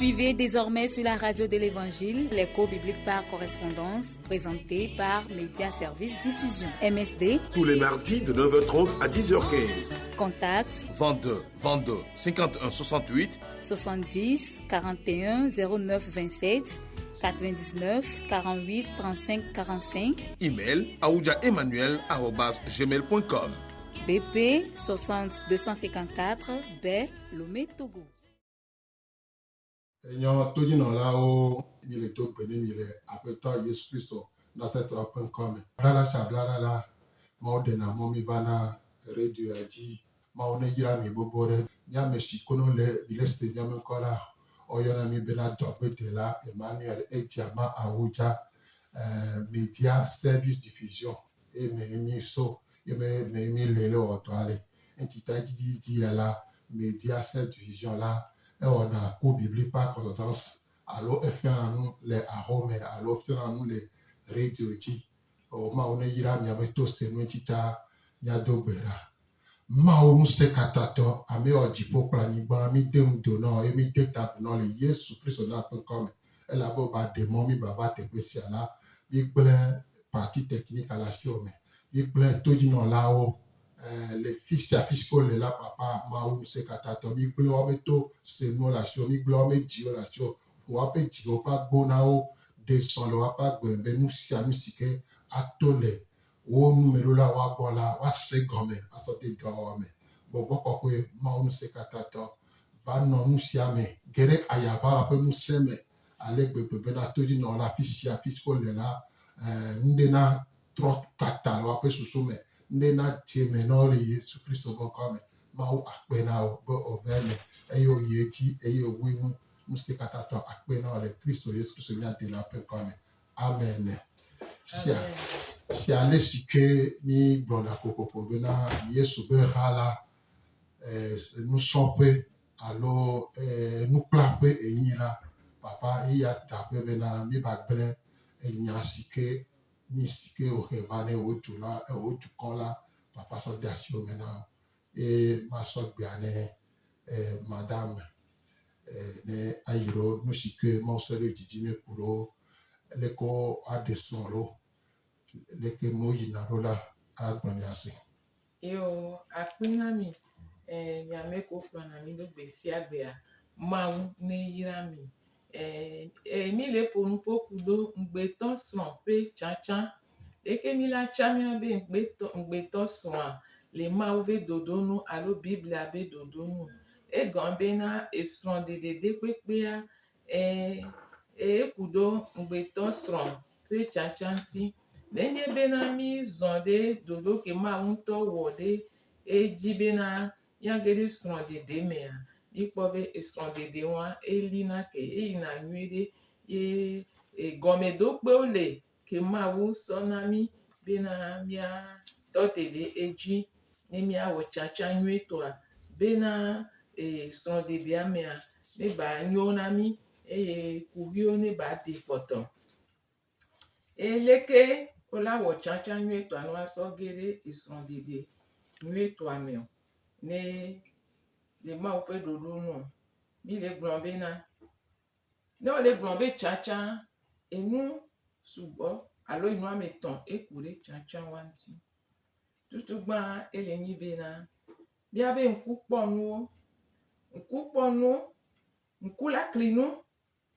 Suivez désormais sur la radio de l'Évangile les cours bibliques par correspondance présentés par Média Service Diffusion MSD. Tous les mardis de 9h30 à 10h15. Contact 22 22 51 68 70 41 09 27 99 48 35 45. Email aoujaemmanuel.gmail.com BP 60 254 B Lomé Togo. Enyɔ todzinɔlawo mi le do gbe ne mi le Aƒetɔ Yesu Kristo Nazaretɔ ƒe ŋkɔ me. Blala tsa blala la, Mawu ɖena mɔ mi vana radio ya dzi. Mawu ne yra mi gbogbo ɖe. Mía ame si kono le mi le se míaƒe ŋkɔ la, woyɔna mi bena dɔgbedela Emmanuel Ediama Awudza, Media Service Diffusion ye me mi so ye me me mi le le wɔ dɔa le. Eŋuti ta dzidzi ya la, Media Service Diffusion la, ewɔna ku bibli par correspondance alo efiana nu le ahome alo fiana nu le radio dzi. O Mawu ne yra miaƒe to se nu ŋuti ta míado gbe ɖa. Mawu ŋusẽkatãtɔ, ame wɔ dziƒo kple anyigba, mi de ŋdo nɔ ye mi de ta agu nɔ le Yesu Kristo na ƒe ŋkɔ me. Elabe woba ɖe mɔ mi ba va teƒe sia la, mi gblẽ partie technique le asiwò me. Mi gblẽ todzinɔlawo le fi sia fi si ke wole la papa Mawu ŋusẽkatãtɔ, mi gblẽ woabe to senuwo le asiwò, mi gblẽ woabe dziwo le asiwò, ʋu woaƒe dziwo ƒe agbo na wo, ɖe zɔ le woaƒe agbe me be nu sia nu si ke ato le wo numeɖolawoa gbɔ la, woase gɔme asɔ de dɔwɔwɔ me. Gbɔgbɔ kɔkɔe Mawu ŋusẽkatãtɔ va nɔ nu sia me, ge ɖe ayaʋala ƒe ŋusẽ me ale gbegbe bena todzinɔla afi sia afi si wole la, nu ɖe na trɔ tata le woaƒe susu me, nu ɖe na dze me na wo le Yesu Kristo ƒe ŋkɔ me. Mawu akpe na wò be wòva eme eye wòyi edzi eye wòwui nu. Ŋusẽkatãtɔ akpe na wò le Kristo Yesu Kristo mía Dela ƒe ŋkɔ me. Amen. Sia sia ale si ke mi gblɔna kokoko bena Yesu be ha la nusrɔ̃ƒe alo nukplaƒe enyi la, papa eya da ƒe bena mi ba gblẽ enya si ke mi si ke wòhe va ne wò du la, wò dukɔ la, papa sɔ de asiwò me na wò. Ye masɔ gbea ne madame ne ayi ɖo nu si ke Mawu sɔ ɖo dzidzi ne ku ɖo leke woaɖe srɔ̃ ɖo, leke nuwo yina ɖo la, agblɔ nya si. Yo, akpe na mi, eh, miame ko kplɔna mi ɖo gbe sia gbea, Mawu ne yra mi. Eh, eh, mi le ƒo nu ƒo ku ɖo ŋugbetɔ srɔ̃ ƒe tsatsa. Leke mi la tsa míabe ŋugbetɔ, ŋugbetɔ srɔ̃a le Mawu be ɖoɖo nu alo Biblia be ɖoɖo nu. Egɔme bena esrɔ̃ɖeɖe de kpekpea, eh, eku ɖo ŋugbetɔ srɔ̃ ƒe tsatsa ŋuti. Nenye bena mi zɔ ɖe ɖoɖo ke Mawu ŋutɔ wɔ ɖe edzi bena míage ɖe srɔ̃ɖeɖe mea, míkpɔ be esrɔ̃ɖeɖe wa elina ke eyina nyuie ɖe ye gɔmeɖokpewo le ke Mawu sɔ na mí bena míatɔ te ɖe edzi ne míawɔ tsatsa nyuietɔa bena srɔ̃ɖeɖea mea ne ba nyo na mí eye kuxiwo ne ba ɖe kpɔtɔ. Eye leke wola wɔ tsatsa nyuietɔa ne woasɔ ge ɖe esrɔ̃ɖeɖe nyuietɔa meo ne le Mawu ƒe ɖoɖo nu. Mi le gblɔ bena ne wole gblɔ be tsatsa enu sugbɔ alo enu ame etɔ̃ eku ɖe tsatsa wa ŋuti. Tutugbã ele nyi bena míabe ŋku kpɔ nuwo, ŋku kpɔ nu, ŋku la kli nu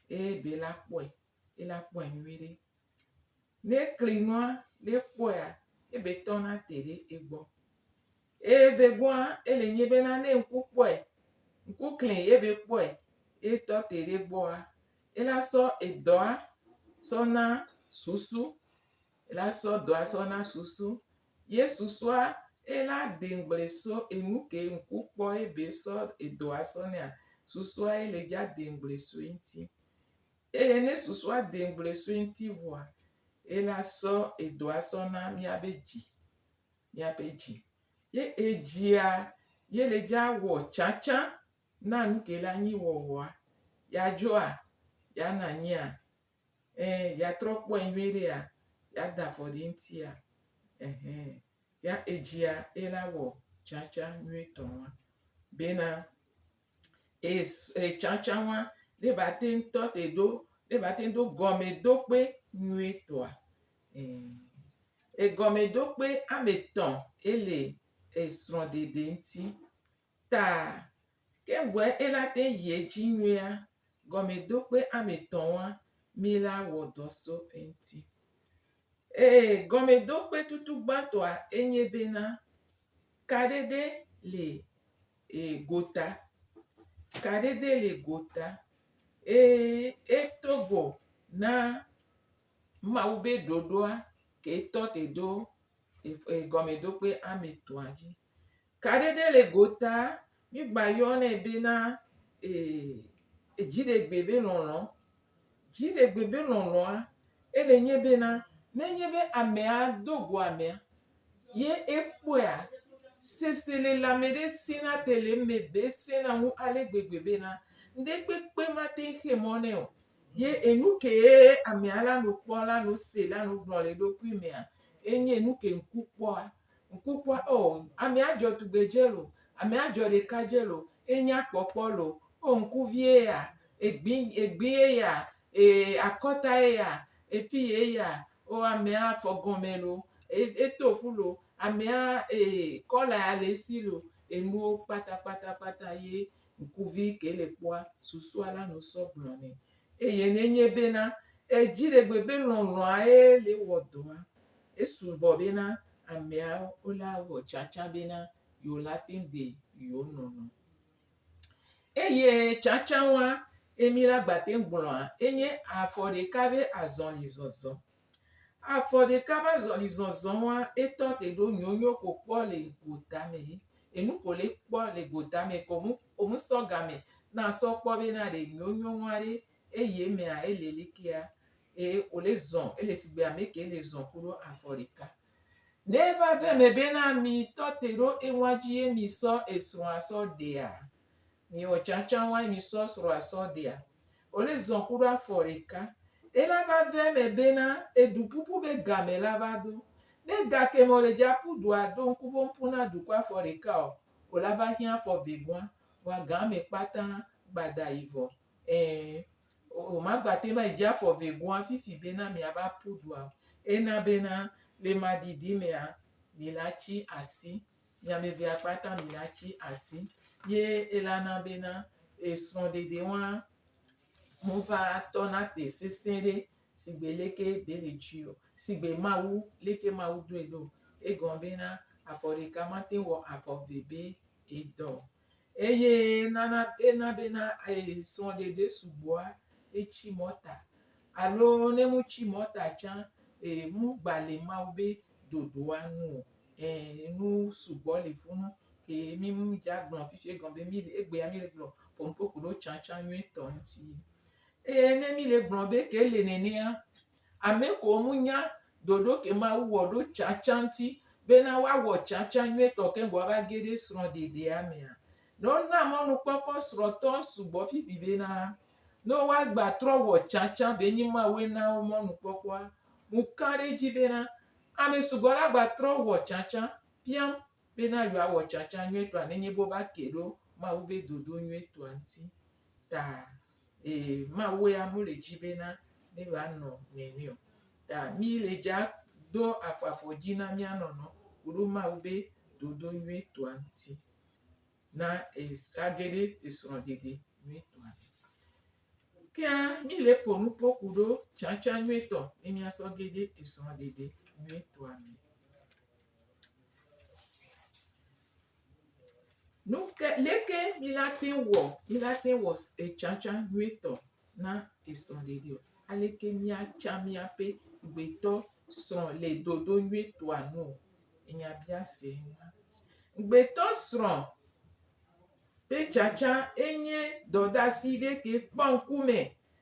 eye be la kpɔe, ela kpɔe nyuie ɖe. Ne ekli nua, ne ekpɔea, ebe tɔna te ɖe egbɔ. Evegɔa, ele nyi bena ne ŋku kpɔe, ŋku kli ye be kpɔe, etɔ te ɖe egbɔa, ela sɔ edɔa sɔ na susu, ela sɔ dɔa sɔ na susu. Ye susua, ela de ŋugble so enu ke ŋku kpɔ ebe sɔ edɔa sɔ nɛa, susua ele dza de ŋugble so eŋuti. Eye ne susua de ŋugble so eŋuti vɔa, ela sɔ edɔa sɔ na míabe dzi, míaƒe dzi. Ye edzia, ye le dza wɔ tsatsa na nu ke la nyi wɔwɔa. Ya dzoa, ya na anyia, eh, ya trɔ kpɔe nyuie ɖea, ya da afɔ ɖe eŋutia, ehɛ. Ya edzia, ela wɔ tsatsa nyuietɔ wa. Bena, tsatsa wa, Ne ba te ŋu tɔ te ɖo, ne ba te ŋu do gɔmeɖokpe nyuietɔa. Egɔmeɖokpe ame etɔ̃ ele esrɔ̃ɖeɖe ŋuti. Ta ke ŋgɔe ela te yi edzi nyuia, gɔmeɖokpe ame etɔ̃ wa mi la wɔ dɔ so eŋuti. Ee gɔmeɖokpe tutu gbãtɔa enye bena kaɖeɖe le e gota. Kaɖeɖe le gota eye eto vo na Mawu be ɖoɖoa ke tɔ te ɖo gɔmeɖokpe ame etɔ̃a dzi. Kaɖeɖe le gota, mígba yɔnɛ bena dziɖegbe be lɔlɔ̃. Dziɖegbe be lɔlɔ̃a, ele nye bena nenye be amea do go amea ye ekpɔea, seselelãme ɖe sẽna te le eme be esẽna ŋu ale gbegbe bena ŋɖekpekpe mate ŋu xe mɔ nɛ o. Ye enu kee amea la nu kpɔ, la nu se, la nu gblɔ le eɖokui mea, enye nu ke ŋku kpɔa. Ŋku kpɔa, o amea dzɔ tugbedze lo, amea dzɔ ɖekadze lo, enya kpɔkpɔ lo, o ŋkuvie ya, egbi egbie ya, e akɔtae ya, efiye ya, o amea afɔ gɔme lo, eto fu lo, amea e kɔla ya le esi lo, enuwo kpata kpata kpata ye Ŋkuvi ke le kpɔa, susua la nu sɔ gblɔ nɛ. Eye nenye bena edziɖegbe be lɔlɔ̃a ye le wɔ dɔa, esugbɔ bena ameawo la wɔ tsatsa bena yewo la teŋ ɖe yewo nɔnɔ. Eye tsatsawoa, emi la gba teŋ gblɔa, enye afɔ ɖeka be azɔli zɔzɔ. Afɔ ɖeka be azɔli zɔzɔ wa, etɔ te ɖo nyonyo ko kpɔ le gota me ye. Enu ko le kpɔ le gota me ko mu ko mu sɔ game na sɔ kpɔ be na ɖe nyonyo wa ɖe eye mea ele lekea eye wòle zɔ ele sigbe ame ke le zɔ ku ɖo afɔ ɖeka. Ne eva ve me be na mi tɔ te ɖo ewa dzi ye mi sɔ esrɔ̃a sɔ ɖea, mi wɔ tsatsa wa ye mi sɔ srɔ̃a sɔ ɖea, wòle zɔ ku ɖo afɔ ɖeka. Ela va ve eme bena eduƒuƒu be game la va ɖo. Ne gake me wòle dza ƒu dua ɖo ŋku be woƒuna du ku afɔ ɖeka o, wòla va hiã afɔ vegoa. Vɔa game kpata gbada yi vɔ. Ɛ̃, wòmagbate va yi dze afɔ vegoa fifi bena miava ƒu dua o. Ena bena le maɖiɖi mea, mi la tsi asi. Mi ame evea kpata mi la tsi asi. Ye ela na bena esrɔ̃ɖeɖe wa mova tɔna te sesẽ ɖe sigbe leke be le dzi o, sigbe Mawu leke Mawu doe ɖo. Egɔme bena afɔ ɖeka mate wɔ afɔ eve be edɔ o. Eye nana ena bena srɔ̃ɖeɖe sugbɔa etsi mɔta alo ne motsi mɔta tsã mugba le Mawu be ɖoɖoa nu o. Nu sugbɔ le funu ke mi dza gblɔ fifi egɔme be mi egbea mi le gblɔ ƒonuƒo ku ɖo tsãtsã nyuietɔ ŋuti. Eye ne mi le gblɔ be ke ele nenea, ame kewo mu nya ɖoɖo ke Mawu wɔ ɖo tsãtsã ŋuti bena woawɔ tsãtsã nyuietɔ keŋ woava ge ɖe srɔ̃ɖeɖea mea, ne wona mɔnukpɔkpɔ srɔ̃tɔ sugbɔ fifi bena ne woagba trɔ wɔ tsãtsã be nyi Mawue na wo mɔnukpɔkpɔa, ŋu ka ɖe edzi bena ame sugbɔ la gba trɔ wɔ tsãtsã piam bena yewoawɔ tsãtsã nyuietɔa nenye be wova ke ɖo Mawu be dodo nyuietɔa ŋuti. Ta e Mawu ya mele dzi bena míva nɔ nɛnɛ o. Ta mí le dza do afɔ afɔ dzi na mía nɔnɔ ku ɖo Mawu be dodo nyuietɔa ŋuti na age ɖe esrɔ̃ɖeɖe nyuietɔa me. Kea mí le ƒo nuƒo ku ɖo tsatsa nyuietɔ ne míasɔ ge ɖe esrɔ̃ɖeɖe nyuietɔa me. Nu ke leke mi la te wɔ mi la te wɔ etsatsa nyuietɔ na esrɔ̃ɖeɖe o? Aleke míatsa míaƒe ŋugbetɔ srɔ̃ le ɖoɖo nyuietɔa nu o? Enyabiase ma. Ŋugbetɔ srɔ̃ ƒe tsatsa enye dɔdeasi ɖe ke kpɔ ŋkume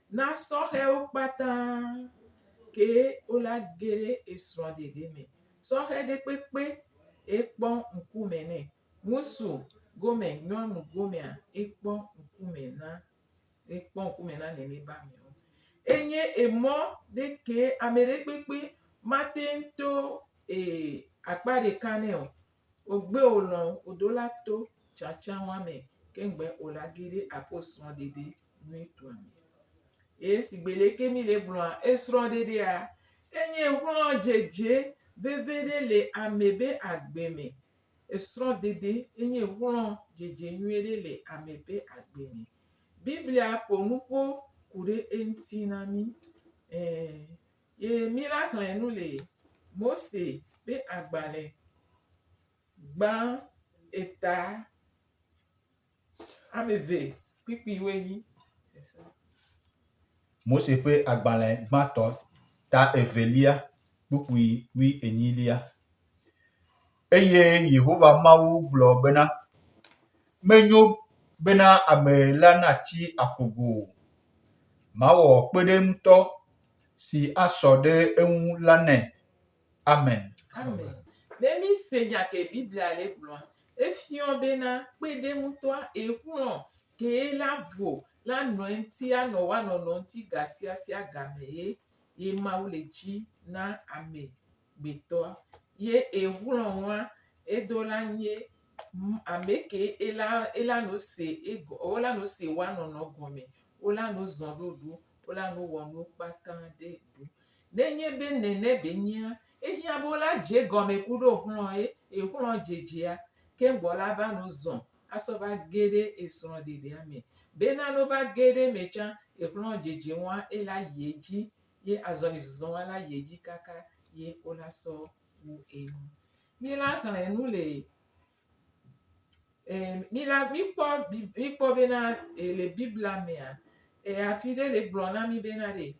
na sɔhɛwo kpata ke wola ge ɖe esrɔ̃ɖeɖe me. Sɔhɛ ɖe kpekpe ekpɔ ŋkume nɛ. Ŋutsu gome, nyɔnu gomea, ekpɔ ŋkume na ekpɔ ŋkume na nene be amewo. Enye emɔ ɖe ke ame ɖe kpekpe mate ŋu to ee akpa ɖeka nɛ o. Wògbe wòlɔ̃ wòɖo la to tsatsa wa me keŋgbe wòla ge ɖe aƒe srɔ̃ɖeɖe nyuitɔa me. Ye sigbe leke mi le gblɔa, esrɔ̃ɖeɖea, enye xlɔ̃dzedze veve ɖe le ame be agbe me. Esrɔ̃dede enye xlɔ̃dzedze nyuie ɖe le ame ƒe agbe me. Biblia ƒo nuƒo ku ɖe eŋuti na mí. Ɛɛ ye mí la xlẽ nu le Mose ƒe agbalẽ gbã eta ame eve kpukpui wuienyi. Mose ƒe agbalẽ gbãtɔ ta evelia kpukpui wuienyilia. Eye Yehowa Mawu gblɔ bena, Menyo bena ame la natsi akogo o. Mawɔ kpeɖeŋutɔ si asɔ ɖe eŋu la nɛ. Amen. Amen. Ne míse nya ke Biblia le gblɔa, efiɔ bena kpeɖeŋutɔa exlɔ̃ kee la vo la nɔ eŋuti anɔ woa nɔnɔ ŋuti gasiasia game ye ye Mawu le dzi na ame gbetɔa. Ye exlɔ̃ wa edo la nye ame ke ela ela no se egɔ wola no se woa nɔnɔ gɔme, wola no zɔ ɖoɖo, wola no wɔ nuwo kpata ɖe ɖo. Nenye be nene be nyea, ehiã be wola dze egɔme ku ɖo xlɔ̃ ye, exlɔ̃ dzedzea, keŋgbɔ la va no zɔ asɔ va ge ɖe esrɔ̃ɖeɖea me. Bena ne wova ge ɖe eme tsã, exlɔ̃ dzedze wa ela yi edzi ye azɔlizɔzɔ wa la yi edzi kaka ye wola sɔ wu enu. Míla xlẽ nu le e míla míkpɔ míkpɔ bena e le Biblia mea, e afi ɖe le gblɔ na mí bena ɖe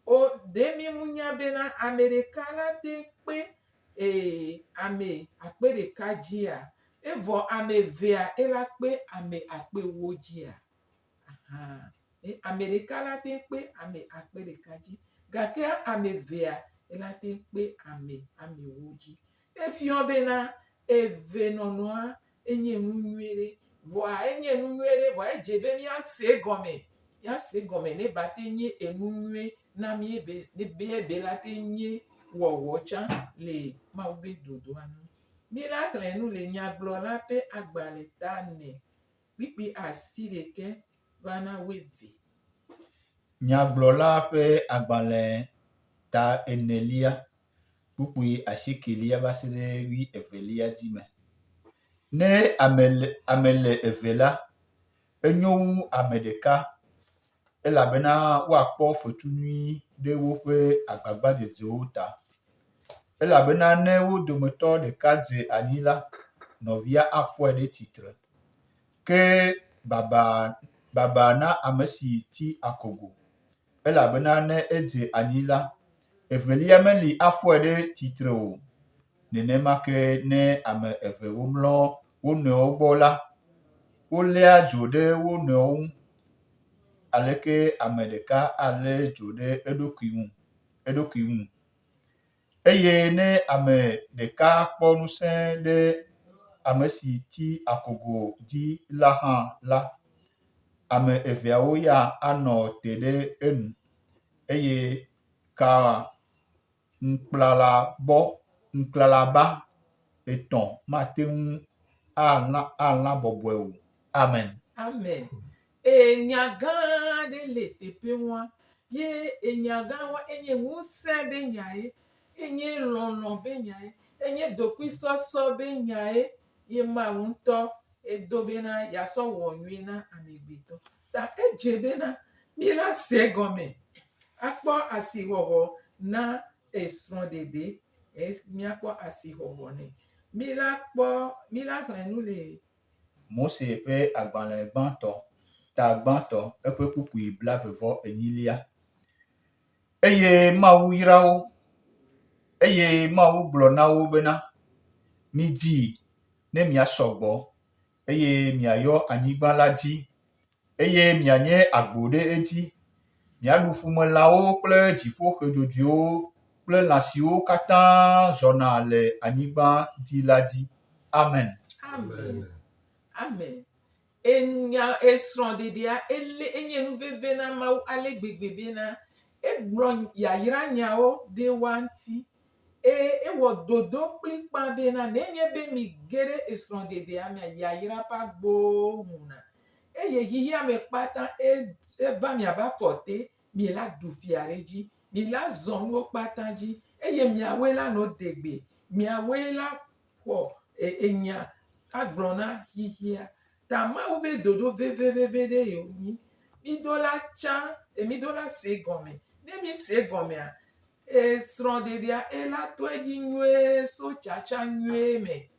o ɖe mí ŋu nya bena ame ɖeka la te kpe e ame akpe ɖeka dzia, evɔ ame evea ela kpe ame akpe ewo dzia? Aha. E ame ɖeka la te kpe ame akpe ɖeka dzi gake ame evea ela te kpe ame amewo dzi. Efiɔ bena eve nɔnɔa enye nu nyui ɖe. Vɔa enye nu nyui ɖe vɔa edze be míase egɔme. Míase egɔme ne ba te nye enu nyui na mí be ne be be la te nye wɔwɔ tsã le Mawu be ɖoɖoa nu. Míla xlẽ nu le nyagblɔla ƒe agbalẽ ta ene kpukpui asiɖekɛ va na wuieve. Nyagblɔla ƒe agbalẽ ta enelia kpukpui asiekelia va se ɖe wuievelia dzi me. Ne ame le, ame le eve la, enyo wu ame ɖeka elabena woakpɔ fetu nyui ɖe woƒe agbagbadzedzewo ta. Elabena ne wo dometɔ ɖeka dze anyi la, nɔvia afɔe ɖe tsitre. Ke baba, baba na ame si tsi akogo elabena ne edze anyi la, evelia meli afɔe ɖe tsitre o. Nenema ke ne ame eve womlɔ wo nɔewo gbɔ la, woléa dzo ɖe wo nɔewo ŋu. Aleke ame ɖeka alé dzo ɖe eɖokui ŋu eɖokui ŋu? Eye ne ame ɖeka kpɔ ŋusẽ ɖe ame si tsi akogo dzi la hã la, ame eveawo ya anɔ te ɖe enu eye ka ŋukplalabɔ ŋuklalaba etɔ̃ mate ŋu alã alã bɔbɔe o. Amen. Amen. Enya gã aɖe le teƒe wa ye enya gã wa enye ŋusẽ be nyae, enye lɔlɔ̃ be nyae, enye dokuisɔsɔ be nyae ye Mawu ŋutɔ edo bena yeasɔ wɔ nyui na amegbetɔ. Ta edze bena míla se egɔme akpɔ asixɔxɔ na esrɔ̃ɖeɖe, míakpɔ asixɔxɔ nɛ. Míla kpɔ, míla xlẽ nu le Mose ƒe agbalẽ gbãtɔ, ta gbãtɔ, eƒe kpukpui blaeve vɔ enyilia. Eye Mawu yra wo, eye Mawu gblɔ na wo bena, Midii, ne miasɔ gbɔ, eye miayɔ anyigba la dzi, eye mianye agbo ɖe edzi. Miaɖu ƒumelãwo kple dziƒoxe dzodzoewo kple lã siwo katã zɔna le anyigba dzi la dzi. Amen. Amen. Amen. Enya esrɔ̃ɖeɖea ele enye nu veve na Mawu ale gbegbe bena egblɔ yayra nyawo ɖe woa ŋuti. Eye ewɔ dodo kplikpa bena nenye be mige ɖe esrɔ̃ɖeɖea mea, yayra ƒe agbowo ʋuna. Eye xexea me kpata eva miabe afɔ te, mi la ɖu fia ɖe edzi. Mi la zɔ nuwo kpata dzi eye miawoe la nɔ degbe. Miawoe la xɔ enya agblɔ na xexea. Ta Mawu be dodo veveveve ɖe ye wonyi. Mido la tsã, mido la se gɔme. Ne mi se gɔmea, esrɔ̃ɖeɖea ela to edzi nyuie so tsatsa nyuie me.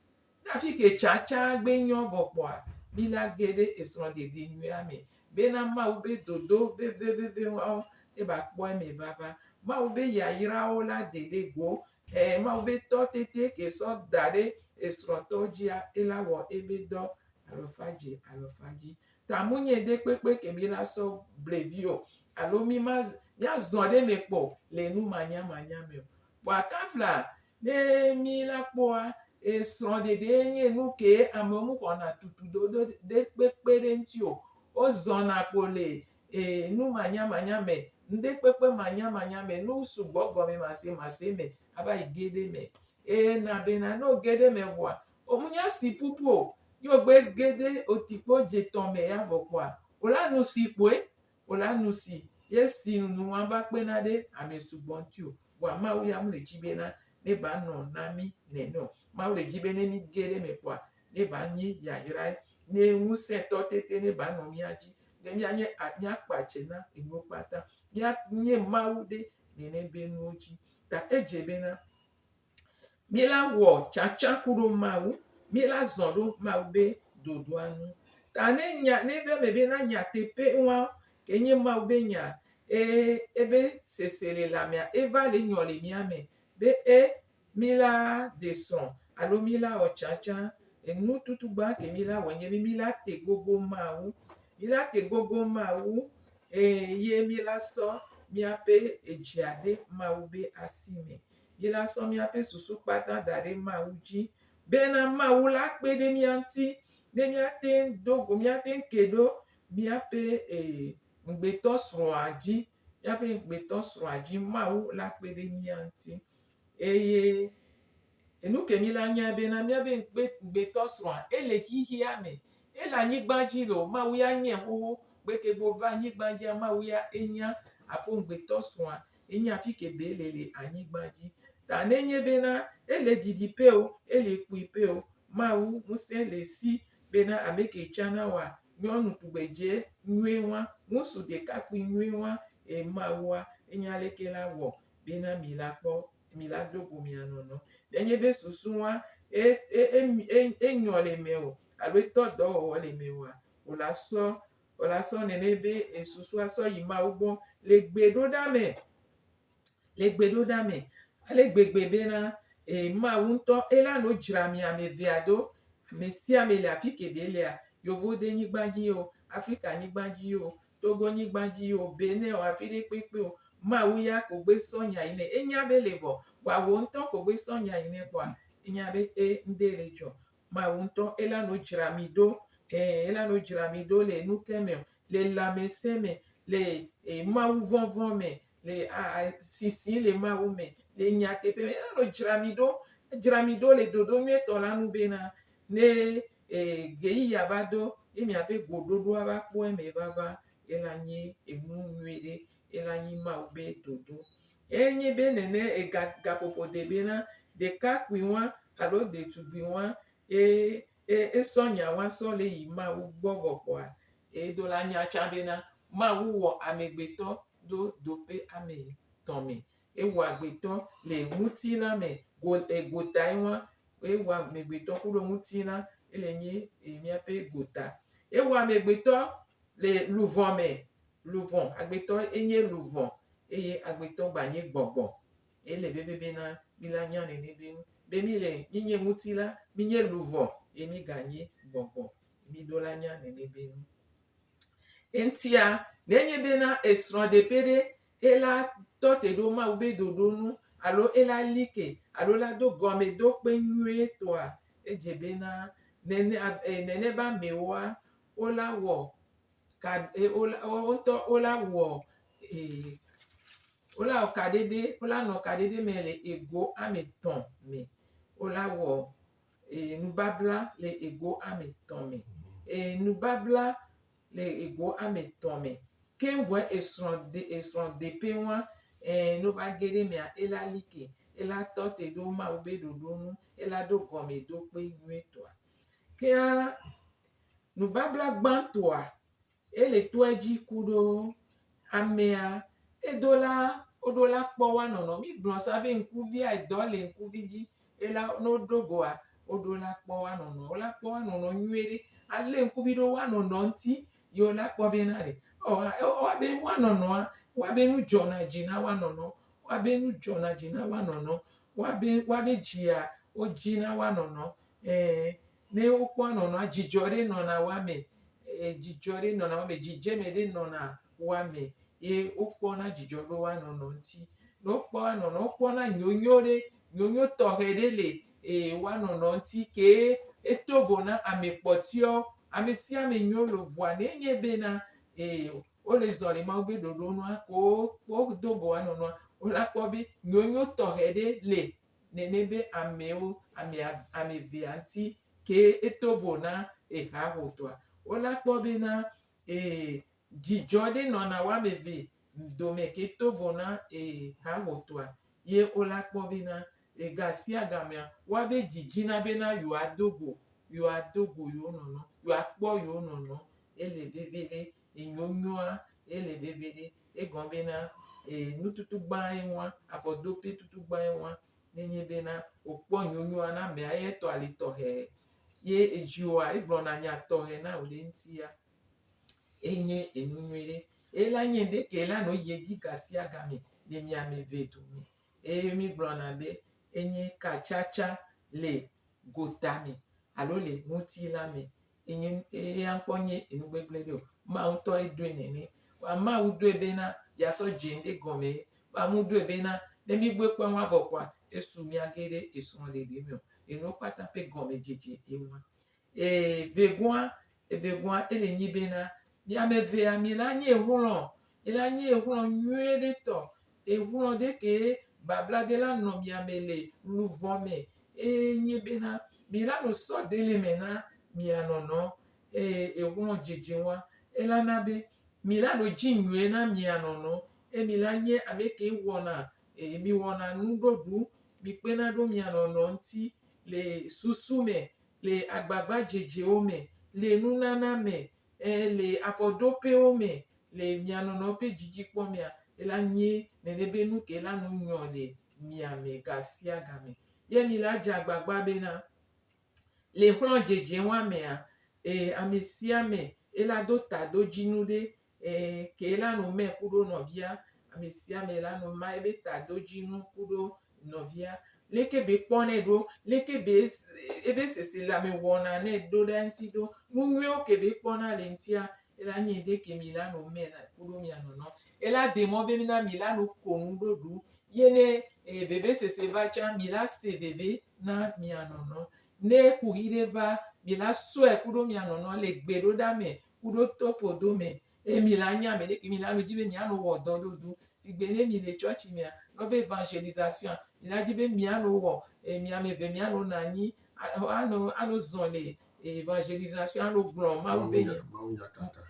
Ne afi ke tsatsa gbe nyɔ vɔ kpɔa, mi la ge ɖe esrɔ̃ɖeɖe nyuia me bena Mawu be dodo veveveve wawo ne ba kpɔ eme vava. Mawu be yayrawo la ɖe ɖe go. Ɛ Mawu be tɔ tete ke sɔ da ɖe esrɔ̃tɔ dzia, ela wɔ ebe dɔ alɔfa dzi alɔfa dzi. Ta munye ɖe kpekpe ke mi la sɔ ble vi o alo mi ma mia zɔ ɖe me kpɔ le nu manyamanya me o. Vɔa kafla ne mi la kpɔa, esrɔ̃ɖeɖe nye nu ke amewo mu xɔna tutuɖo ɖo ɖe kpekpe ɖe ŋuti o. Wozɔna kpo le e nu manyamanya me, ŋɖe kpekpe manyamanya me, nu sugbɔ gɔme masemase me ava yi ge ɖe eme. Ena bena ne woge ɖe eme vɔa, wonya si ƒuƒu o. Ye wogbe ge ɖe otikpo dzetɔ me ya vɔ kpoa, wola nu si kpoe, wola nu si ye si nunua va kpena ɖe ame sugbɔ ŋuti o. Vɔa Mawu ya mele dzi bena ne ba nɔ na mí nene o. Mawu le dzi be ne mí ge ɖe eme kpoa, ne ba nyi yayrae, ne ŋusẽtɔ tete ne ba nɔ mía dzi, ne míanye míakpa tse na enuwo kpata, míanye Mawu ɖe nene be nuwo dzi. Ta edze bena míla wɔ tsatsa ku ɖo Mawu, míla zɔ ɖo Mawu be ɖoɖoa nu. Ta ne nya ne va eme be na nyateƒe wa ke nye Mawu be nya eye ebe seselelãmea eva le nyɔ le mía me be e míla ɖe srɔ̃ alo míla wɔ tsatsa. Enu tutugbã ke míla wɔe nye be míla te gogo Mawu. Míla te gogo Mawu eye ye míla sɔ míaƒe edzia de Mawu be asi me. Míla sɔ míaƒe susu kpata da ɖe Mawu dzi bena Mawu la kpe ɖe mía ŋuti ne míate ŋu do go, míate ŋu ke ɖo míaƒe ŋugbetɔ srɔ̃a dzi. Míaƒe ŋugbetɔ srɔ̃a dzi Mawu la kpe ɖe mía ŋuti. Eye enu ke míla nya bena míaƒe ŋugbetɔ srɔ̃a ele xexea me, ele anyigba dzi loo, Mawu ya nyae xoxo. Gbeke be wòva anyigba dzia, Mawu ya enya aƒe ŋugbetɔ srɔ̃a, enya afi ke be ele le anyigba dzi. Ta nenye bena ele didiƒe o, ele kpuiƒe o, Mawu ŋusẽ le esi bena ame ke tsana wa nyɔnu tugbedze nyuie wa, ŋutsu ɖekakpui nyuie wa, e Mawua enya leke la wɔ bena mi la kpɔ, mi la do go mia nɔnɔ. Nenye be susu wa e e e enyɔ le me o alo etɔ dɔwɔwɔ le me oa, wò la sɔ wò la sɔ nene be esusua sɔ yi Mawu gbɔ le gbeɖoɖa me. Le gbeɖoɖa me. Ale gbegbe bena e Mawu ŋutɔ ela no dzra mi ame evea ɖo. Ame sia ame le afi ke be lea, yovodenyigba dzi o, Afrika nyigba dzi o, Togo nyigba dzi o, Benin o, afi ɖe kpekpe o. Mawu ya ko gbe sɔ nya yi nɛ. Enya be le vɔ. Vɔa wò ŋutɔ ko gbe sɔ nya yi nɛ kpɔa, enya be e ŋɖe le dzɔ. Mawu ŋutɔ ela no dzra mi ɖo. Ɛ ela no dzra mi ɖo le nuke me o, le lãmesẽ me, le e Mawu vɔvɔ̃ me, le a a sisi le Mawu me, le nyateƒe me. Ela no dzra mi ɖo, dzra mi ɖo le ɖoɖo nyuietɔ la nu bena ne e ɣeyiɣia va ɖo ye miaƒe goɖoɖoa va kpɔ eme vava, ela nye enu nyui ɖe, ela nyi Mawu be ɖoɖo. Enye be nene ega gaƒoƒo de bena ɖekakpui wa alo ɖetugbui wa e e esɔ nya wa sɔ le yi Mawu gbɔ vɔ kpɔa, edo la nya tsã bena Mawu wɔ amegbetɔ ɖo doƒe ame tɔ̃ me. Ewɔ agbetɔ le ŋutilã me go egotae wa ewɔ amegbetɔ kuɖo ŋutilã ele nyi míaƒe gota. Ewɔ amegbetɔ le luʋɔ me Luʋɔ, agbetɔ enye luʋɔ eye agbetɔ gba nye gbɔgbɔ. Ele veve bena mi la nya nene be nu be mi le mi nye ŋuti la, mi nye luʋɔ eye mi ga nye gbɔgbɔ. Mi ɖo la nya nene be nu. Eŋutia, nenye bena esrɔ̃ɖeƒe ɖe ela tɔ te ɖo Mawu be ɖoɖo nu alo ela li ke alo la do gɔmeɖokpe nyuietɔa, edze bena nene nene be amewoa, wola wɔ ka e wola woawo ŋutɔ wola wɔ e wola wɔ kaɖeɖe wola nɔ kaɖeɖe me le ego ame etɔ̃ me. Wola wɔ e nubabla le ego ame etɔ̃ me. E nubabla. le ego ame tɔ̃ me. Keŋgɔe esrɔ̃ de esrɔ̃ deƒe wa e ne wova ge ɖe emea ela li ke, ela tɔ te ɖo Mawu be ɖoɖo nu, ela ɖo gɔmeɖokpe nyuietɔa. Kea nubabla gbãtɔa ele toa dzi ku ɖo amea edo la woɖo la kpɔ woa nɔnɔ. Mi gblɔ sa be ŋkuvia edɔ le ŋkuvi dzi ela ne woɖo goa woɖo la kpɔ woa nɔnɔ. Wola kpɔ woa nɔnɔ nyuie ɖe ale ŋkuvi ɖo woa nɔnɔ ŋuti ye wola kpɔ bena ɖe woabe woa nɔnɔa woabe nu dzɔna dzi na woa nɔnɔ woabe nu dzɔna dzi na woa nɔnɔ woabe woabe dzia wodzi na woa nɔnɔ. Ɛɛ ne wokpɔ nɔnɔa dzidzɔ ɖe nɔna woa me dzidzɔ ɖe nɔna woa me dzidzeme ɖe nɔna woa me ye wokpɔna dzidzɔ ɖe woa nɔnɔ ŋuti. Ne wokpɔ woa nɔnɔ wokpɔna nyonyo ɖe nyonyo tɔxɛ ɖe le woa nɔnɔ ŋuti kee eto vo na ame kpɔtɔewo. Ame sia ame nyo lo vɔa ne enye bena wole zɔ le Mawu be ɖoɖo nua ko wodo go woa nɔnɔa wola kpɔ be nyonyo tɔxɛ ɖe le nene be amewo amea ame evea ŋuti ke eto vo na eha hotɔa. Wola kpɔ bena ee dzidzɔ ɖe nɔna wo ame eve dome ke to vo na eha hotɔa ye wola kpɔ bena ega sia gamea woabe dzi dzina bena yewoado go yewoado go yewo nɔnɔ yewoakpɔ yewo nɔnɔ ele veviɖe enyonyoa ele veviɖe. Egɔme bena e nututugbã ye ŋua, afɔdope tutugbã ye ŋua, nenye bena wòkpɔ nyonyoa na amea ye etɔa li tɔxɛ ye edziwòa egblɔna nya tɔxɛ na wò ɖe eŋutia, enye enu nyui ɖe. Ela nye ŋɖe ke la nɔ yi edzi gasiagame le mia ame eve dome. Eye mígblɔna be enye katsatsa le gota me alo le ŋutilã me. Enye eya ŋkpɔ nye enu gbegblẽ ɖe o. Mawu ŋutɔ edoe nene. Vɔa Mawu doe bena yeasɔ dze ŋɖe gɔme. Vɔa medoe bena ne mígbɔe kpɔ nua vɔ kpoa esu míage ɖe esrɔ̃ɖeɖe me o. Enuwo kpata ƒe gɔmedzedze ye ma. Ee vegoa, evegoa ele nyi bena mi ame evea mi la nye exlɔ̃. Mi la nye exlɔ̃ nyuie ɖe tɔ. Exlɔ̃ ɖe ke babla ɖe la nɔ mia me le luvɔ me. Eye nye bena mi la nɔ sɔ ɖe le me na mia nɔnɔ. Eye exlɔ̃ dzedze wa ela na be mi la nɔ dzi nyuie na mia nɔnɔ. Eye mi la nye ame ke wɔna e mi wɔna nuɖoɖu. Mi kpena ɖo mia nɔnɔ ŋuti le susu me le agbagbadzedzewo me, le nunana me, le afɔɖoƒewo me, le mia nɔnɔ ƒe dzidzikpɔ mea, ela nye nene be nu ke la nu nyɔ le mia me gasiagame. Ye mi la dze agbagba bena le xlɔ̃dzedze wa mea, amesiame ela do taɖodzinu ɖe ke la no mɛ kuɖo nɔvia, amesiame la no ma ebe taɖodzinu kuɖo nɔvia. Leke be kpɔnɛ ɖo, leke be ebe seselame wɔna nɛ ɖo ɖe eŋuti ɖo, nu nyuiwo ke be kpɔna le eŋutia, ela nye ŋɖe ke mi la no mɛ kuɖo mia nɔnɔ. Ela ɖe mɔ be mina mi la no ko nu ɖoɖu ye ne vevesese va tsã, mi la se veve na mia nɔnɔ. Ne kuxi ɖe va, mi la sɔe kuɖo mia nɔnɔ le gbeɖoɖa me kuɖo toƒodo me eye mi la nya ame ɖe ke mi la no dzi be mia no wɔ dɔ ɖoɖu. Sigbe ne mi le tsɔtsi mea, nɔ be evangelisation mi la dzi be mia no wɔ mia ame eve mia no nɔ anyi ano ano zɔ le evangelisation ano gblɔ Mawu be nya.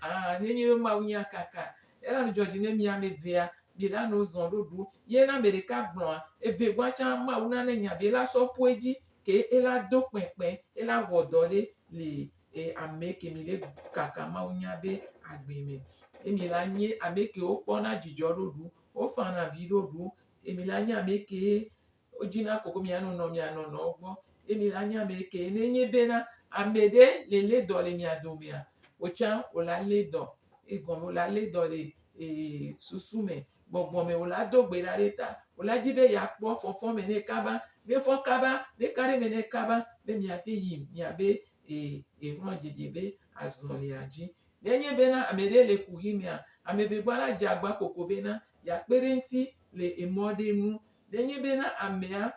Ah, ne nye be Mawu nya kaka. Ela no dzɔ dzi ne mia ame evea mi la no zɔ ɖoɖu. Ye ne ame ɖeka gblɔa, eve gɔa tsã Mawu nane nya be ela sɔ ƒu edzi ke ela do kpɛkpɛ, ela wɔ dɔ ɖe le e ame ke mi le kaka Mawu nya be agbe me. Ye mi la nye ame ke wokpɔna dzidzɔ ɖoɖu, wofana avi ɖoɖu. Ye mi la nye ame ke wodzina koko mia nɔnɔ mia nɔnɔwo gbɔ. Ye mi la nye ame ke ne nye bena ame ɖe le lé dɔ le mia domea, wotsã wola lé dɔ. Egɔme wola lé dɔ le e susu me, gbɔgbɔ me, wola do gbe ɖa ɖe ta. Wola dzi be yeakpɔ fɔfɔme nɛ kaba. Ne fɔ kaba, ne ka ɖe eme nɛ kaba be miate yi miabe e exlɔ̃dzedze be azɔlia dzi. Nenye bena ame ɖe le kuxi mea, ame eve gbɔ la dze agba koko bena yeakpe ɖe eŋuti le emɔ ɖe nu. Nenye bena amea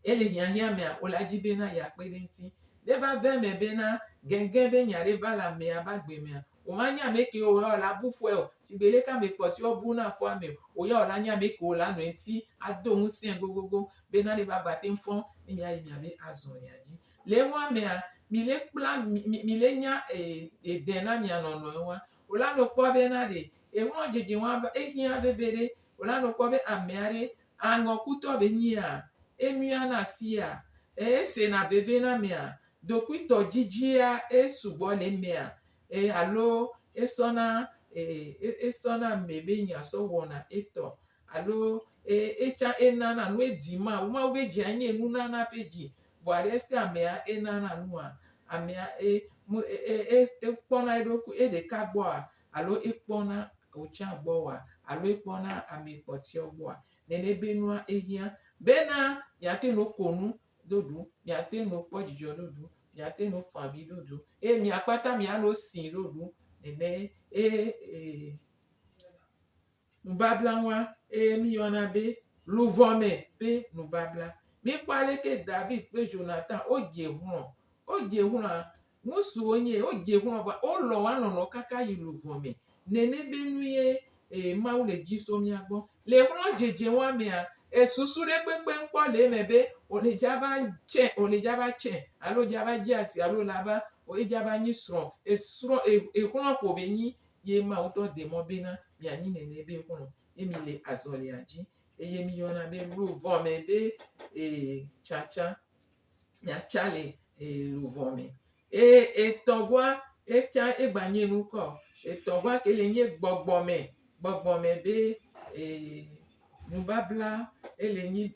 ele hiahiã mea, wola dzi bena yeakpe ɖe eŋuti. Ne va ve eme bena gɛgɛ be nya ɖe va le amea be agbe mea, womanya ame ke wò ya wòla bu fɔe o. Sigbe leke ame kpɔtɔewo buna fɔ ame o, wò ya wòla nye ame ke wòla nɔ eŋuti ado ŋusẽe gogogo bena ne va gba te ŋu fɔ ne miayi miabe azɔlia dzi. Le eŋua mea, mi le kpla mi mi le nya ede na mia nɔnɔewoa, wola nɔ kpɔ bena ɖe exlɔ̃dzedze wa ehiã veve ɖe. Wola nɔ kpɔ be amea ɖe aŋɔkutɔ be nyia, emiana asia, esena veve na amea, dokuitɔdzidzia esugbɔ le emea alo esɔna esɔna ame be nya sɔ wɔna etɔ alo etsa enana nu edzi Mawu. Mawu be dzia enye nunana ƒe dzi. Vɔa ɖe eske amea enana nua? Amea e e ekpɔna eɖokui eɖeka gbɔa alo ekpɔna wòtsã gbɔ oa alo ekpɔna ame kpɔtɔewo gbɔa? Nene be nua ehiã bena miate ŋu ko nu ɖo ɖu, miate ŋu kpɔ dzidzɔ ɖo ɖu, miate ŋu fa avi ɖo ɖu eye mia kpata mianɔ si ɖo ɖu nene e e nubabla ŋua eye míyɔna be luʋɔme ƒe nubabla. Míkpɔ aleke David kple Jonathan wodze xlɔ̃. Wodze xlɔ̃a, ŋutsu wonye, wodze xlɔ̃ vɔa wolɔ̃ woa nɔnɔ kaka yi luʋɔme. Nene be nu ye e Mawu le dzi so mía gbɔ. Le xlɔ̃dzedze ŋua mea, esusu ɖe kpekpe ŋkpɔ le eme be wòle dza va tsɛ, wòle dza va tsɛ alo dza va dze asi alo la va, edza va nyi srɔ̃. Esrɔ̃ exlɔ̃ ƒo be nyi ye Mawu ŋutɔ de mɔ bena mianyi nene be xlɔ̃ ye mile azɔlia dzi eye miyɔna be luʋɔ me be e tsatsa miatsa le e luʋɔ me. Eye etɔ̃gɔa etsã egba nye nu kɔ. Etɔ̃gɔa ke le nye gbɔgbɔ me gbɔgbɔ me be e nubabla ele nyi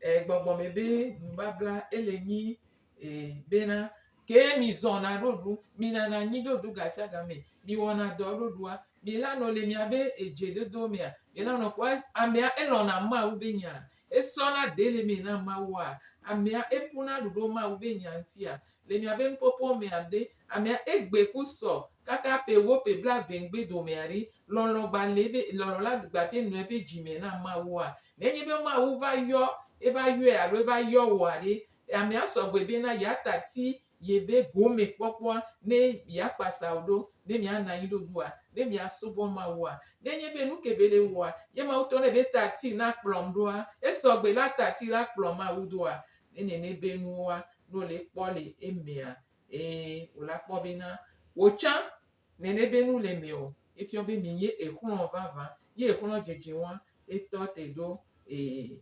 e gbɔgbɔ me be nubabla ele nyi e bena ke mizɔna ɖoɖu, minana anyi ɖoɖu gasiagame, miwɔna dɔ ɖoɖua, mila nɔ le miabe edzedodo mea, mila nɔ kpɔ amea elɔ̃na Mawu be nya, esɔna de le me na Mawua, amea eƒuna ɖu ɖo Mawu be nya ŋutia, le miabe nuƒoƒo mea de, amea egbe ku sɔ kaka ƒe ewo ƒe blave ŋgbe domea ɖi, lɔlɔ̃ gba le ebe, lɔlɔ̃ la gba te nɔ eƒe dzime na Mawua. Nenye be Mawu va yɔ, eva yɔe alo eva yɔ wòa ɖe, Amea sɔgbe bena yeata ti yebe gome kpɔkpɔa ne yeakpasa wò ɖo, ne mianɔ anyi ɖo ɖua, ne miasubɔ Mawua. Ne nye be nuke be le wɔa, ye Mawu tɔ ne be ta ti na kplɔm ɖoa, esɔgbe la ta ti la kplɔ Mawu ɖoa, ne nene be nuwoa, ne wole kpɔ le emea, ee, wòla kpɔ bena wò tsã nene be nu le mewò. Efiɔ be minye exlɔ̃ vavã, ye exlɔ̃ dzedze wa, etɔ te ɖo, ee,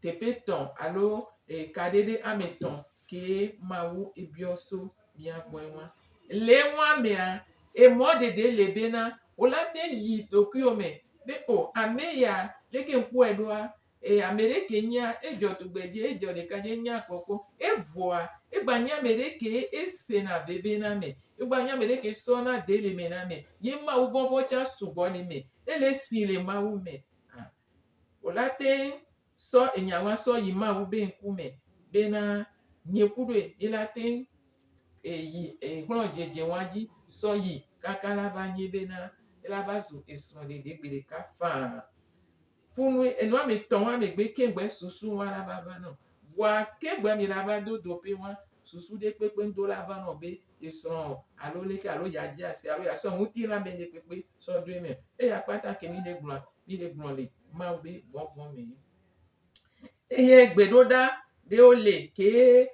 teƒe tɔ̃ alo kaɖeɖe ame tɔ̃ kee Mawu ebiɔ so mía gbɔe wa. Le eŋua mea, emɔ ɖeɖe le bena wola te yi ɖokuiwò me be o ame ya leke ŋkpɔe ɖoa, e ame ɖe ke nyea, edzɔ tugbedze, edzɔ ɖekadze nya kpɔkpɔ. Evɔa, egba nye ame ɖe ke esena veve na ame, egba nye ame ɖe ke sɔna de le eme na ame, ye Mawu vɔvɔ̃ tsã sugbɔ le eme, ele si le Mawu me. A. Wola teŋ sɔ enya wa sɔ yi Mawu be ŋkume bena nye kuɖoe mi la teŋ yi exlɔ dzedze wa dzi sɔ yi kaka la va nyi bena ela va zu esrɔ̃ ɖeɖe gbeɖeka faa. Funu enu ame tɔ̃ wa megbe keŋgbe susu wa la va va nɔ. Vɔa keŋgbe mi la va do dope wa susu ɖe kpekpe ŋdo la va nɔ be esrɔ̃ alo leke alo ya dze asi alo ya sɔ ŋutilã me ɖe kpekpe sɔ do eme. Eya kpata ke mi le gblɔa, mi le gblɔ le Mawu be vɔvɔ̃ me. Eye gbeɖoɖa ɖewo le ke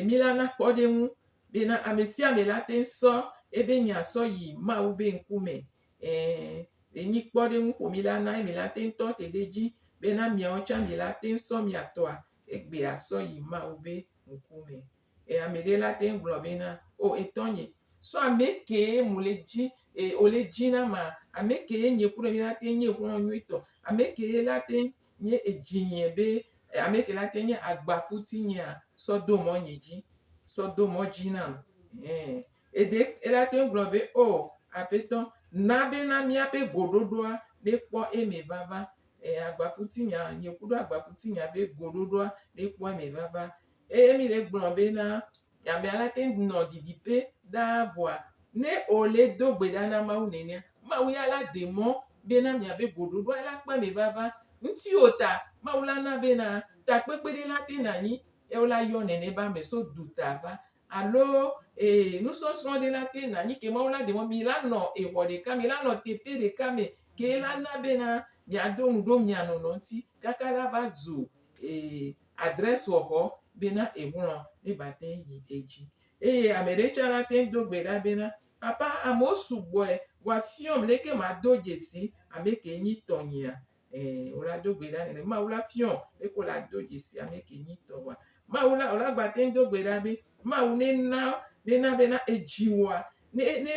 mi la na kpɔɖeŋu bena ame sia ame la te sɔ ebe nya sɔ yi Mawu be ŋkume. Ɛ̃, enyi kpɔɖeŋu ko mi la na ye mi la te tɔ te ɖe edzi bena miawo tsã mi la te sɔ mia tɔa egbea sɔ yi Mawu be ŋkume. E ame ɖe la te gblɔ bena, O etɔnye, sɔ ame kee mu le dzi, e o le dzi na ma, ame kee nye ku ɖe mi la te nye xlɔ̃ nyuitɔ, ame kee la te nye edzinye be, ame ke la te nye agbakuti nyea, sɔ do mɔ nye dzi, sɔ do mɔ dzi nam. Ɛ eɖe ela te gblɔ be, O Aƒetɔ, na bena míaƒe goɖoɖoa nekpɔ eme vava. E agbakutinya, nye ku ɖo agbakutinya be goɖoɖoa nekpɔ eme vava. Eye mi le gblɔ bena, amea la te nɔ didiƒe ɖaa vɔa, ne wòle do gbe ɖa na Mawu nenea, Mawu ya la de mɔ bena miabe goɖoɖoa la kpe eme vava. Ŋutiwò ta, Mawu la na bena takpekpe ɖe la te nɔ anyi ye wola yɔ nene be ame so duta va alo ee nusɔsrɔ̃ ɖe la te nɔ anyi ke Mawu la de mɔ mi la nɔ exɔ ɖeka, mi la nɔ teƒe ɖeka me ke la na bena miado ŋu ɖo mia nɔnɔ ŋuti kaka la va zu ee adresse wɔxɔ bena exlɔ̃ ne ba te yi edzi. Eye ame ɖe tsã la te do gbe ɖa bena, Papa, amewo sugbɔe, vɔa fiɔm leke mado dzesi ame ke nyi tɔnyea. Ɛɛ, wo la do gbe ɖa nene. Mawu la fiɔ leke wo la do dzesi ame ke nyi tɔwòa. Mawu la, wo la gba te do gbe ɖa be, Mawu ne na, ne na bena edziwòa, ne, ne,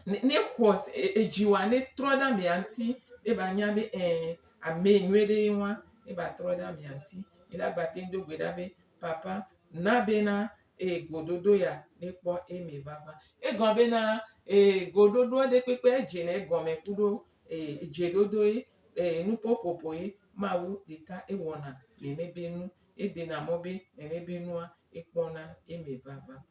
ne, ne xɔ edziwòa ne trɔ ɖe amea ŋuti, ne ba nya be ɛɛ, ame nyuie ɖe ye ŋua, ne ba trɔ ɖe amea ŋuti. Mi la gba te do gbe ɖa be, Papa, na bena e gododo ya ne kpɔ eme vava. Egɔme bena e goɖoɖoa ɖe kpekpe edze le egɔme kuɖo e dzeɖoɖo ye, e nuƒoƒoƒo ye Mawu ɖeka ewɔna nene be nu. Edena mɔ be nene be nua ekpɔna eme vava.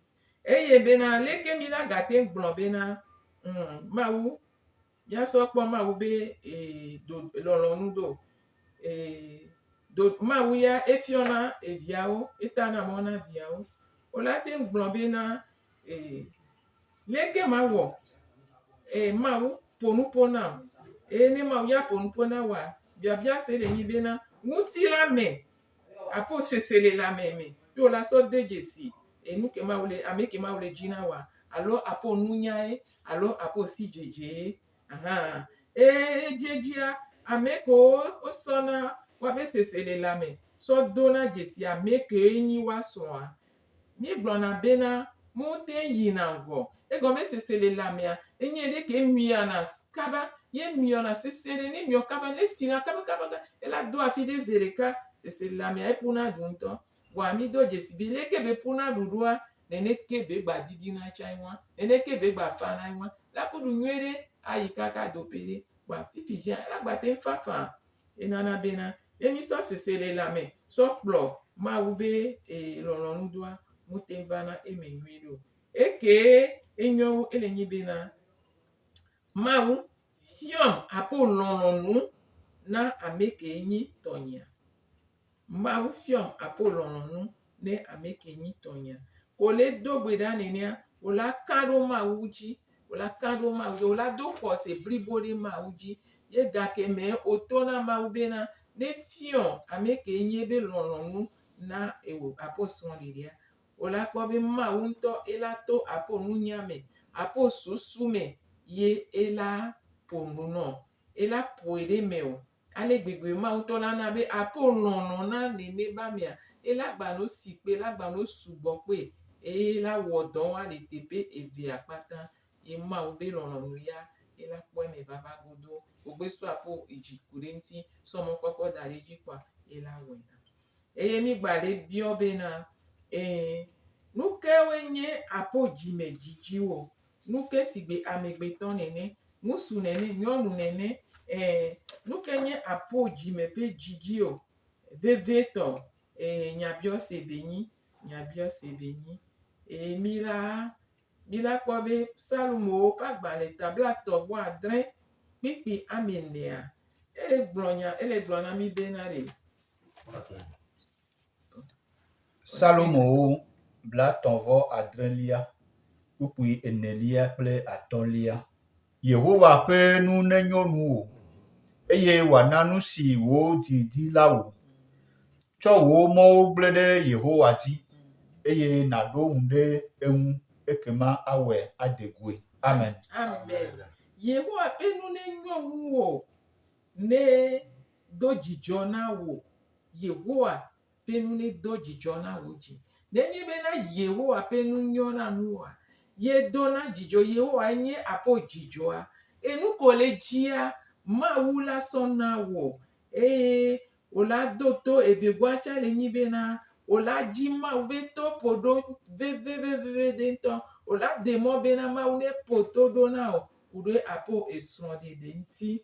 Eye bena leke mi la gate ŋu gblɔ bena, Ŋ, Mawu, míasɔ kpɔ Mawu be e, do, lɔlɔ̃nu ɖo. E, do, Mawu ya efiɔna eviawo, etana mɔ na viawo. Wola te ŋu gblɔ bena, e, leke mawɔ e, Mawu ƒo nuƒo nam. Eye ne Mawu ya ƒo nuƒo na wòa, biabia se le nyi bena, ŋutilã me apo seselelãme me ye wòla sɔ de dzesi enu ke Mawu le, ame ke Mawu le dzi na wòa, alo apo nunyae, alo apo sidzedzee. Ahan. Eye edziedzia, ame kewo wosɔna woabe seselelãme sɔ dona dzesi ame kee nyi woa srɔ̃a, Míegblɔna bena mote yina ŋgɔ. Egɔme seselelãmea enye ɖe ke miana kaba ye miɔna sesẽ ɖe. Ne miɔ kaba, ne sina kabakaba ela do afi ɖe zi ɖeka. Seselelãmea eƒuna ɖu ŋutɔ. Vɔa mído dzesi be leke be ƒuna ɖu ɖoa, neneke be gba didina tsã ye ŋua, neneke be gba fana ye ŋua. La ƒu ɖu nyuie ɖe ayi kaka do ƒe ɖe. Vɔa fifi dzia, ela gba teŋ fa faa. Enana bena ne mísɔ seselelãme sɔ kplɔ Mawu be lɔlɔ̃nu doa, mete ŋu vana eme nyuie ɖe o. Ekee enyɔ wu ele nyi bena Mawu fiɔm apo lɔlɔ̃nu na ame ke nyi tɔnyea. Mawu fiɔm apo lɔlɔ̃nu ne ame ke nyi tɔnyea. Ko le do gbe ɖa nenea, wò la ka ɖo Mawu dzi, wò la ka ɖo Mawu dzi, wò la do xɔse blibo ɖe Mawu dzi. Ye gake me wòto na Mawu bena ne fiɔ ame ke nyi ebe lɔlɔ̃nu na ewò apo srɔ̃ɖeɖea, wò la kpɔ be Mawu ŋutɔ ela to apo nunya me, apo susu me ye ela ƒo nu nɔ, ela ƒoe ɖe mewò. Ale gbegbe Mawu ŋutɔ la na be apo lɔlɔ̃ na nene be amea, ela gba no si kpe, ela gba no sugbɔ kpe eye ela wɔ dɔ wa le teƒe evea kpata. Ye Mawu be lɔlɔ̃nu ya ela kpɔ eme vava godo. Wogbe sɔ apo edzi ku ɖe eŋuti, sɔ mɔkpɔkpɔ da ɖe edzi kpoa ela wɔe na. Eye mi gba le biɔ bena, Ɛ̃, nukewoe nye apo dzime dzidziwo? Nuke sigbe amegbetɔ nene, ŋusu nene, nyɔnu nene, ɛ̃, nuke nye apo dzime ƒe dzidzi o? Vevitɔ, ɛ̃, nyabiɔse be nyi, nyabiɔse be nyi. Eye mi la, mi la kpɔ be Psalmowo ƒe agbalẽ ta blatɔ̃ vɔ adre kpukpui ame enea, ele gblɔ nya, ele gblɔ na mi bena ɖe. Salomowo blatɔ̃ vɔ adrelia, kpukpui enelia kple atɔ̃lia. Yehowa ƒe nu nenyo nuwò, eye wòana nu si wò dzi di la wò. Tsɔ wò mɔwo gblẽ ɖe Yehowa dzi, eye nàɖo ŋu ɖe eŋu, ekema awɔe ade goe. Amen. Amen. Yehowa ƒe nu nenyo ŋuwò, ne do dzidzɔ na wò. Yehowa ƒe nu nedo dzidzɔ na wò dzi. Nenye bena Yehowa ƒe nu nyo na nuwòa, yedona dzidzɔ. Yehowa nye aƒo dzidzɔa. Enu ko le dzia, Mawu la sɔ na wò eye wòla do to evegoa tsã le nyi bena wòla dzi Mawu be to ƒo ɖo veveveveve ŋutɔ. Wòla de mɔ bena Mawu ne ƒo to ɖo na wò ku ɖe aƒo esrɔ̃ɖeɖe ŋuti.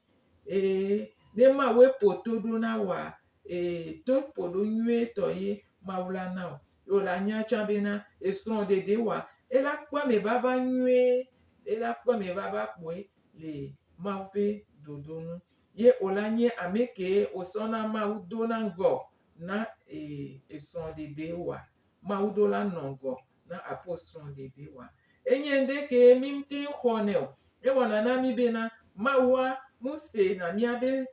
Eye ne Mawue ƒo to ɖo na wòa, ee, to ƒo ɖo nyuietɔ ye Mawu la na wò. Ye wòle anya tsã bena esrɔ̃ɖeɖe wòa, ela kpɔ eme vava nyuie, ela kpɔ eme vava kpoe le Mawu ƒe ɖoɖo nu. Ye wòla nye ame kee wòsɔna Mawu dona ŋgɔ na ee, esrɔ̃ɖeɖe wòa. Mawu ɖo la nɔ ŋgɔ na aƒo srɔ̃ɖeɖe wòa. Enye ŋɖe kee mí ŋte xɔnɛ o. Ewɔna na mí bena Mawua ŋusena míabe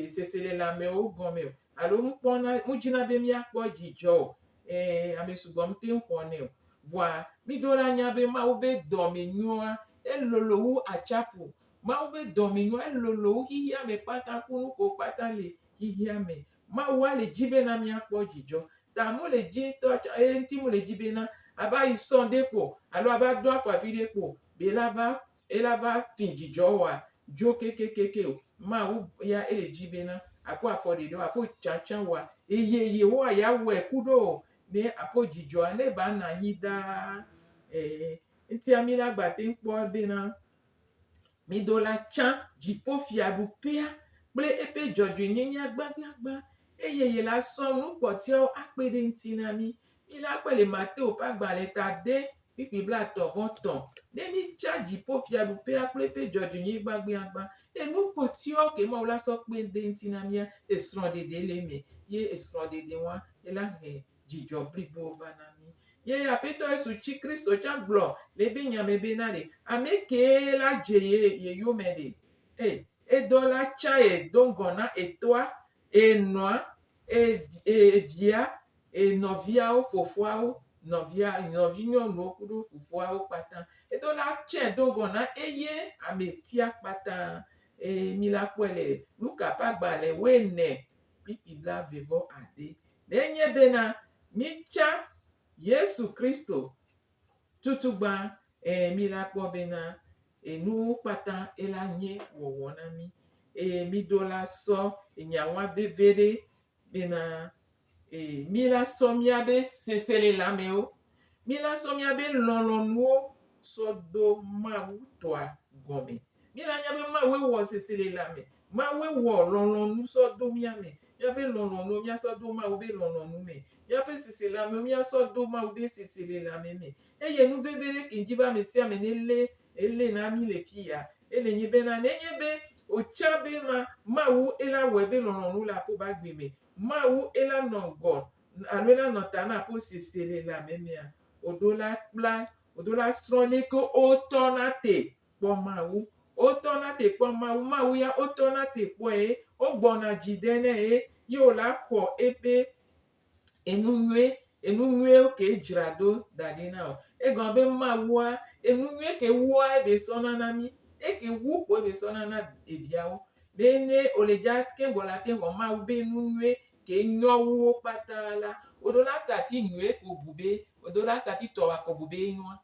seselelãmewo gɔme o alo ŋukpɔna, ŋudzina be míakpɔ dzidzɔ o. Ẽ, ame sugbɔ ŋte xɔnɛ o. Vɔa míɖo la nya be Mawu be dɔme nyoa, elolo wu atsiaƒu. Mawu be dɔme nyoa, elolo wu xexea me kpata ku nu kewo kpata le xexea me. Mawua le dzi bena míakpɔ dzidzɔ. Ta mole dzi ŋutɔ tsã eye ŋuti mole dzi bena ava yi sɔ ɖe kpo alo ava do afɔ afi ɖe kpo be ela va ela va fi dzidzɔ oa, dzo kekekeke o. Mawu ya ele dzi bena akpɔ afɔ ɖeɖe o, akpɔ tsãtsã oa, eye Yehowa ya wɔe ku ɖo o ne akpɔ dzidzɔa ne ba nɔ anyi ɖaa. Ee, ŋutia mi la gba te kpɔ bena mido la tsã dziƒofiaɖuƒea kple eƒe dzɔdzɔenyenyea gbãgbãgbã eye ye la sɔ nu kpɔtɔeawo akpe ɖe eŋuti na mí. Mi la kpɔe le Mateo ƒe agbalẽ ta ade kpukpui blaetɔ̃ vɔ tɔ̃. Ne mi tsã dziƒofiaɖuƒea kple eƒe dzɔdzɔenyenye gbãgbãgbã, enu kpɔtɔeawo ke Mawu la sɔ kpe ɖe eŋuti na mía, esrɔ̃ɖeɖe le eme ye esrɔ̃ɖeɖe wa ela he dzidzɔ blibo va na mí. Ye Aƒetɔ Yesu tsi Kristo tsã gblɔ le ebe nya me bena ɖe, ame kee la dze ye ye yome ɖe? E, edɔ la tsã ye do ŋgɔ na etɔa, enɔa, evia, enɔviawo, fofoawo, nɔvia, nɔvinyɔnuwo kuɖo fofoawo kpata. Edo la tsɛ do ŋgɔ na eye ametia kpata. Eye mi la kpɔe le Luka ƒe agbalẽ wuiene kpukpui blaeve vɔ ade. Nenye bena mítsa Yesu Kristo tutugbã, ẽ, míla kpɔ bena enuwo kpata ela nye wɔwɔ na mí. Eye míɖo la sɔ enyawa veviɖe bena e, míla sɔ míabe seselelãmewo, míla sɔ míabe lɔlɔ̃nuwo sɔ do Mawu tɔa gɔme. Míla nya be Mawue wɔ seselelãme, Mawue wɔ lɔlɔ̃nu sɔ do mía me. Míaƒe lɔlɔ̃nuwo míasɔ do Mawu be lɔlɔ̃nu me. Míaƒe seselelãmewo míasɔ do Mawu be seselelãme me. Eye nu vevi ɖe ke ŋdi be ame sia ame nelé elé na mí le fiya, ele nyi bena nenye be wòtsa be ma Mawu ela wɔe be lɔlɔ̃nu le aƒo be agbe me, Mawu ela nɔ ŋgɔ alo ela nɔ ta na aƒo seselelãme mea, wòɖo la kpla, wòɖo la srɔ̃ leke wotɔna te kpɔ Mawu. Wotɔna te kpɔ Mawu. Mawu ya wotɔna te kpɔe, wogbɔna dzi de nɛ ye wòla xɔ eƒe enu nyui, enu nyuiwo ke dzra ɖo da ɖi na wò. Egɔme be Mawua, enu nyui ke wua ebe sɔna na mí. Eke wu ko ebe sɔna na eviawo. Be ne wòle dza ke gbɔ la te xɔ Mawu be nu nyui ke nyɔ wu wo kpata la, woɖo la tati nyui ko bu be, woɖo la tati tɔwa ko bu be enyoa.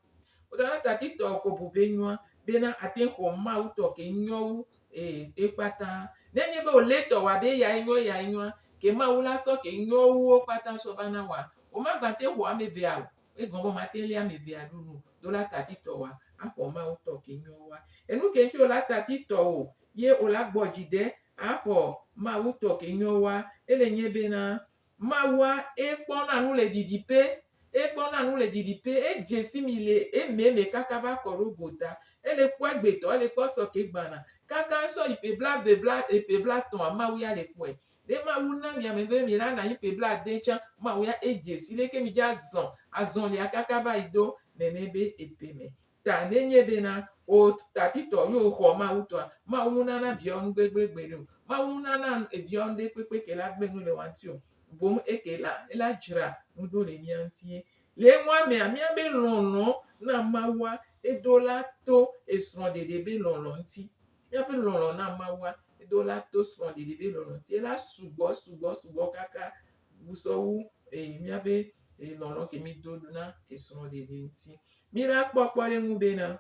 Woɖo la tati tɔwa ko bu be enyoa bena ate xɔ Mawu tɔ ke nyɔ wu e ekpata. Nenye be wòlé tɔwa be eyae nyɔ eyae nyoa, ke Mawu la sɔ ke nyɔ wu wo kpata sɔ va na wòa, womagba te xɔ ame evea o. Egɔme be womate lé ame evea ɖo nu o. Ɖo la tati tɔwa axɔ Mawu tɔ ke nyɔ wua. Enu ke ŋuti wòla tati tɔwò ye wòla gbɔ dzi ɖe axɔ Mawu tɔ ke nyɔ wua, ele nye bena Mawua ekpɔna nu le didiƒe, ekpɔna nu le didiƒe, edze si mi le ememe kaka va kɔ ɖo gota. Ele kpɔ egbetɔ, ele kpɔ sɔ ke gbana. Kaka sɔ yi ƒe blaeve, bla, eƒe blatɔ̃a, Mawu ya le kpɔe. Ne Mawu na mi ame be mi la nɔ anyi ƒe blaade tsã, Mawu ya edze si leke mi dza zɔ azɔlia kaka va yi do nene be eƒe me. Ta nenye bena wò tatitɔ ye wòxɔ Mawu tɔa, Mawu menana viawo nu gbegblẽ gbeɖe o. Mawu menana eviawo nuɖe kpekpe ke la gblẽ nu le woa ŋuti o. Boŋ eke la, ela dzra nu ɖo le mía ŋuti. Le enua mea, míabe lɔlɔ̃ na Mawua, edo la to esrɔ̃ɖeɖe be lɔlɔ̃ ŋuti. Míaƒe lɔlɔ̃ na Mawua, edo la to srɔ̃ɖeɖe be lɔlɔ̃ ŋuti. Ela sugbɔ, sugbɔ, sugbɔ kaka wu sɔwu e míaƒe lɔlɔ̃ ke mído na esrɔ̃ɖeɖe ŋuti. Míva kpɔ kpɔɖeŋu bena,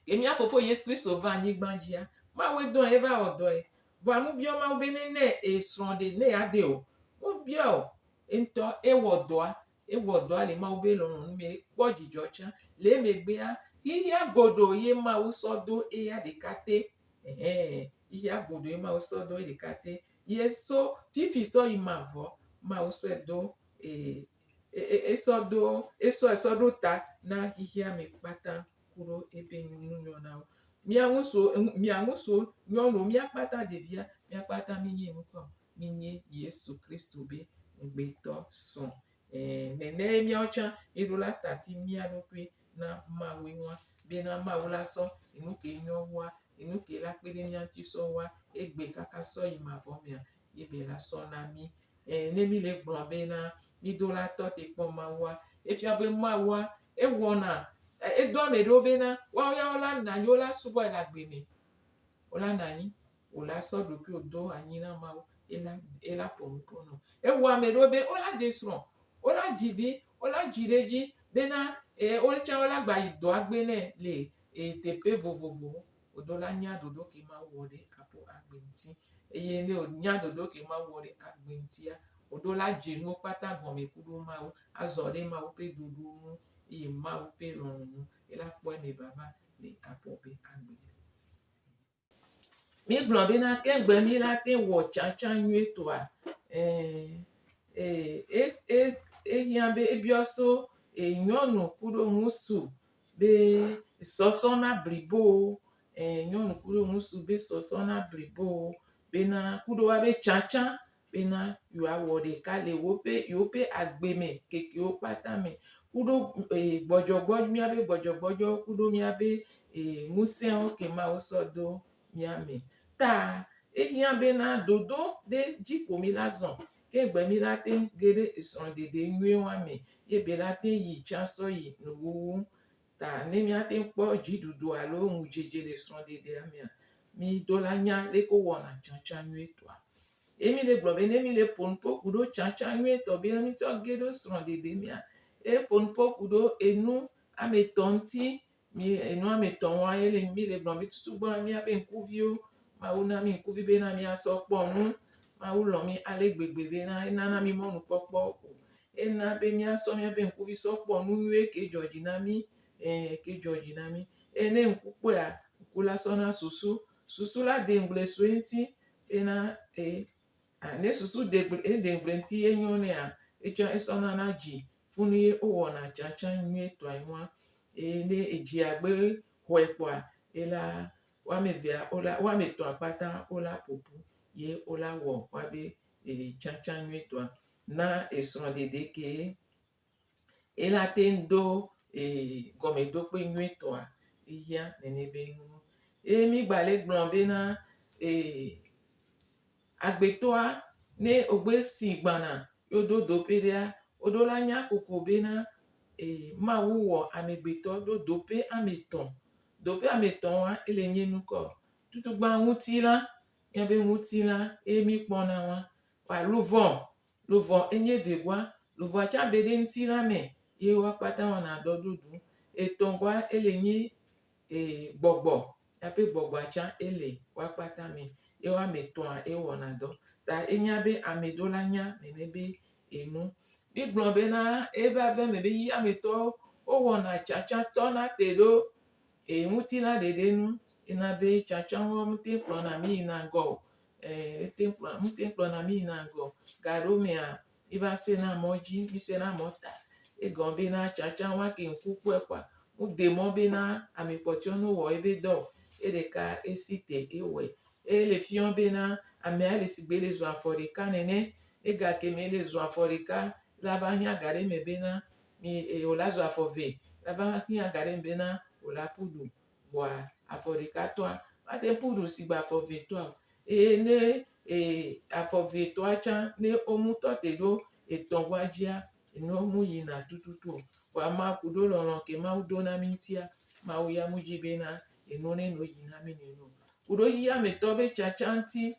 ke mía Fofo Yesu Kristo va anyigba dzia, Mawue dɔe eva wɔ dɔe. Vɔa mubiɔ Mawu be ne nɛ esrɔ̃ ɖe ne yeaɖe o. Mubiɔ o. Eŋutɔ ewɔ dɔa, ewɔ dɔa le Mawu be lɔlɔ̃nu me, ekpɔ dzidzɔ tsã. Le emegbea, xexea godoo ye Mawu sɔ do eya ɖeka te. Ɛhɛn, xexea godoo ye Mawu sɔ do eɖeka te. Ye so fifi sɔ yi mavɔ, Mawu sɔe do e esɔ do esɔe sɔ ɖo ta na xexea me kpata ku ɖo eƒe nunyɔnawo. Mía ŋutsuwo, mía ŋutsuwo, nyɔnuwo, mía kpata ɖevia, mía kpata míenye nukɔ, míenye Yesu Kristo be ŋugbetɔ srɔ̃. Ɛɛ nene míawo tsã míeɖo la tati mía ɖokui na Mawu nua bena Mawu la sɔ enu ke nyɔ wua, enu ke la kpe ɖe mía ŋuti sɔ wua egbe kaka sɔ yi mavɔ mea, ye be la sɔ na mí. Ɛɛ ne míle gblɔ bena míɖo la tɔ te kpɔ Mawua, Efia be Mawua, ewɔna, edo ame ɖewo bena woawo ya wola nɔ anyi, wola subɔe le agbe me. Wola nɔ anyi, wòla sɔ ɖokuiwò do anyi na Mawu, ela ela ƒo nu ƒo nɔ. Ewɔ ame ɖewo be wola ɖe srɔ̃, wola dzi vi, wola dzi ɖe edzi bena e wotsã wola gba yi dɔa gbe nɛ le e teƒe vovovowo. Woɖo la nya ɖoɖo ke Mawu wɔ ɖe aƒo agbe ŋuti. Eye ne wònya ɖoɖo ke Mawu wɔ ɖe agbe ŋutia, wòɖo la dze nuwo kpata gɔme ku ɖo Mawu, azɔ ɖe Mawu ƒe ɖoɖo nu eye Mawu ƒe lɔlɔ̃ nu. Ela kpɔ eme vava le aƒo ƒe agbe me. Mígblɔ bena ke gbe mí la te wɔ tsatsa nyuietɔa, e e ehiã be ebiɔ so nyɔnu kuɖo ŋutsu be sɔsɔ na blibo, nyɔnu kuɖo ŋutsu be sɔsɔ na blibo bena kuɖo woabe tsatsa bena yewoawɔ ɖeka le woƒe yewoƒe agbe me kekewo kpata me kuɖo gbɔdzɔgbɔ míaƒe gbɔdzɔgbɔdzɔwo kuɖo míaƒe ŋusẽwo ke Mawu sɔ do mía me. Ta ehiã bena dodo ɖe dzi ko mí la zɔ ke gbe mí la te ge ɖe esrɔ̃ɖeɖe nyuiwoa me ye be la te yi tsã sɔ yi nuwuwu. Ta ne míate ŋu kpɔ dziɖuɖu alo ŋudzedze le srɔ̃ɖeɖea mea, mído la nya leke wowɔna tsãtsã nyuietɔa. Ye míle gblɔ be ne míle ƒo nu ƒo ku ɖo tsãtsã nyuietɔ be mítsɔ ge ɖo srɔ̃ɖeɖe mea, eƒo nu ƒo ku ɖo enu ame etɔ̃ ŋuti. Mi enu ame etɔ̃ wa ye le míle gblɔ be tutugbɔ míaƒe ŋkuviwo. Mawu na mí ŋkuvi bena míasɔ kpɔ nu. Mawu lɔ̃ mí ale gbegbe bena enana mí mɔnukpɔkpɔ o. Ena be míasɔ míaƒe ŋkuvi sɔ kpɔ nu nyuie ke dzɔ dzi na mí, ẽ ke dzɔ dzi na mí. Eye ne ŋku kpɔea, ŋku la sɔna susu. Susu la de ŋugble so eŋuti bena e a ne susu de gble ede ŋugble ŋuti ye nyo nɛa, etsɔ esɔna na dzi funu ye wowɔna tsatsa nyuietɔa nua. Eye ne edzia gbe xɔe kpɔa, ela woame evea wola woame etɔ̃a kpata wola ƒoƒu ye wola wɔ woabe tsatsa nyuietɔa na esrɔ̃ɖeɖe ke ela te ŋu ɖo gɔmeɖokpe nyuietɔa ehiã nene be nu. Eye mí gba le gblɔ bena agbetɔa ne wogbe si gbana ye wodo doƒe ɖea, woɖo la nya koko bena Mawu wɔ amegbetɔ ɖo doƒe ame etɔ̃. Doƒe ame etɔ̃ wa ele nye nukɔ. Tutugba ŋutilã, míabe ŋutilã ye mí kpɔna wa. Vɔa luvɔ, luvɔ enye evegɔa. Luvɔa tsã be ɖe ŋutilã me ye woa kpata wɔna dɔ ɖuɖu. Etɔ̃gɔa ele nyi gbɔgbɔ, míaƒe gbɔgbɔa tsã ele woa kpata me ye woame etɔ̃a ye wɔna dɔ. Ta enya be ame ɖewo la nya nene be enu. Mígblɔ bena eva ve eme be yi ame etɔ̃wo wowɔna tsatsa tɔna te ɖo ŋutilã ɖeɖe nu. Ena be tsatsawoa mete kplɔna mí yina ŋgɔ o. Ete kplɔ mete kplɔna mí yina ŋgɔ o. Gaɖewomea, míva sena mɔ dzi, mísena mɔ ta. Egɔme bena tsatsawoa ke ŋku kpɔe kpoa, wode mɔ bena ame kpɔtɔewo ne wɔ ebe dɔ o. Eɖeka esi te ewɔe. Ele fiɔ bena amea le sigbe le zɔ afɔ ɖeka nene. Ne gakeme ele zɔ afɔ ɖeka la va hiã ga ɖe me bena mi wòla zɔ afɔ ve la va hiã ga ɖe me bena wòla ƒu du. Vɔa afɔ ɖeka tɔa mate ŋu ƒu du sigbe afɔ ve tɔa o. Eye ne afɔ ve tɔa tsã ne womu tɔ te ɖo etɔ̃ gɔa dzia, enuwo mu yina tututu o. Vɔa Mawu ku ɖo lɔlɔ̃ ke Mawu ɖo na mí ŋutia, Mawu ya mu dzi bena enu ne no yi na mí nene o. Ku ɖo xexeametɔ be tsatsa ŋuti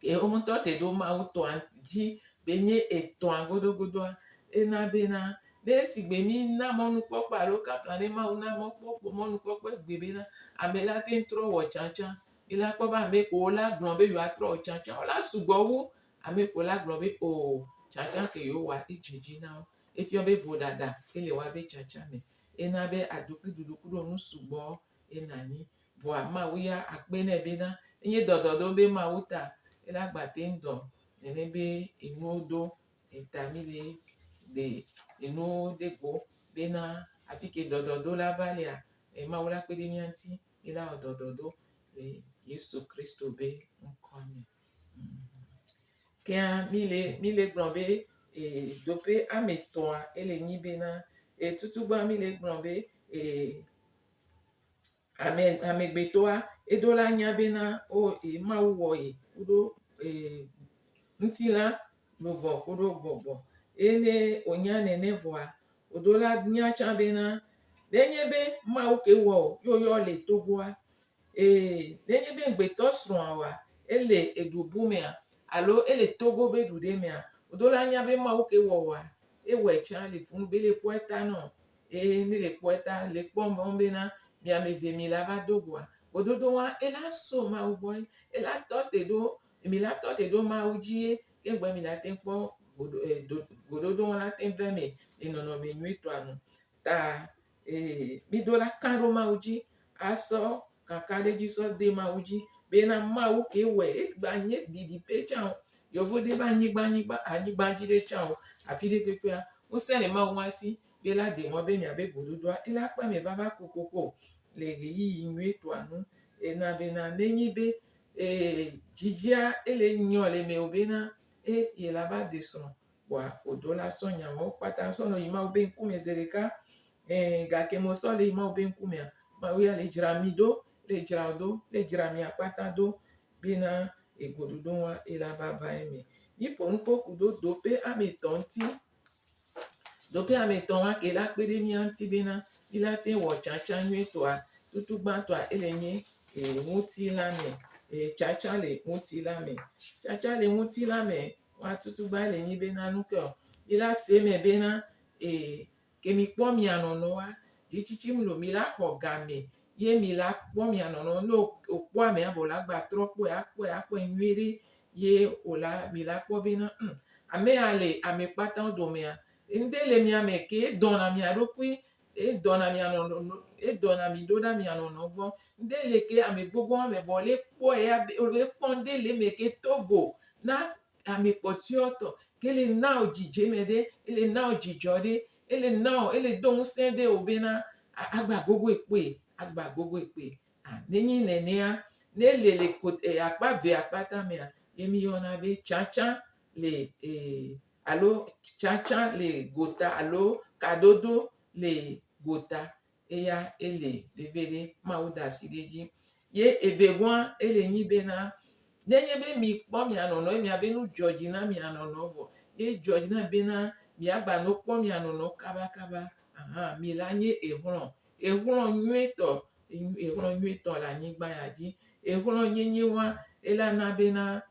ke woŋutɔ te ɖo Mawu tɔa dzi be nye etɔa godogodoa, ena bena ne sigbe mí na mɔnukpɔkpɔ alo kaka ne Mawu na mɔkpɔkpɔ mɔnukpɔkpɔ egbe bena ame la te ŋu trɔ wɔ tsatsa. Mi la kpɔ be ame kewo la gblɔ be yewoatrɔ wɔ tsatsa wola sugbɔ wu ame kewo la gblɔ be o tsatsa ke yewowa edze dzi na wo. Efia be vodada ele woabe tsatsa me. Ena be aɖukliɖuɖu kuɖo nu sugbɔ ena anyi. Vɔa Mawu ya akpe nɛ bena enye dɔdɔɖo be Mawu ta ela gba teŋ dɔ nene be enuwo do eta mi le ɖe enuwo de go bena afike dɔdɔɖo la va lea, Mawu la kpe ɖe mía ŋuti mi la wɔ dɔdɔɖo le Yesu Kristo be ŋkɔ me. Kea mi le mi le gblɔ be ɖoƒe ame etɔ̃a ele nyi bena tutugba mi le gblɔ be ame amegbetɔa eɖo la nya bena o Mawu wɔ ye kuɖo ŋutilã, luʋɔ kuɖo gbɔgbɔ. Eye ne wònya nene vɔa, Woɖo la nya tsã bena nenye be Mawu ke wɔ ye woyɔ le Togoa, ee nenye be ŋgbetɔ srɔ̃a oa, ele edu bu mea alo ele Togo be du ɖe mea, woɖo la nya be Mawu ke wɔ woa, ewɔe tsã le funu be le kpɔ eta nɔ. Eye ne le kpɔ eta, le kpɔ mɔ bena mi ame eve mi la va do goa, gododo wa ela so Mawu gbɔ ye, ela tɔ te ɖo, mi la tɔ te ɖo Mawu dzi ye, ke gbe mi la te kpɔ godo e do gododo wa la te va eme le nɔnɔme nyuitɔa nu. Ta e mi ɖo la ka ɖo Mawu dzi asɔ kakaɖedzi sɔ de Mawu dzi bena Mawu ke wɔe egba nye didiƒe tsã o, yevu ɖe be anyigba anyigba anyigba dzi ɖe tsã o, afi ɖe kpekpea, ŋusẽ le Mawu hã si be la ɖe mɔ be miabe gododoa ela kpe ame vava kokoko le ɣeyiɣi nyuitɔa nu. Ena bena nenye be ee dzidzia ele nyɔ le mewò bena e ye la va ɖe srɔ̃ kpoa wòɖo la sɔ nya mawo kpata sɔ nɔ yi Mawu be ŋkume zeɖeka. Ɛ̃ gake mesɔ le yi Mawu be ŋkumea, Mawu ya le dzra mi ɖo, le dzra wò ɖo, le dzra mia kpata ɖo bena egoɖoɖo wa ela va va eme. Míƒo nu kpo ku ɖo doƒe ame etɔ̃ ŋuti. Doƒe ame etɔ̃ wa ke la kpe ɖe mía ŋuti bena míla te wɔ tsatsa nyuietɔa. Tutu gbãtɔa ele nye e ŋutilã me. E tsatsa le ŋutilã me. Tsatsa le ŋutilã me wa tutugba le nyi bena nu ke o. Mi la se eme bena e ke mi kpɔ mia nɔnɔwoa, dzitsitsi mlo mi la xɔ game ye mi la kpɔ mia nɔnɔwo. Ne wokpɔ amea vɔ la gba trɔ kpɔe akpɔe akpɔe nyuie ɖe ye wola mi la kpɔ bena ŋ ame ya le ame kpatawo domea, ŋde le mia me ke edɔna mia ɖokui edɔna mia nɔnɔ edɔna mi ɖo ɖa mia nɔnɔ gbɔ. Ŋde le ke ame gbogbo me vɔ le kpɔe ya be le kpɔ ŋde le eme ke to vo na ame kpɔtɔewo tɔ ke le na wò dzidzeme ɖe, ele na wò dzidzɔ ɖe, ele na wò ele do ŋusẽ ɖe wò bena agba gogoe kpɔe, agba gogoe kpɔe. A nenyi nenea, ne ele le ko e akpa evea kpata mea, ye miyɔna be tsatsa le e alo tsatsa le gota alo kadodo le gota. Eya ele veviɖe. Mawu da asi ɖe edzi. Ye evegɔa ele nyi bena nenye be mikpɔ mia nɔnɔ ye miabe nu dzɔ dzi na mia nɔnɔ vɔ ye dzɔ dzi na mi bena miagba no kpɔ mia nɔnɔ kabakaba ahan mi la nye exlɔ̃. Exlɔ̃ nyuietɔ exlɔ̃ nyuietɔ le anyigba ya dzi. Exlɔ̃ nyenye wa ela na bena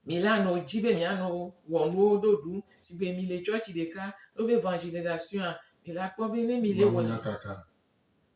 mi la nɔ dzi be mianɔ wɔ nuwo ɖoɖu sigbe mi le tsɔtsi ɖeka wobe evangelisation mi la kpɔ be ne mi le wɔ Mawunyakaka.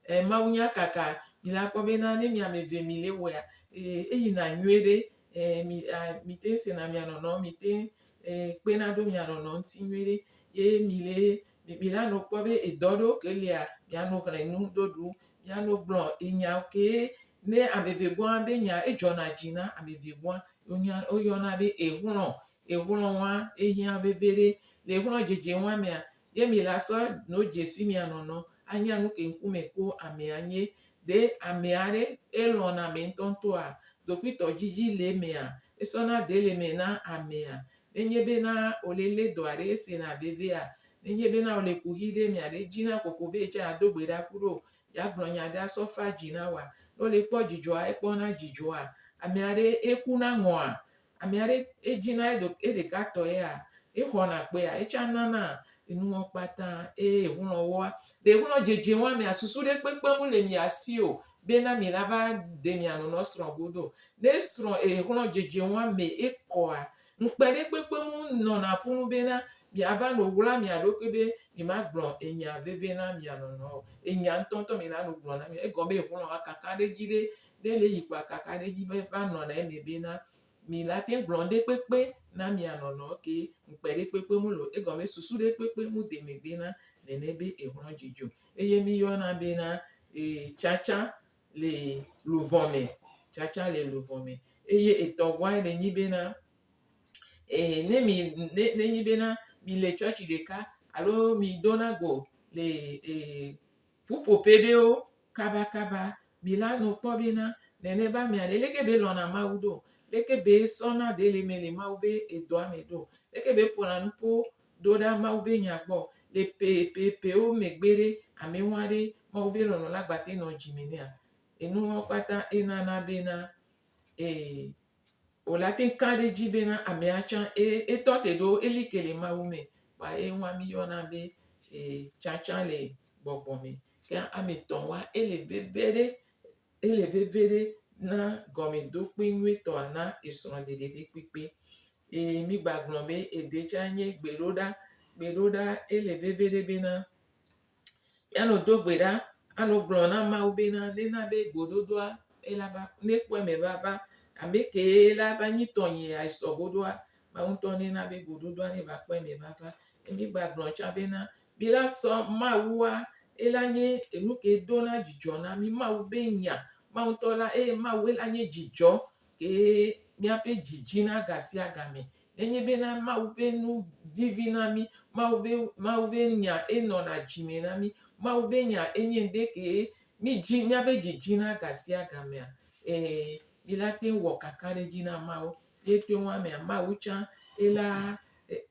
e mawunyakaka mi la kpɔ bena ne mi ame eve mi le wɔa e eyina nyuie ɖe e mi a mi te sena mia nɔnɔ mi te e kpena ɖo mia nɔnɔ ŋuti nyuie ɖe ye mi le mi la nɔ kpɔ be edɔ ɖewo ke lia mianɔ xlẽ nu ɖoɖu mianɔ gblɔ enya ke ne ame eve gbɔa be nya edzɔna dzi na ame eve gbɔa wonya woyɔna be exlɔ̃. Exlɔ̃ wa ehiã veviɖe. Le exlɔ̃ dzedze wa mea ye mi la sɔ no dzesi mia nɔnɔ anya nu ke ŋkume ko amea nye. Ɖe amea ɖe elɔ̃na ame ŋutɔŋutɔa? Ɖokuitɔ dzidzi le emea? Esɔna ɖe le eme na amea? Nenye bena wòle lé dɔ aɖe esena vevia? Nenye bena wòle kuxi ɖe mea ɖe edzina kokoko be yetsã yeado gbe ɖa ku ɖo yeagblɔ nya ɖe asɔ fa dzi na wòa? Ne wole kpɔ dzidzɔa, ekpɔna dzidzɔa? Ame aɖe ekuna ŋɔa? Ame aɖe edzina eɖo eɖeka tɔ ya? Exɔna kpea? Etsã nana enuwɔ kpata eye exlɔ̃ woa? Le exlɔ̃ dzedze woa mea, susu ɖe kpekpe mu le mia si o bena mi la va de mia nɔnɔ srɔ̃ godo. Ne srɔ̃ exlɔ̃ dzedze woa me ekɔa, ŋukpe ɖe kpekpe mu nɔna funu bena miava no wla mia ɖokui be mi ma gblɔ enya veve na mia nɔnɔ o. Enya ŋutɔŋutɔ mi la no gblɔ na mi. Egɔme exlɔ̃ woa kaka ɖe edzi ɖe ne le yi kpoa kaka ɖe edzi be va nɔna eme bena mi la te gblɔ ŋɖe kpekpe na mia nɔnɔ ke ŋukpe ɖe kpekpe mu lo egɔme susu ɖe kpekpe mu de megbe na nene be exlɔ̃ dzidzo. Eye mi yɔna bena e tsatsa le luvɔ me, tsatsa le luvɔ me. Eye etɔ̃gɔa le nyi bena e ne mi ne nenyi bena mi le tsɔtsi ɖeka alo mi dona go le e ƒuƒoƒe ɖewo kabakaba mi la nɔ kpɔ bena nene be amea ɖe leke be lɔ̃na Mawu ɖo, leke be sɔna ɖe le eme le Mawu be edɔa me ɖo, leke be ƒona nuƒo ɖo ɖa Mawu be nya gbɔ le ƒeƒeƒewo megbe ɖe amewo aɖe Mawu be lɔlɔ̃ la gbate nɔ dzime nɛa. Enuwo kpata enana bena ee wòle ate ŋu ka ɖe edzi bena amea tsã etɔ te ɖo eli ke le Mawu me. Kpoa ye ŋua miyɔna be E tsatsa le gbɔgbɔ me. Ke ame etɔ̃ wa ele veve ɖe ele veve ɖe na gɔmeɖokpe nyuietɔa na esrɔ̃ɖeɖe ɖe kpekpe. Eye mi gba gblɔ be eɖe tsã nye gbeɖoɖa. Gbeɖoɖa ele veve ɖe bena míanɔ do gbe ɖa anɔ gblɔ na Mawu bena nena be gododoa ela va nekpɔ eme vava. Ame kee la va nyi tɔnyea esɔ godoa Mawu ŋutɔ nena be gododoa neva kpɔ eme vava. Ye mi gba gblɔ tsã bena mi la sɔ Mawua ela nye enu ke dona dzidzɔ na mi. Mawu be nya Mawu ŋutɔ la eye Mawu ela nye dzidzɔ ke míaƒe dzi dzina gasiagame. Nenye bena Mawu ƒe nu vivi na mí, Mawu be Mawu be nya enɔna dzime na mí, Mawu be nya enye ŋɖe ke mí dzi míaƒe dzi dzina gasiagamea, ee mí la te ŋu wɔ kakaɖedzi na Mawu. Ye to ŋua mea, Mawu tsã ela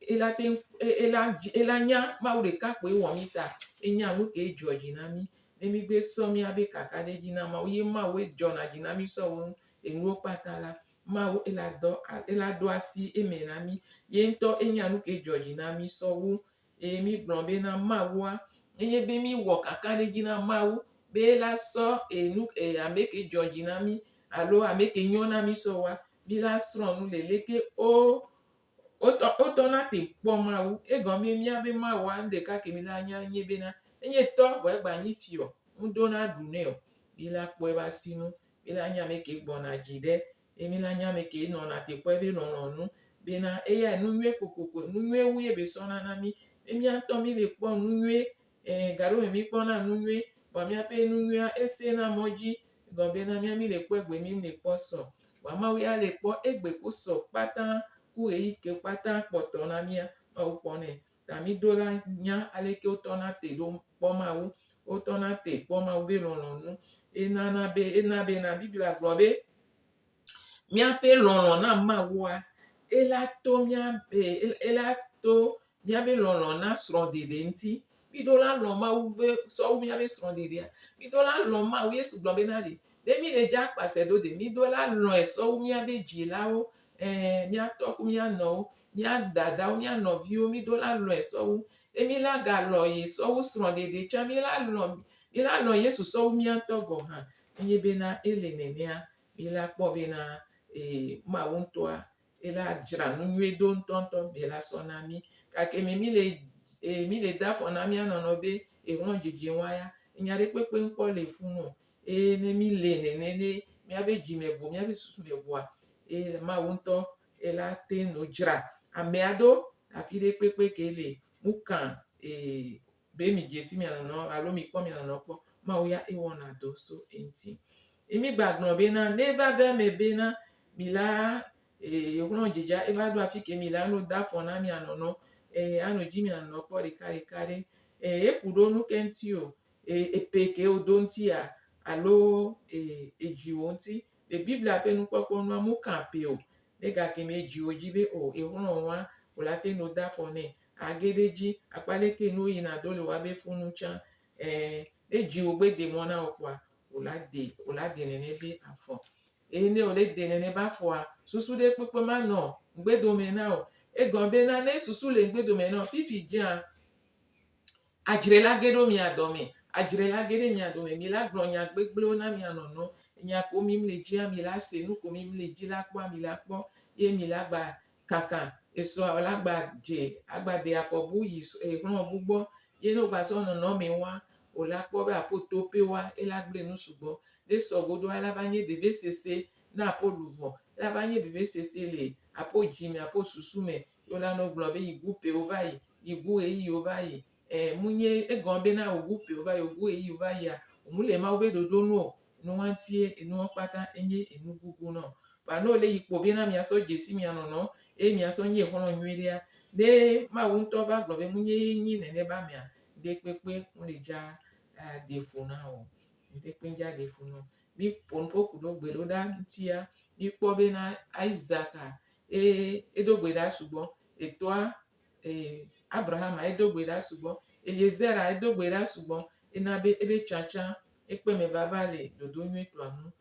ela te ŋu ela dzi ela nya Mawu ɖeka koe wɔ mí ta enya nu ke dzɔ dzi na mí. Ne mí gbe sɔ míabe kakaɖedzi na Mawu ye Mawue dzɔna dzi na mí sɔwu enuwo kpata la, Mawu ela dɔ ela ɖo asi eme na mí. Ye ŋutɔ enya nu ke dzɔ dzi na mí sɔwu. Eye mí gblɔ be na Mawua, nenye be mí wɔ kakaɖedzi na Mawu be ela sɔ enu e ame ke dzɔ dzi na mí alo ame ke nyo na mí sɔwua, mí la srɔ̃ nu le leke wo wotɔ wotɔna te kpɔ Mawu. Egɔme míabe Mawua, nuɖeka ke mí la nya nye bena enye tɔ vɔ egba nyi fiɔ. Ŋdona ɖu nɛ o. Mí la kpɔ ebe asinu. Mi la nya ameke gbɔna dzi ɖe, ye mi la nya ameke nɔna te kpɔ ebe lɔlɔ̃nu bena eyae nu nyuie kokoko, nu nyuie wu ye be sɔna na mi. Ne mía ŋutɔ mi le kpɔ nu nyuie, ɛ gaɖewome mi kpɔna nu nyuie, vɔa míaƒe nu nyuia esena mɔ dzi gɔme bena mía mi le kpɔ egbe mi le kpɔ sɔ. Vɔa Mawu ya le kpɔ egbe ku sɔ kpata ku ɣeyiɣi ke kpata kpɔtɔ na mía, Mawu kpɔnɛ. Ta mi ɖo la nya aleke wotɔna te ɖo kpɔ Mawu. Wotɔna te kpɔ Mawu be lɔlɔ̃nu. Enana be, ena bena Biblia gblɔ be míaƒe lɔlɔ̃ na Mawua, ela to mía, ela to míaƒe lɔlɔ̃ na srɔ̃ɖeɖe ŋuti. Mi ɖo la lɔ̃ Mawu be sɔwu míaƒe srɔ̃ɖeɖea. Mi ɖo la lɔ̃ Mawu. Yesu gblɔ bena ɖe, ne mi le dze akpase ɖo ɖe, mi ɖo la lɔ̃e sɔwu míaƒe dzilawo, ɛ̃, mía tɔ ku mía nɔwo. Mía dadawo, mía nɔviwo, mí ɖo la lɔ̃e sɔwu. Ye mí la ga lɔ̃ ye sɔwu srɔ̃ɖeɖe tsã. Mí la lɔ̃, mí la lɔ̃ Yesu sɔwu mía ŋutɔ gɔ̃ hã. Nenye bena ele nenea, mí la kpɔ bena, ee, Mawu ŋutɔa, ela dzra nu nyuie do ŋutɔŋutɔ be la sɔ na mí. Gake me mí le, ee, mí le de afɔ na mía nɔnɔ be exlɔ̃ dzidzi wa ya, enya ɖe kpekpe ŋkpɔ le funu o. Eye ne mí le nene ne míabe dzime vo, míabe susu me voa, eye Mawu ŋutɔ ela te nu dzra amea ɖo afi ɖe kpekpe ke le ŋu kan e be mi dzesi mia nɔnɔ alo mi kpɔ mia nɔnɔ kpɔ. Mawu ya ewɔna dɔ so eŋuti. Ye mi gba gblɔ bena ne eva va eme bena mi la e xlɔ̃ dzidza eva ɖo afi ke mi la no da afɔ na mia nɔnɔ e ano dzi mia nɔnɔ kpɔ ɖeka ɖeka ɖe. E eku ɖo nu ke ŋuti o. E epe ke wodo ŋutia alo e edziwò ŋuti. Le Biblia ƒe nukpɔkpɔ nua, mokã ƒe o. Ne gakeme dziwò dzi be o exlɔ̃ wa, wò la te no da afɔ nɛ. Age ɖe edzi akpa leke nuwo yina do le woabe funu tsã. Ɛ, ne dziwò gbe de mɔ na wò kpoa, wò la de, wò la de nene be afɔ. Eye ne wò le de nene be afɔa, susu ɖe kpekpe manɔ ŋgbedome na wò. Egɔme bena ne susu le ŋgbedome na wò fifi dzea, Adzre la ge ɖo mia dɔme. Adzre la ge ɖe mia dome. Mi la gblɔ nya gbegblẽwo na mia nɔnɔ. Nya ko mim le dzia, mi la se. Nu ko mim le dzi la kpɔa, mi la kpɔ. Ye mi la gba kaka esɔa la gba dze agba de afɔ bu yi exlɔ̃ bu gbɔ. Ye ne wo gba sɔ nɔnɔ me wa, wo la kpɔ be aƒo tope wa, ela gblẽ nu sugbɔ. Ne sɔ godoa, ela va nye vevesese na aƒo luʋɔ. Ela va nye vevesese le aƒo dzi me, aƒo susu me. Ye wo la nɔ gblɔ be yi gu pewo va yi. Yi gu ɣeyiɣiwo va yi. Ɛ, mu nye egɔme bena wògu ƒewo va yi, wògu ɣeyiɣiwo va yia, wòmu le Mawu be ɖoɖo nu o. Enuwa ŋutie enuwo kpata enye enu gugu nɔ. Vɔa ne wòle yi kpo bena miasɔ dzesi mia nɔnɔ eye miasɔ nye xlɔ̃ nyuiɖea, ne Mawu ŋutɔ va gblɔ be munye ye nyi nene be amea, ŋde kpekpe ŋle dza ɖe fu na wò. Ŋde kpe ŋdza ɖe fu nɔ. Mi ƒo nuƒo ku ɖo gbeɖoɖa ŋutia, mi kpɔ bena Isaac e edo gbe ɖa sugbɔ. Etɔa e Abraham edo gbe ɖa sugbɔ. Eliezer edo gbe ɖa sugbɔ. Ena be ebe tsatsa ekpe me vava le dodo nyuietɔa nu.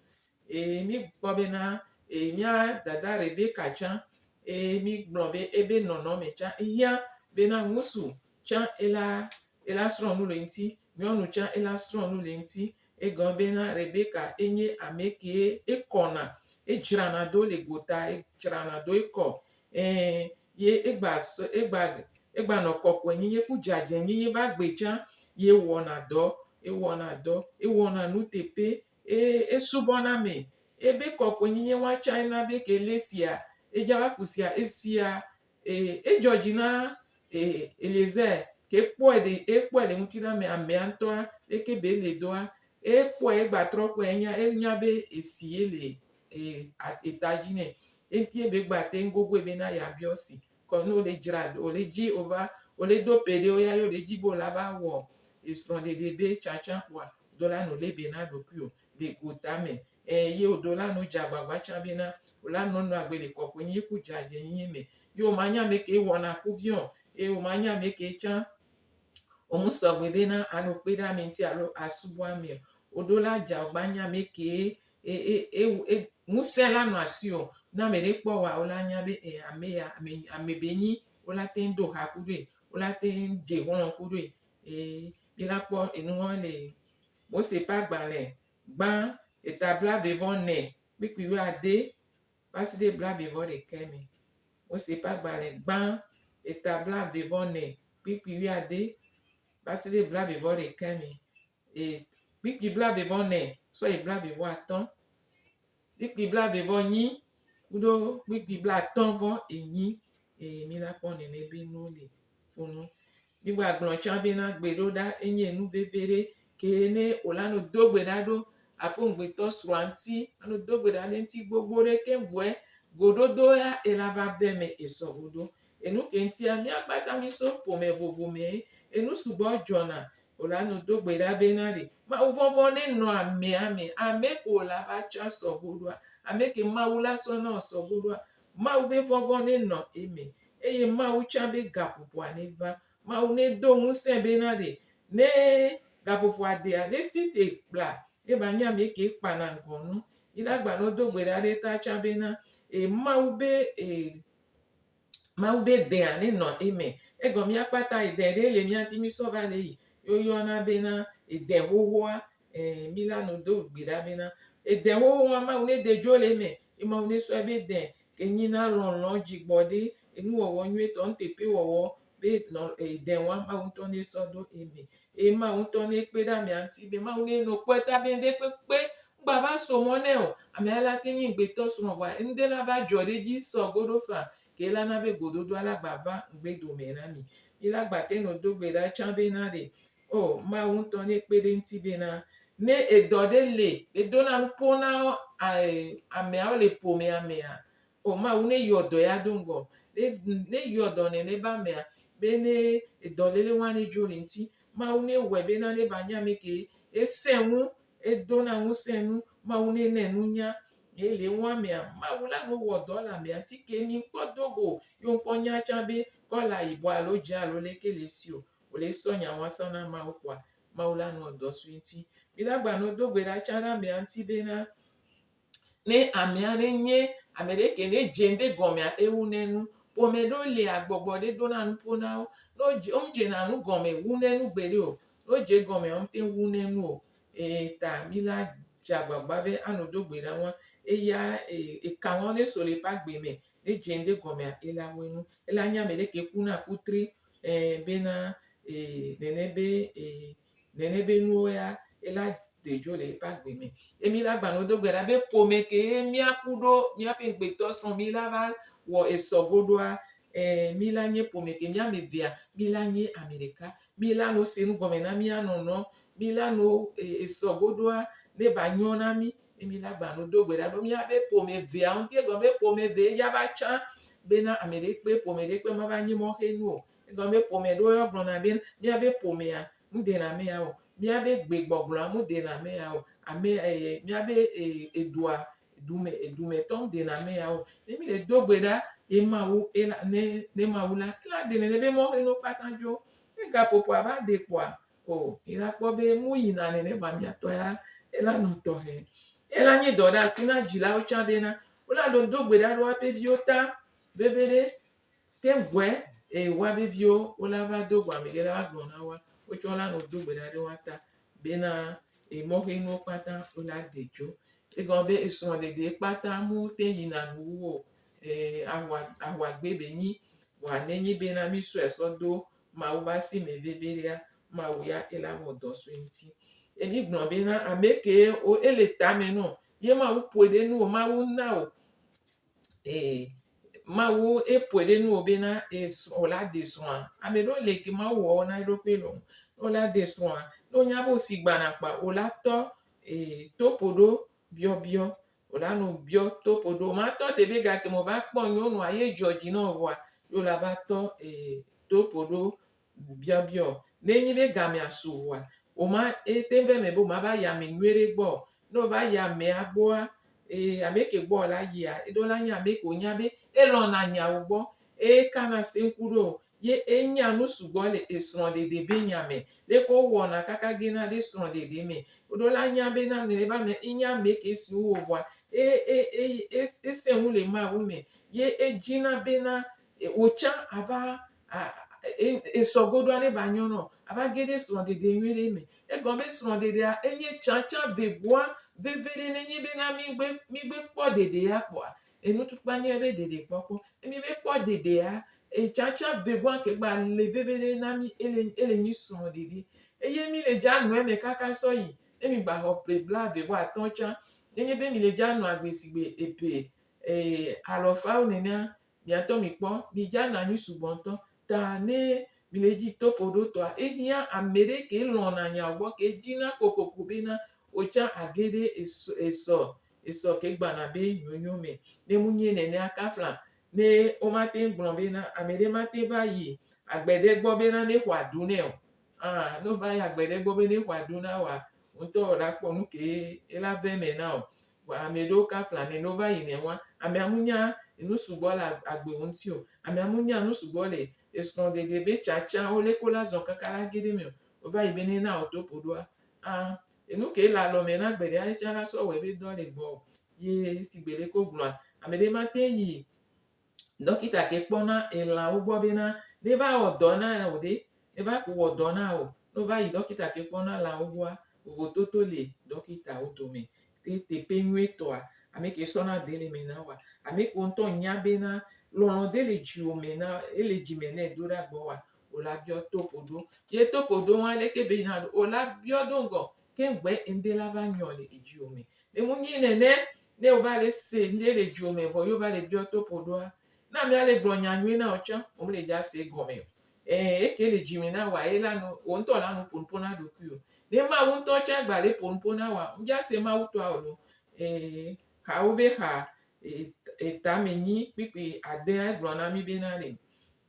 E mi kpɔ bena e mía dada Rebeka tsã e mi gblɔ be ebe nɔnɔme tsã ehiã bena ŋutsu tsã ela Ela srɔ̃ nu le eŋuti. Nyɔnu tsã ela srɔ̃ nu le eŋuti. Egɔme bena Rebeka enye ame ke ekɔna, edzrana do le gota, edzrana do ekɔ. Ɛ̃, ye egba sɔ egba egba nɔ kɔkɔenyenye ku dzadzɛnyenye be agbe tsã ye wɔna dɔ, ewɔna dɔ, ewɔna nuteƒe, e esubɔna ame. Ebe kɔkɔenyenye wa tsã ena be ke le sia, edza va ku sia esia e edzɔ dzi na e Eliezer ke kpɔe ɖe ekpɔe le ŋuti na me amea ŋutɔa leke be le doa ekpɔe egba trɔ kpɔe enya enya be esi ye le e eta dzi nɛ. Eŋuti be gba te ŋu gogoe bena yeabiɔ si. Kɔ ne wole dzra wole dzi wova wole do pe ɖe ya ye wole dzi be wola va wɔ esrɔ̃ɖeɖe be tsatsa kpoa do la no lebe na ɖokuiwò le gota me. E ye wòdo la no dze agbagba tsã bena wòla nɔ nɔ agbe le kɔkɔenyenye ku dzadzɛnyenye me. Ye wòmanya ame ke wɔna kuviɔ o eye wòmanya ame ke tsã wòmusɔgbe bena ano kpe ɖe ame ŋuti alo asubɔ ame o. Woɖo la dze agbagba nya ame ke e e e e ŋusẽ la nɔ asiwò. Ne ame ɖe kpɔ wòa, wola nya be e ame ya ame ame be nyi. Wola te ŋu do ha ku ɖoe. Wola te ŋu dze xlɔ̃ ku ɖoe. E míla kpɔ enuwɔ le Mose ƒe agbalẽ gbã eta blaeve vɔ ene kpukpui wuiade va se ɖe blaeve vɔ ɖekɛ me. Mose ƒe agbalẽ gbã eta blaeve vɔ ene kpukpui wuiade va se ɖe blaeve vɔ ɖekɛ me. E kpukpui blaeve vɔ ene sɔ yi blaeve vɔ atɔ̃. Kpukpui blaeve vɔ enyi kudo kpukpui blaatɔ̃ vɔ enyi eye míla kpɔ nene be nuwo li funu. Mígba gblɔ tsã bena gbeɖoɖa enye nu vevi ɖe ke ne wòla no do gbe ɖa ɖo aƒe ŋugbetɔ srɔ̃a ŋuti, ano do gbe ɖa ɖe eŋuti gbogbo ɖe keŋ vɔe goɖodo ya ela va ve eme esɔ godo. Enu ke ŋutia mía kpata mí so ƒome vovo me enu sugbɔ dzɔna Wòle anɔ do gbe ɖa bena ɖe Mawu vɔvɔ̃ ne nɔ amea me, ame ke wòle ava tsã sɔ go ɖoa, ame ke Mawu la sɔ na wòsɔ go ɖoa, Mawu be vɔvɔ̃ ne nɔ eme eye Mawu tsã be gaƒoƒoa ne va. Mawu ne do ŋusẽ bena ɖe ne gaƒoƒoa dea, ne si te kpla ne ba nye ame ke kpana ŋgɔ nu. Yi la gba nɔ do gbe ɖa ɖe ta tsã bena e Mawu be e Mawu be dea ne nɔ eme. Egɔme mía kpata ede ɖe le mía ŋuti mí sɔ va le yi. Woyɔna bena ede xoxoa. E mí la no do gbe ɖa bena ede xoxoa Mawu ne de dzo le eme ye Mawu ne sɔe be de ke nyi na lɔlɔ, dzigbɔɖi, enuwɔwɔ nyuietɔ, nuteƒewɔwɔ be nɔ ede wa Mawu ŋutɔ ne sɔ do eme. Eye Mawu ŋutɔ ne kpe ɖe amea ŋuti be Mawu ne no kpɔe ta be ŋɖe kpekpe ŋgba va so mɔ nɛ o. Amea la te nyi ŋgbetɔ srɔ̃ vɔa ŋɖe la va dzɔ ɖe edzi sɔ goɖo faa ke la na be gododoa la gba va ŋgbe dome na mi. Mi la gba te no do gbe ɖa tsã be na ɖe o Mawu ŋutɔ ne kpe ɖe ŋuti be na ne edɔ ɖe le edona nuƒo na ameawo le ƒomea mea o Mawu ne yɔ dɔ ya do ŋgɔ ne ne yɔ dɔ nene be amea be ne edɔlele wa ne dzo le ŋuti. Mawu ne wɔe be na ne ba nye ame ke esẽ ŋu edona ŋusẽ nu. Mawu ne nɛ nunya ye le ŋu amea. Mawu la no wɔ dɔ le amea ŋuti ke mi ŋkpɔ do go ye wo ŋkpɔ nya tsã be kɔla yibɔ alo dze alo leke le esi o. Wole sɔ nya wa sɔ na Mawu kpoa Mawu la nɔ dɔ sui ŋuti. Mi la gba no do gbe ɖa tsã ɖe amea ŋuti bena Ne ame aɖe nye ame ɖe ke ne dze ŋɖe gɔmea, ewunɛ nu. Ƒome ɖewo lia, gbɔgbɔ ɖe dona nuƒo na wo. Ne wodze, womedzena nu gɔme wunɛ nu gbeɖe o. Ne wodze egɔmea, womete ŋu wunɛ nu o. Eye ta míla dze agbagba be anɔ do gbe ɖa nua. Eya eka wɔm ne so le eƒe agbe me. Ne dze ŋɖe gɔmea, ela wɔe nu. Ela nye ame ɖe ke kuna kutri bena nene be Nene be nuwo ya ela de dzo le eƒe agbe me. Ye mi la gba no do gbe ɖa be ƒome ke ye mía ku ɖo míaƒe ŋgbetɔ srɔ̃ mi la va wɔ esɔ goɖoa, e mi la nye ƒome ke mía ame evea mi la nye ame ɖeka. Mi la no se nu gɔme na mía nɔnɔ, mi la no esɔ goɖoa ne ba nyɔ na mí. Ye mi la gba no do gbe ɖa ɖo míaƒe ƒome evea ŋuti. Egɔme be ƒome eve ya va tsã bena ame ɖekpe ƒome ɖekpe mava nye mɔxenu o. Egɔme be ƒome ɖewo ya wogblɔna be míabe ƒomea ŋdena amea o, míabe gbegbɔgblɔa ŋdena amea o, ame e míabe e edua dume edumetɔ ŋdena amea o. Ne mi le do gbe ɖa ye Mawu ela ne ne Mawu la ela de nene be mɔxenuwo kpata dzo. Ne gaƒoƒoa va de kpoa o mi la kpɔ be mu yina nene vɔa miatɔ ya ela nɔ tɔxɛ. Ela nye dɔ ɖe asi na dzilawo tsã bena wola do do gbe ɖa ɖe woaƒe viwo ta veviɖe. Te ŋue eye woa be viwo wo la va do go ame ɖe la va gblɔ na woa. Wotsã wola nɔ do gbe ɖa ɖe woa ta bena emɔxenuwo kpata wola de dzo. Egɔme be esrɔ̃ɖeɖe kpata mu te yina nuwuwu o. E ahua ahuagbe be nyi. Vɔa nenyi bena mi sɔe sɔ do Mawu be asi me veviɖea, Mawu ya ela wɔ dɔ so eŋuti. Ye mi gblɔ bena ame ke wo ele tame nɔ ye Mawu ƒoe ɖe nuwò, Mawu na wò e Mawu eƒoe ɖe nuwò bena esrɔ̃ wò la de srɔ̃a. Ame ɖewo le ke Mawu wɔ wo na eɖokui loo. Ne wo la de srɔ̃a, ne wonya be wosi gbana kpoa wo la tɔ e toƒo ɖo biɔbiɔ. Wo la nɔ biɔ toƒo ɖo. Matɔ te be gake me wova kpɔ nyɔnua ye dzɔ dzi nɔ vɔa, ye wo la va tɔ e toƒo ɖo biɔbiɔ. Ne enyi be gamea su vɔa, woma ete ŋu va eme be woma va yi ame nyuie ɖe gbɔ o. Ne wova yi amea gbɔa, ee ame ke gbɔ wòla yia, eɖo la nye ame ke wonya be elɔ̃na nyawo gbɔ, ekana seŋku ɖo o, ye enya nu sugbɔ le esrɔ̃ɖeɖe be nya me. Leke wowɔna kaka gena ɖe srɔ̃ɖeɖe me. Woɖo la nya bena nenema me enye ame ke si ŋu wò vɔa, e e e e esẽ ŋu le Mawu me ye edzina bena wò tsã ava esɔ godoa ne va nyɔ nɔ ava ge ɖe srɔ̃ɖeɖe nyui ɖe me. Egɔme be srɔ̃ɖeɖea enye tsãtsã vegoa veve ɖe nenye bena migbe migbe kpɔ ɖeɖea kpɔa, enutukpa nye be ɖeɖe kpɔkpɔ. Ne mibe kpɔ ɖeɖea, etsãtsã vegoa ke gba le veve ɖe na mi ele ele nyi srɔ̃ɖeɖe. Eye mi le dza nɔ eme kaka sɔyi ne mi gba xɔ ƒe blave vɔ atɔ̃ tsã, nenye be mi le dza nɔ agbe sigbe eƒe alɔfawo nenea, Miatɔ mikpɔ, midza nɔ anyi sugbɔ ŋutɔ. Ta ne mile edzi toƒo ɖo tɔa, ehiã ame ɖe ke lɔ̃na nyawo gbɔ, ke dzina kokoko bena wotsã age ɖe esɔ, esɔ ke gbana be nyonyo me. Ne munye nenea kafla, ne womate ŋu gblɔ bena ame ɖe mate va yi agbe ɖe gbɔ bena ne xɔ adu nɛ o. Ã, ne wova yi agbe ɖe gbɔ be ne xɔ adu na woa, wò ŋutɔ wò la kpɔ nu ke ela ve eme na wò. Vɔa ame ɖewo kafla ne wova yi nɛnɛa, amea mu nya enu sugbɔ le agbe ŋuti o. Amea mu nya nu sugbɔ le esrɔ̃ɖeɖe be tsatsawo leke wola zɔ kaka la ge ɖe eme o. Wova yi be ne na wò toƒo ɖoa, ã enu ke le alɔme na gbe ɖea etsã la sɔ wɔe be dɔ le gbɔwò. Ye sigbe leke wogblɔa, ame ɖe mate yi Ɖɔkita ke kpɔna elãwo gbɔ bena ne va wɔ dɔ na eo ɖe, ne va ko wɔ dɔ na eo. Ne wova yi ɖɔkita ke kpɔna lãwo gbɔa, vovototo le ɖɔkitawo dome. Te teƒe nyuietɔa, ame ke sɔna ɖe le eme na woa, ame ke wo ŋutɔ nya bena lɔlɔ̃ ɖe le dziwò me na, ele dzime nɛ do ɖa gbɔwòa, wò la biɔ toƒo ɖo. Ye toƒo ɖo hã leke be yina ɖo, wò la biɔ do ŋgɔ ke ŋgbe ŋɖe la va nyɔ le edziwò me. Ne mu nyi nene, ne wova le se ŋɖe le dziwò me vɔ ye wova le biɔ toƒo ɖoa, ne amea le gblɔ nya nyui na wò tsã, wò mele dza se egɔme o. Ẽ, eke le dzime na wòa, ye la nu, wò ŋutɔ la nu ƒo nuƒo na ɖokuiwò. Ne Mawu ŋutɔ tsã gba le ƒo nuƒo na wòa, ŋdza se Mawu tɔa o loo. Ẽ, hawo be ha etame nyi kpukpui adea egblɔ na mí bena ɖe,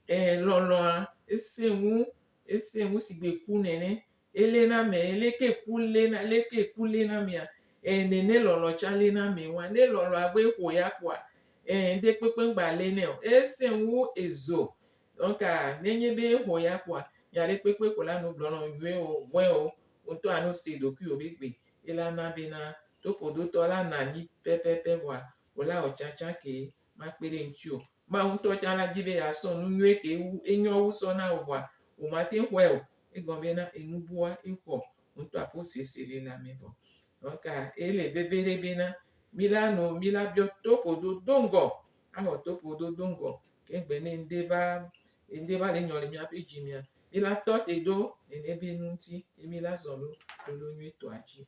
ẽ, lɔlɔ̃a, esẽ ŋu, esẽ ŋu sigbe ku nene. Eléna ame, leke ku léna, leke ku léna amea, ẽ, nene lɔlɔ̃ tsã léna ame wa. Ne lɔlɔ̃a gbe ƒo ya kpoa, ẽ, ŋɖekpekpe ŋgba lé nɛ o. Esẽ wu ezo. Donc, nenye be eƒo ya kpoa, nya ɖe kpekpe ko la nu gblɔ nɔ nyuie o, vɔ̃e o, wò ŋutɔ anu se ɖokuiwò be gbe. Ye la na bena toƒodotɔ la nɔ anyi pɛpɛpɛ vɔa, wò la wɔ tsãtsã ke makpe ɖe ŋuti o. Mawu ŋutɔ tsã la di be yeasɔ nu nyuie ke wu, enyo wu sɔ na wò vɔa, wò mate ŋu xɔe o. Egɔme bena enubua exɔ ŋutɔ aƒo sese le lãme vɔ. Donc ele veviɖe bena mi la no mi la biɔ toƒodo do ŋgɔ axɔ toƒodo do ŋgɔ ke gbe ne ŋde va ŋde va le nyɔ le miaƒe dzi mea mi la tɔ te ɖo nene be nu ŋuti ye mi la zɔ ɖo ɖoɖo nyuietɔa dzi.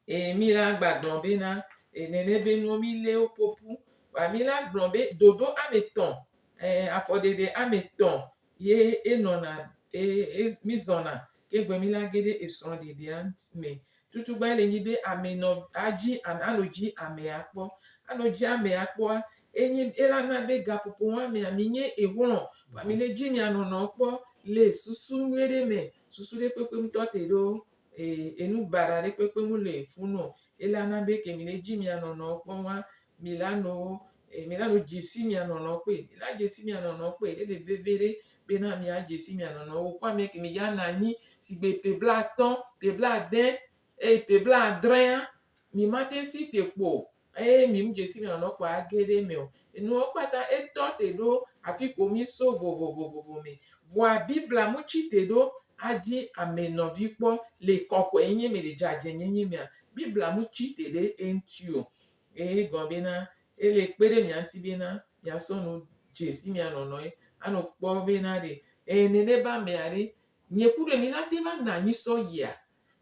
Eye mi la gba gblɔ bena nene be nuwo mi lé wo ƒoƒu. Vɔa mi la gblɔ be ɖoɖo ame tɔ̃, afɔɖeɖe ame tɔ̃ ye enɔna e mi zɔna ke gbe mi la ge ɖe esrɔ̃ɖeɖea me. Tutugba le nyi be ame nɔ adzi anɔ dzi amea kpɔ. Anɔ dzi amea kpɔa enye ela na be gaƒoƒo amea mi nye exlɔ̃. Vɔa mi ne dzi mia nɔnɔ kpɔ le susu nyuie ɖe me. Susu ɖe kpekpe ŋutɔ te ɖo enu baɖa ɖe kpekpe mu le funu o. Ela na be ke mi le dzi mia nɔnɔ kpɔ wa, mi la no, mi la no dzesi mia nɔnɔ kpɔe. Mi la dzesi mia nɔnɔ kpɔe. Ele veve ɖe bena mia dzesi mia nɔnɔ. Wò kpɔ ame ke mi dza nɔ anyi sigbe ƒe blatɔ̃, ƒe blaade, eye ƒe bladrea, mi mate si te kpo o. Eye mi ŋdzesi mia nɔnɔ kpɔa age ɖe eme o. Enuwo kpata etɔ te ɖo afi ko mi so vovovovovo me. Vɔa Biblia mu tsi te ɖo adzi ame nɔvi kpɔ le kɔkɔenyenye me le dzadzɛnyenye mea, Biblia mu tsi te ɖe eŋuti o. Eye gɔme bena ele kpe ɖe mia ŋuti bena miasɔ nu dze si mia nɔnɔe anɔ kpɔ bena ɖe eye nene be amea ɖe nye ku ɖe mi la te va nɔ anyi sɔ yia?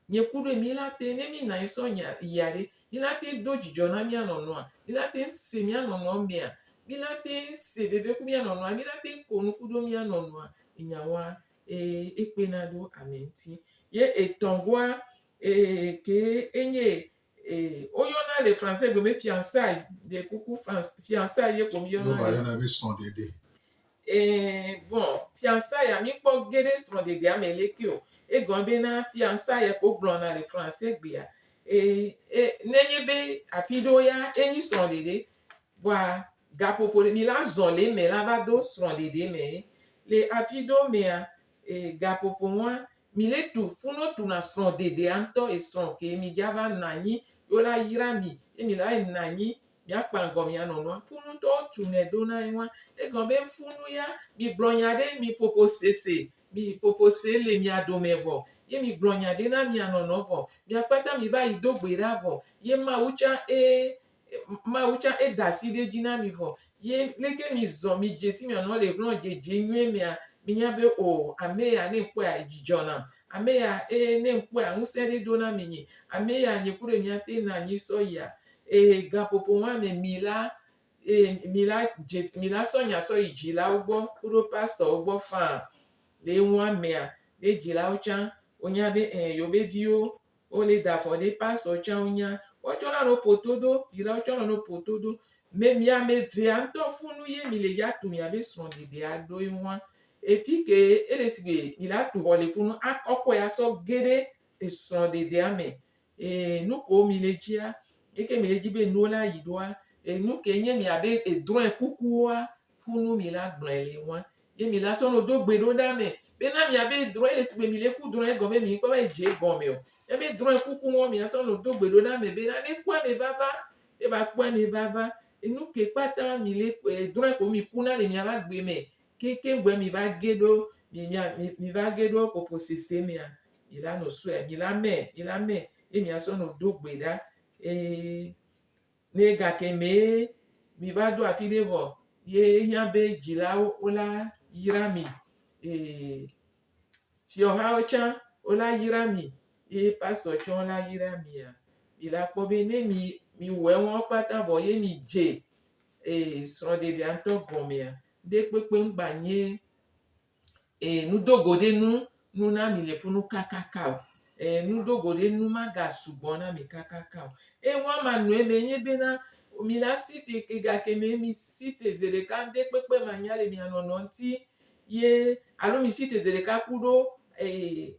Nye ku ɖe mi la te ne mi nɔ anyi sɔ nya yia ɖe mi la te do dzidzɔ na mia nɔnɔa? Mi la te se mia nɔnɔ mea? Mi la te se veve ku mia nɔnɔa? Mi la te ko nu kudo mia nɔnɔa? Enyawoa e ekpena ɖo ame ŋuti. Ye etɔ̃goa e ke enye e woyɔna le français gbe me fiançailles de kuku fiançailles ye ko mi yɔna. Yoba yɔna be srɔ̃ɖeɖe. E bon fiançailles mi kpɔ ge ɖe srɔ̃ɖeɖea me leke o. Egɔme bena fiançailles ko gblɔna le français gbea. E e nenye be afi ɖewo ya enyi srɔ̃ɖeɖe vɔa gaƒoƒo ɖe mi la zɔ le eme la va do srɔ̃ɖeɖe me. Le afi ɖewo mea e gaƒoƒo ŋua mi le tu funu tuna srɔ̃ɖeɖea ŋutɔ esrɔ̃ ke mi dza va nɔ anyi ye wola yra mi ye mi la yi nɔ anyi miakpa ŋgɔ mia nɔnɔa. Funu ŋutɔ wotunɛ ɖo na ye wa. Egɔme be funu ya mi gblɔ nya ɖe mi ƒoƒo sese mi ƒoƒo se le mia dome vɔ ye mi gblɔ nya ɖe na mia nɔnɔ vɔ mia kpata mi va yi do gbe ɖa vɔ ye Mawu tsã e Mawu tsã eda asi ɖe edzi na mi vɔ ye leke mi zɔ mi dze si mia nɔ le hlɔ̃ dzedze nyuie mea mi nya be o ame ya ne ŋkpɔa dzidzɔ nam. Ame ya eye ne ŋkpɔa ŋusẽ ɖe do na mi nyi. Ame ya nye ku ɖe mia te na anyi sɔ yia. E gaƒoƒo wa me mi la e mi la dze mi la sɔ nya sɔ yi dzilawo gbɔ kuɖo pastorwo gbɔ faa le eŋua mea ne dzilawo tsã wonya be e yewo be viwo wole da afɔ ɖe pastor tsã wonya. Wotsɔ la nɔ ƒo to ɖo dzilawo tsɔ la nɔ ƒo to ɖo. Me mia ame evea ŋutɔ funu ye mi le ya tu miabe srɔ̃ɖeɖea ɖo eŋua. Efi ke ele si be mi la tu xɔ le funu akɔkɔe asɔ ge ɖe esrɔ̃ɖeɖea me. E nu kewo mi le dzia, eke mi le dzi be nuwo la yi ɖoa, enu ke nye miabe edrɔ̃e kukuwoa, funu mi la gblɔe le ŋua. Ye mi la sɔ nɔ do gbe ɖo ɖa me bena miabe drɔ̃e ele si be mi le ku drɔ̃e gɔme mi ŋkpɔ va yi dze gɔme o. Miabe drɔ̃e kuku ŋua mia sɔ nɔ do gbe ɖo ɖa me bena ne kpɔe me vava, ne va kpɔe me vava. Enu ke kpata mi le drɔ̃e ko mi kuna le miabe agbe me kekeŋ gbɔe mi va ge ɖo mi mia mi va ge ɖo ƒoƒo sese mea mi la nɔ sɔe mi la mɛ mi la mɛ ye mia sɔ nɔ do gbe ɖa eye ne gake mee mi va ɖo afi ɖe vɔ ye hiã be dzilawo wola yra mi e fiɔhawo tsã wola yra mi ye pastor tsã wola yra mia. Mi la kpɔ be ne mi mi wɔ enuawo kpata vɔ ye mi dze e srɔ̃ɖeɖea ŋutɔ gɔmea ɖe kpekpe ŋgba nye e nudogo ɖe nu nu na mi le funu kakaka o. E nudogo ɖe nu maga sugbɔ na mi kakaka o. Eye woama nɔe me nye bena mi la si te ke gake me mi si te zi ɖeka ŋde kpekpe ma nya le mia nɔnɔ ŋuti ye alo mi si te zi ɖeka ku ɖo e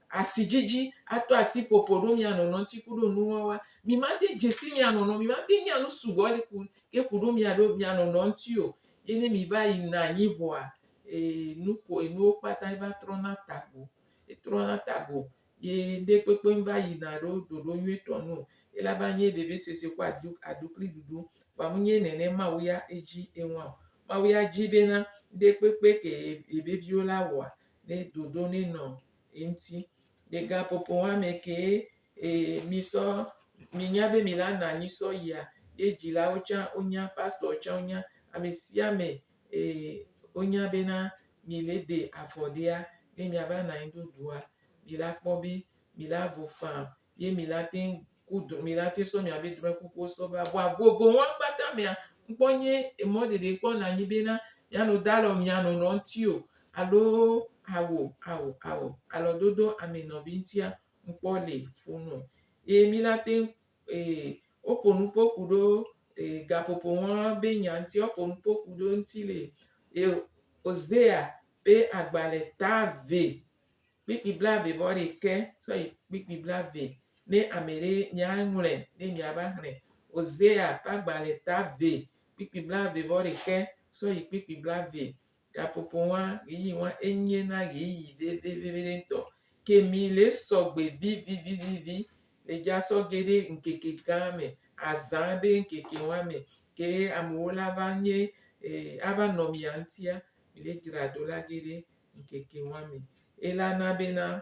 asi dzidzi atɔ asi ƒoƒo ɖo mia nɔnɔ ŋuti ku ɖo nuwawa. Mi ma te dze si mia nɔnɔ mi ma te nya nu sugbɔ le ku ke ku ɖo mia ɖo mia nɔnɔ ŋuti o. Ye ne mi va yi nɔ anyi vɔa e nu ko enuwo kpata va trɔna tago. Etrɔna tago ye ŋɖe kpekpe va yina ɖo ɖoɖo nyuietɔ nu o. Ela va nye vevesese ku adu aɖukli ɖuɖu. Vɔa menye nene Mawu ya edzi eŋua o. Mawu ya dzi bena ŋɖe kpekpe ke ebe viwo la wɔa ne ɖoɖo ne nɔ eŋuti. Le gaƒoƒo wa me ke e mi sɔ mi nya be mi la nɔ anyi sɔ yia ye dzilawo tsã wonya, pastor tsã wonya, ame sia ame e wonya bena mi le de afɔ ɖea ne miava nɔ anyi ɖo dua mi la kpɔ be mi la vo faa ye mi la te ku mi la te sɔ miabe drɔ̃e kukuwo sɔ va. Vɔa vovo wa kpata mea ŋkpɔ nye emɔɖeɖe kpɔ nɔ anyi bena mianɔ do alɔ mia nɔnɔ ŋuti o alo awo awo awo alɔdodo ame nɔvi ŋutia ŋkpɔ le funu o. Ye mi la te e woƒo nuƒo ku ɖo e gaƒoƒo wa be nya ŋuti woƒo nuƒo ku ɖo ŋuti le e Hosea be agbalẽ ta ve kpikpi blaeve vɔ ɖekɛ sɔ yi kpikpi blaeve ne ame ɖe miaŋlɔe ne miava xlẽ. Hosea ƒe agbalẽ ta ve kpikpi blaeve vɔ ɖekɛ sɔ yi kpikpi blaeve. Gaƒoƒo wa ɣeyiɣi wa enye na ɣeyiɣi veveveve ŋutɔ. Ke mi le sɔgbe vivivivi le dza sɔ ge ɖe ŋkeke gã me azã be ŋkeke wa me ke amewo la va nye e ava nɔ mia ŋutia mi le dzra ɖo la ge ɖe ŋkeke wa me. Ela na bena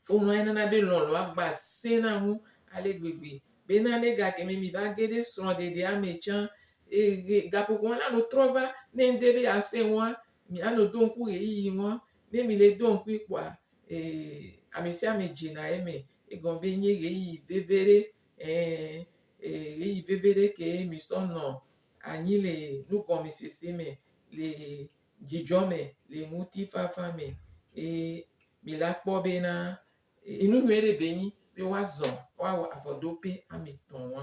funua enana be lɔlɔa gba sena ŋu ale gbegbe bena ne gake me mi va ge ɖe srɔ̃ɖeɖea me tsã eye gaƒoƒo la nɔ trɔ va ne ŋde be yease ŋua mianɔ do ŋku ɣeyiɣi ŋua ne mi le do ŋkui kpoa ee ame sia ame dzena eme egɔme be nye ɣeyiɣi veve ɖe ee ɣeyiɣi veve ɖe ke mi sɔ nɔ anyi le nugɔmesese me le dzidzɔ me le ŋutifafa me eye mi la kpɔ bena enu nyui ɖe be nyi be woazɔ woawɔ afɔdoƒe ame etɔ̃ wa.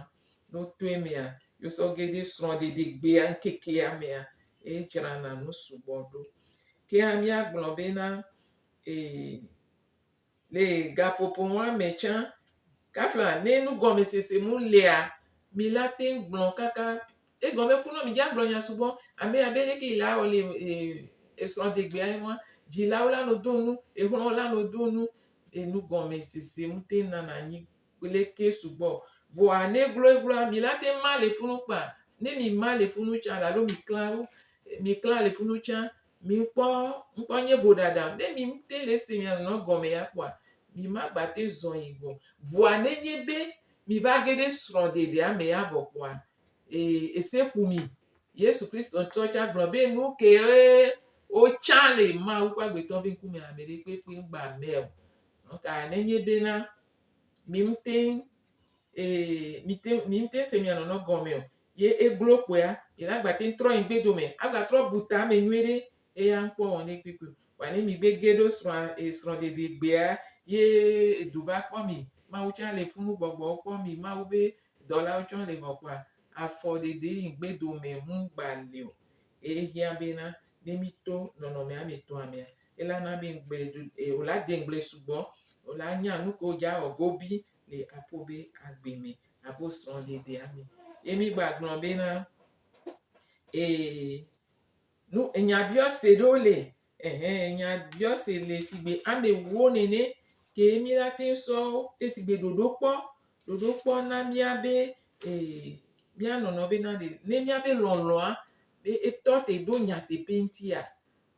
Ne woto emea, wosɔ ge ɖe srɔ̃ɖeɖe gbea ŋkekea mea, edzrana nu sugbɔ ɖo. Ke míagblɔ bena ee le gaƒoƒo wa me tsã, kafla ne nugɔmesese mu lia, mi la te gblɔ kaka egɔme funu mi dza gblɔ nya sugbɔ ame abe leke yi la wɔ le ee esrɔ̃ɖegbea ye wa dzilawo la nɔ do nu exlɔ̃wo la nɔ do nu enugɔmesese mu te nana anyi leke sugbɔ voa ne gloegloa mi la te ma le funu kpa ne mi ma le funu tsã alo mi klã wo mi klã le funu tsã mi kpɔ ŋkpɔ nye voɖaɖa ne mi te le se mia nɔ gɔme ya kpoa mi ma gba te zɔ yi go voa ne nye be mi va ge ɖe srɔ̃ɖeɖea me ya vɔ kpoa ee ese ƒo mi Yesu Kristo ŋutɔ tsã gblɔ be nu ke wotsã le Mawu ƒe agbetɔ be ŋkume ame ɖe kpekpe ŋgba mɛ o. Donc nenye bena mi ŋute ee mi te mi ŋute se mia nɔnɔ gɔme o ye eglo kpoea mi la gba te trɔ yi ŋgbedome agba trɔ bu tame nyuie ɖe eya ŋkpɔ wɔ ne kpekpe o. Vɔa ne mi gbe ge ɖo srɔ̃a srɔ̃ɖeɖe gbea ye edu va kpɔ mi Mawu tsã le funu gbɔgbɔwo kpɔ mi Mawu be dɔlawo tsã le vɔ kpoa afɔɖeɖe yi ŋgbedome ŋgba li o. Ehiã bena ne mi to nɔnɔme ame etɔ̃a mea ela na be ŋgbe wòla de ŋgble sugbɔ wòla nya nu ke wodza wɔ gobi le aƒo be agbe me abo srɔ̃ɖeɖea me. Ye mi gba gblɔ bena ee nu enyabiɔse ɖewo le ɛhɛn enyabiɔse le sigbe ame ewo nene ke mi la te sɔ esigbe ɖoɖokpɔ ɖoɖokpɔ na míabe ee mía nɔnɔ bena ɖe ne míabe lɔlɔa be etɔ te ɖo nyateƒe ŋutia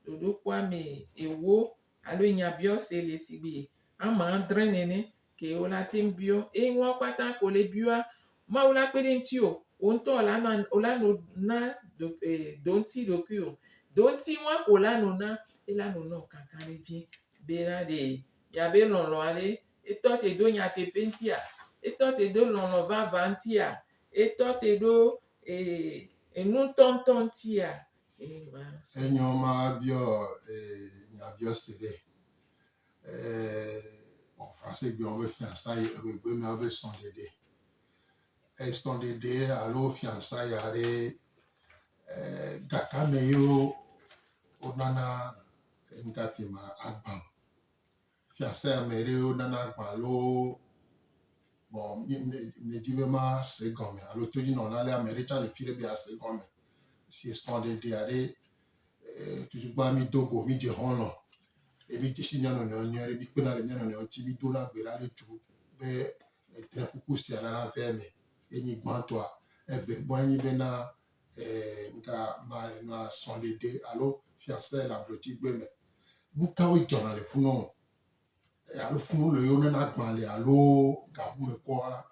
ɖoɖokpɔa me ewo alo enyabiɔse le sigbe ame adre nene ke wola te biɔ eye nuawo kpata ko le biɔa Mawu la kpe ɖe ŋuti o wò ŋutɔ la na wola no na do ee doŋuti ɖokuiwò doŋuti wa ko la no na ela no nɔ kakaɖedzi bena ɖe miabe lɔlɔa ɖe etɔ te ɖo nyateƒe ŋutia etɔ te ɖo lɔlɔ vavã ŋutia etɔ te ɖo ee enu ŋutɔŋutɔ ŋutia eye ma. Enyo ma biɔ ee nyabiɔse ɖe. Ee bon français gbe wobe fiançailles eʋegbe me wobe srɔ̃ɖeɖe. Esrɔ̃ɖeɖe alo fiançailles aɖe ee gakame yewo wonana nukati ma agbã. Fiançailles ame ɖewo nana agbã alo bon medzi be mase egɔme alo todzinɔla ɖe ame ɖe tsã le fi ɖe be yease egɔme. Si srɔ̃ɖeɖe aɖe tutugbã mi do go mi dze xɔlɔ̃ eye mi dzesi mía nɔnɔewo nyuie ɖe mi kpena ɖe mía nɔnɔewo ŋuti mi dona gbe ɖa ɖe tu be edre kuku sia nana va eme ye nyi gbãtɔa. Eve gbɔe nyi bena ee nuka ma nɔa srɔ̃ɖeɖe alo fiançailles le ablotsigbe me. Nu kawoe dzɔna le funu alo funu le yewo nana agbã le alo gabu me kɔa?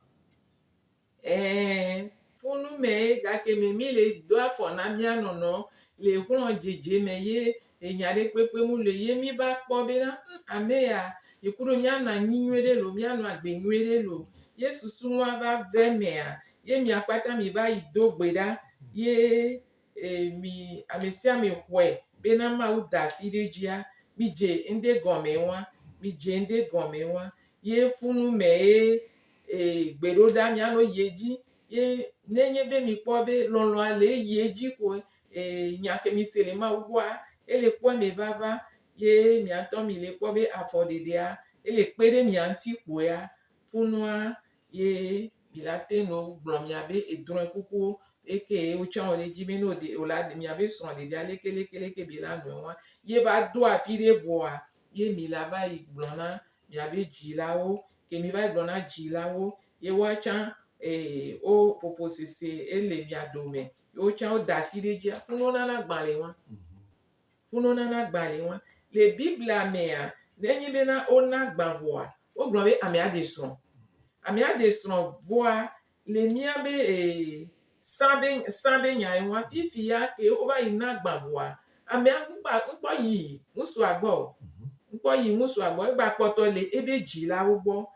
Ɛɛ funu me gake me mi le do afɔ na mía nɔnɔ le xlɔ̃ dzedze me ye enya ɖe kpekpe mu le ye mi va kpɔ bena hm ame ya yi ku ɖo míanɔ anyi nyuie ɖe loo míanɔ agbe nyuie ɖe loo ye susu nua va ve mea ye mia kpata mi va yi do gbe ɖa ye e mi ame sia ame xɔe bena Mawu da asi ɖe edzia mi dze ŋɖe gɔme wa mi dze ŋɖe gɔme wa ye funu me ye e gbeɖoɖa mianɔ yi edzi ye nenye be mikpɔ be lɔlɔa le eyi edzi ko e nya ke mi se le Mawu gbɔa ele kpɔ eme vava ye mia ŋutɔ mi le kpɔ be afɔɖeɖea ele kpe ɖe mia ŋuti kpoea funua ye mi la te nɔ gblɔ miabe edrɔ̃e kukuwo eke wotsã wo ɖe edzi be ne woɖe wola miabe srɔ̃ɖeɖea leke leke leke be la nɔe wa ye va do afi ɖe vɔa ye mi la va yi gblɔ na miabe dzilawo ke mi va yi gblɔ na dzilawo ye woatsã ee wo ƒoƒosese ele mia dome ye wotsã woda asi ɖe edzia funu nana agbalẽ wa. Funu nana agbalẽ wa. Le Biblia mea, nenye bena wona gbã vɔa, wogblɔ be amea ɖe srɔ̃. Amea ɖe srɔ̃ vɔa, le míabe ee sã be sã be nya ye ŋua, fifi ya ke wova yi na gbã vɔa, amea ŋkpa ŋkpɔ yi ŋusua gbɔ o. Ŋkpɔ yi ŋusua gbɔ. Egba kpɔtɔ le ebe dzilawo gbɔ.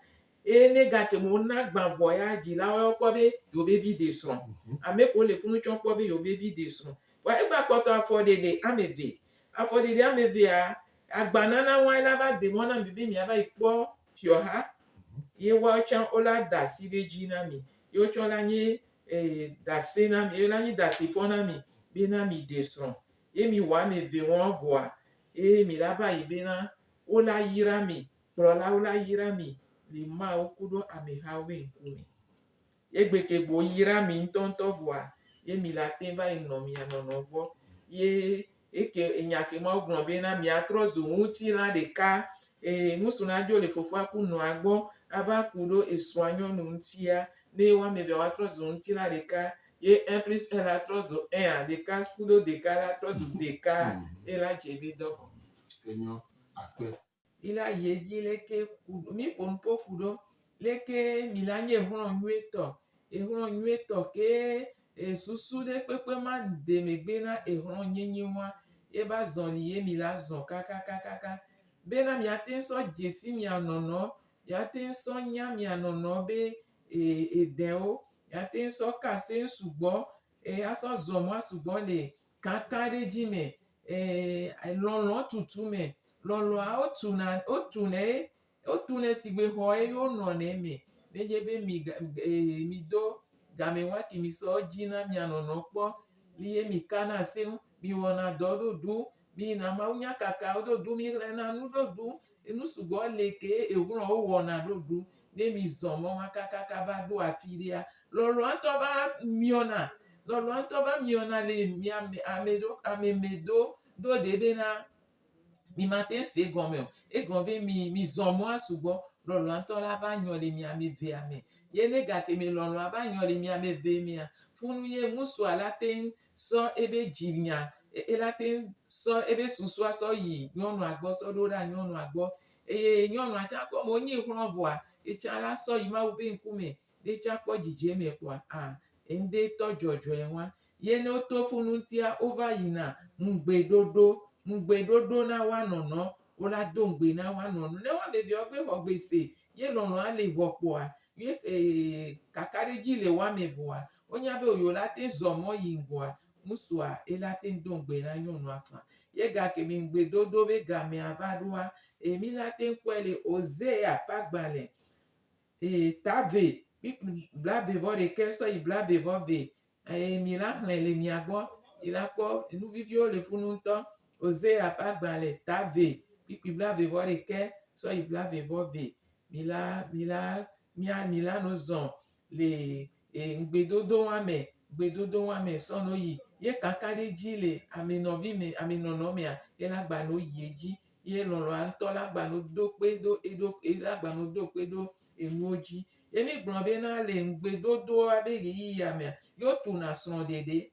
Eye ne gake me wona gbã vɔ ya, dzilawo ya wokpɔ be yewo be vi ɖe srɔ̃. Ame kewo le funu tsã wokpɔ be yewo be vi ɖe srɔ̃. Vɔa egba kpɔtɔ afɔɖeɖe ame eve. Afɔɖeɖe ame evea, agbanana ŋua ela va de mɔ na mi be miava yi kpɔ fiɔha. Ye woawo tsã wola da asi ɖe edzi na mi. Ye wotsã la nye ɖase na mi, ye la nye ɖasefɔ na mi bena mi ɖe srɔ̃. Ye mi wɔ ame eve wɔa vɔa, ye mi la va yi bena wola yra mi, kplɔlawo la yra mi le Mawu kuɖo amehawo be ŋkume. Ye gbe ke gbo yra mi ŋutɔŋutɔ vɔa, ye mi la teŋ va yi nɔ mia nɔnɔ gbɔ. Ye eke enya ke Mawu gblɔ bena miatrɔ zu ŋutilã ɖeka, eye ŋusu na dzo le fofoa ku nɔa gbɔ ava ku ɖo esrɔ̃a nyɔnu ŋutia, ne wo ame evea woatrɔ zu ŋutilã ɖeka, ye un plus un la trɔ zu un, ɖeka kuɖo ɖeka la trɔ zu ɖeka, ye la dze be dɔ gɔme. Enyɔ akpe. Mi la yi edzi leke ku mi ƒo nuƒo ku ɖo leke mi la nye exlɔ nyuietɔ. Exlɔ nyuietɔ ke susu ɖe kpekpe ma de megbe na exlɔ nyenye wa ye ba zɔli ye mi la zɔ kakakakaka bena miate ŋu sɔ dzesi mia nɔnɔ, miate ŋu sɔ nya mia nɔnɔ be edewo, miate ŋu sɔ ka seŋ sugbɔ asɔ zɔ mɔ sugbɔ le kakaɖedzi me, lɔlɔ̃ tutu me. Lɔlɔ̃a wotuna wotunɛ wotunɛ sigbe xɔ ye wonɔnɛ eme. Nenye be mi mido game wa ke misɔ dzina mia nɔnɔ kpɔ ye mikana asi ŋu, miwɔna dɔ ɖoɖu, miyina mawunyakakawo ɖoɖu, mixlẽna nu ɖoɖu. Enu sugbɔ li ke exlɔ̃wo wɔna ɖoɖu. Ne mizɔ mɔ ma kakaka va ɖo afi ɖea, lɔlɔ̃a ŋutɔ va miɔna. Lɔlɔ̃a ŋutɔ va miɔna le mia me ame ɖo ame me ɖo ɖo ɖe bena mimate ŋu se egɔme o. Egɔme be mi mizɔ mɔa sugbɔ, lɔlɔ̃a ŋutɔ la va nyɔ le mia ame evea me. Ye ne gakeme lɔlɔ̃a va nyɔ le mia ame eve mea, funu ye ŋutsua la te ŋu sɔ ebe dzinya, ela te ŋu sɔ ebe susua sɔ yi nyɔnua gbɔ sɔ ɖo ɖa nyɔnua gbɔ. Eye nyɔnua tsã kpɔ me wonyi xlɔ̃ vɔa, etsã la sɔ yi Mawu be ŋkume ne tsã kpɔ dzidzeme kpoa, a ŋde tɔ dzɔdzɔe wa. Ye ne woto funu ŋutia, wova yina ŋugbeɖoɖo, ŋugbeɖoɖo na woa nɔnɔ, wola do ŋugbe na woa nɔnɔ. Ne woame eveawo gbe xɔ gbe se ye lɔlɔ̃a li vɔ kpoa, ye kakaɖedzi le woame evea, wonya be yewo la teŋ zɔ mɔ yi ŋgɔa, ŋusua ela teŋ do ŋugbe na nyɔnua faa. Ye gakeme ŋugbedodo be gamea va ɖoa, mi la teŋ kpɔɛ le Ozea ƒe agbalẽ ta ve kpukpui blave vɔ ɖekɛ sɔyi blave vɔ ve. Eye mi la xlẽ le mia gbɔ, mi la kpɔ enu viviwo le funu ŋutɔ. Ozea ƒe agbalẽ ta ve kpukpui blave vɔ ɖekɛ sɔyi blave vɔ ve. Mi la mi la mia mi la no zɔn le ŋugbedodo wa me, ŋugbedodo wa me sɔ no yi. Ye kakaɖedzi le ame nɔvi me, ame nɔnɔ mea, ye la gba no yi edzi. Ye lɔlɔa ŋutɔ la gba no do kpe ɖo eɖo la gba no do kpe ɖo enuwo dzi. Ye mi gblɔ bena le ŋugbedodoa be ɣeyiɣia mea, ye wotuna srɔ̃ɖeɖe.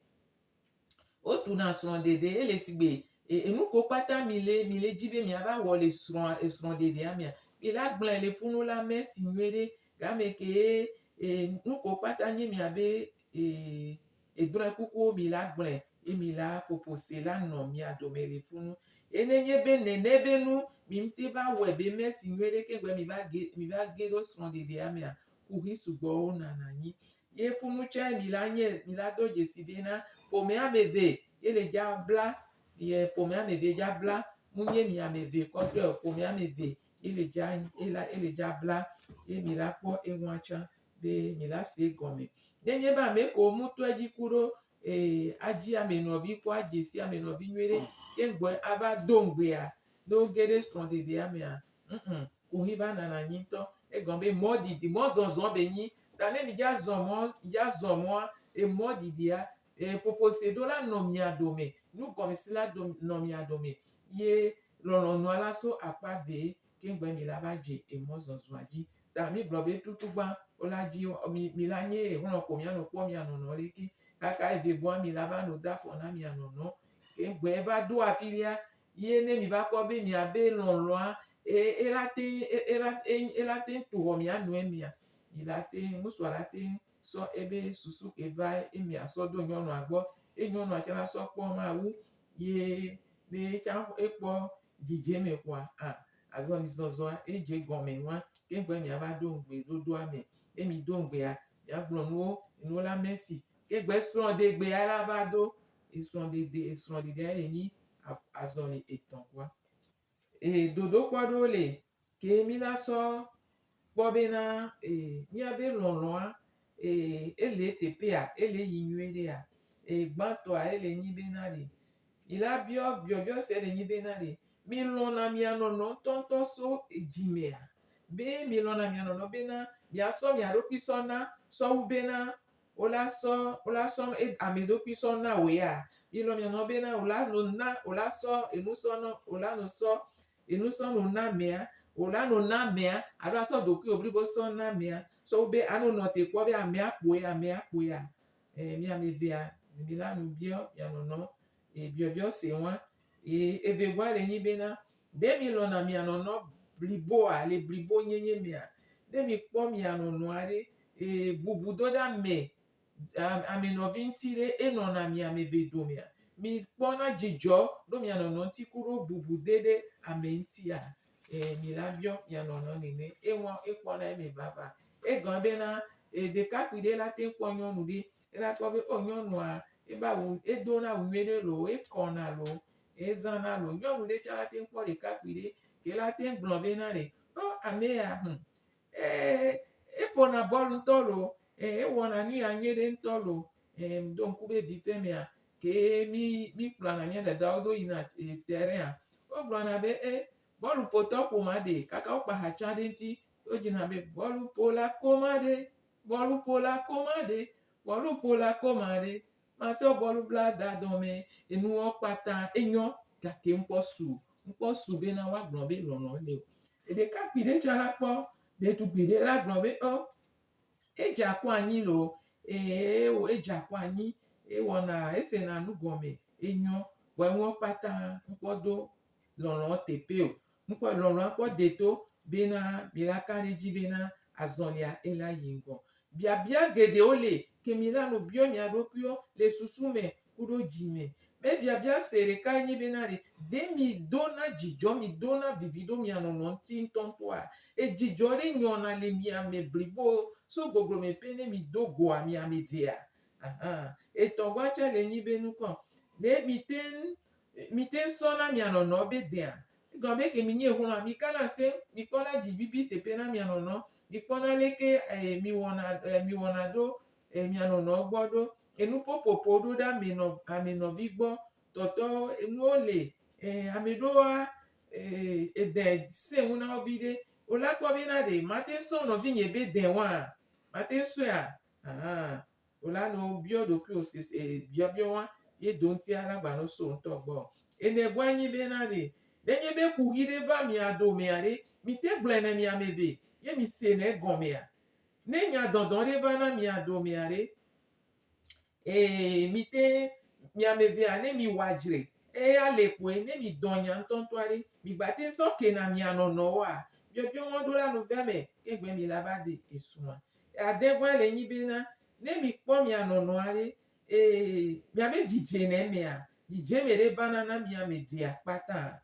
Wotuna srɔ̃ɖeɖe ele sigbe enu kewo kpata mi le mi le dzi be miava wɔ le srɔ̃a esrɔ̃ɖeɖea mea, mi la gblɔe le funu la me si nyuie ɖe. Game kee nu kewo kpata nye miabe edrɔ̃e kukuwo mi la gblɔe ye mi la ƒoƒose la nɔ mia dome le funu. Ye ne nye be nene be nu mi ŋute va wɔe be me si nyuie ɖe keŋ mi va ge mi va ge ɖo srɔ̃ɖeɖea mea, kuxi sugbɔwo nana anyi. Ye funu tsɛ mi la nye mi la do dzesi bena ƒome ame eve ye le dza bla ye ƒome ame eve dza bla mu nye mi ame eve kɔtɔe o ƒome ame eve ye le dza ye la ye le dza bla ye mi la kpɔ eŋua tsã be mi la se egɔme. Ne nye be ame kewo mu tɔe dzi ku ɖo ee adzi ame nɔvi kpɔ adze si ame nɔvi nyuie ɖe ke ŋgbɔe ava do ŋgbea ne woge ɖe srɔ̃ɖeɖea mea ŋ kuxi va nana anyi ŋutɔ. Egɔme be mɔ didi, mɔzɔzɔ be nyi. Ta ne midza zɔ mɔ, midza zɔ mɔa, emɔ didia, ƒoƒose ɖo la nɔ mia dome, nugɔmesi la do nɔ mia dome ye lɔlɔ̃nua la so akpa vee keŋgbɛ mi la va dze emɔzɔzɔa dzi. Ta mi gblɔ be tutugba wola dzi mi mi la nye exlɔ̃ ko mianɔ kpɔ mia nɔnɔ leke. Kaka evegɔa mi la va nɔ do afɔ na mia nɔnɔ. Keŋgbɛ va ɖo afiɖea, Ye ne mi va kpɔ be miabe lɔlɔa e ela teŋ ela ela teŋ tu xɔ mia nɔe mea, mi la teŋ ŋutsua la teŋ sɔ ebe susu ke va emea sɔ do nyɔnua gbɔ. Ye nyɔnua tsã la sɔ kpɔ Mawu ye ne etsã ekpɔ dzidzeme kpoa a azɔlizɔzɔa edze gɔme nua keŋ miava ɖo ŋugbedodoa me. Ne mi do ŋugbea, miagblɔ nuwo enuwo la mesi. Ke gbe srɔ̃ɖegbea la va ɖo. Esrɔ̃ɖeɖe esrɔ̃ɖeɖea ye nyi azɔli etɔ̃ kpoa. E dodokpɔ ɖewo le ke mi la sɔ kpɔ bena e miabe lɔlɔa e ele eteƒea ele yi nyuie ɖea. E gbãtɔa ele nyi bena ɖe mi la biɔ biɔbiɔ se le nyi bena ɖe mi lɔ̃na mia nɔnɔ ŋutɔŋutɔ so dzimea be mi lɔ̃na mia nɔnɔ bena miasɔ mia ɖokui sɔ na sɔwu bena wola sɔ wola sɔ ame ɖokui sɔ na wò ya. Mi lɔ̃ mia nɔnɔ bena wola no na wola sɔ enu sɔ nɔ wola no sɔ enu sɔ no na amea wola no na amea alo asɔ ɖokuiwò blibo sɔ na amea sɔwu be ano nɔ te kpɔ be amea kpoe amea kpoea. E mi ame evea mi la nu biɔ mia nɔnɔ e biɔbiɔ se wa. E evegɔa le nyi bena ɖe mi lɔ̃na mia nɔnɔ bliboa le blibo nyenye mea ne mi kpɔ mia nɔnɔa ɖe e bubu do ɖe ame ame nɔvi ŋuti ɖe enɔna mia ame eve domea mi kpɔna dzidzɔ ɖo mia nɔnɔ ŋuti ku ɖo bubu de ɖe ame ŋutia e mi la biɔ mia nɔnɔ nene ewa ekpɔna eme vava. Egɔme bena e ɖekakpui ɖe la te kpɔ nyɔnu ɖe ela kpɔ be o nyɔnua ebe awu edona awu nyuie ɖe loo ekɔna loo ezãna loo. Nyɔnu ɖe tsã la te kpɔ ɖekakpui ɖe ke la te gblɔ bena ɖe o ame ya hum e eƒona bɔlu ŋutɔ loo e ewɔna nu ya nyuie ɖe ŋutɔ loo. E ɖo ŋku be vi ƒe mea ke mi mi kplɔna mía dadawo ɖo yina e terrain wogblɔna be e bɔluƒotɔ ƒoma ɖe kaka wokpa hatsã ɖe ŋuti wodzina be bɔluƒola koma ɖe bɔluƒola koma ɖe bɔluƒola koma ɖe masɔ bɔlu bla da dɔme enuwo kpata enyɔ gake ŋkpɔ su ŋkpɔ su bena woagblɔ be lɔlɔ le o. Ɖekakpui ɖe tsã la kpɔ ɖetugbui ɖe la gblɔ be o edze akɔ anyi loo ee edze akɔ anyi ewɔna esena nu gɔme enyɔ vɔ enuwo kpata ŋkpɔ do lɔlɔ teƒe o. Ŋkpɔ lɔlɔa kpɔ deto bena mi la ka ɖe edzi bena azɔlia ela yi ŋgɔ. Biabia geɖewo le ke mi la no biɔ mia ɖokuiwo le susu me ku ɖo dzi me. Be biabia se ɖeka nye bena ɖe ɖe mi dona dzidzɔ mi dona vivi ɖo mia nɔnɔ ŋuti ŋutɔŋutɔa? Edzidzɔ ɖe nyɔna le mia me blibo so goglome ƒe ne mi do goa mia ame evea. Ahan. Etɔ̃gɔa tsã le nyi be nukɔ ne mi te mi te sɔna mia nɔnɔ be dea egɔme be ke mi nye xlɔ̃a mi kana se mi kpɔna dzibibi teƒe na mia nɔnɔ mi kpɔna leke e mi wɔna e mi wɔna ɖo e mia nɔnɔ gbɔ ɖo enuƒoƒoƒo ɖo ɖe ame nɔ ame nɔvi gbɔ tɔtɔ enuwo le e ame ɖewoa e ede sẽ ŋu na wo vi ɖe wola kpɔ bena ɖe mate sɔ nɔvinye be de woa mate sɔea ahan wola nɔ biɔ ɖokuiwò se e biɔbiɔ wa ye do ŋutia la gba no so ŋutɔ gbɔ. Enegɔa nyi bena ɖe nenye be kuxi ɖe va mia domea ɖe mi te gblɔe ne mia ame eve ye mi se ne gɔmea. Ne nya dɔdɔ ɖe va na mia domea ɖe ee mi te mia ame evea ne mi wɔ adzre eya le koe ne mi dɔ nya ŋutɔŋutɔa ɖe mi gba te sɔ kena mia nɔnɔwoa biɔbiɔ wɔn ɖo la nu ve me ke gbe mi la va ɖe esrɔ̃a. Adegɔa le nyi bena ne mi kpɔ mia nɔnɔa ɖe ee miabe dzidze ne mea dzidzeme ɖe vana na mia ame evea kpata.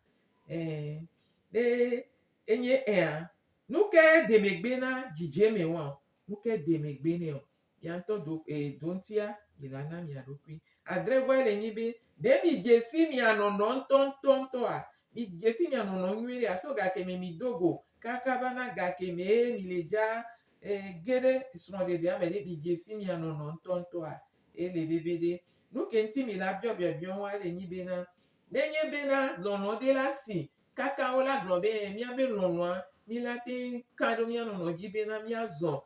Ee ne enye ea nu ke de megbe na dzidzeme wa nu ke de megbe nɛ o. Mia ŋutɔ do e do ŋutia mi la na mia ɖokui. Adregɔa le nyi be ɖe mi dze si mia nɔnɔ ŋutɔŋutɔŋutɔa mi dze si mia nɔnɔ nyuie ɖea so gake me mi do go kaka va na gake me mi le dza e ge ɖe srɔ̃ɖeɖea me ɖe mi dze si mia nɔnɔ ŋutɔŋutɔa ele veve ɖe. Nu ke ŋuti mi la biɔ biɔbiɔ wa le nyi bena nenye bena lɔlɔ ɖe la si kaka wo la gblɔ be miabe lɔlɔa mi la te ka ɖo mia nɔnɔ dzi bena miazɔ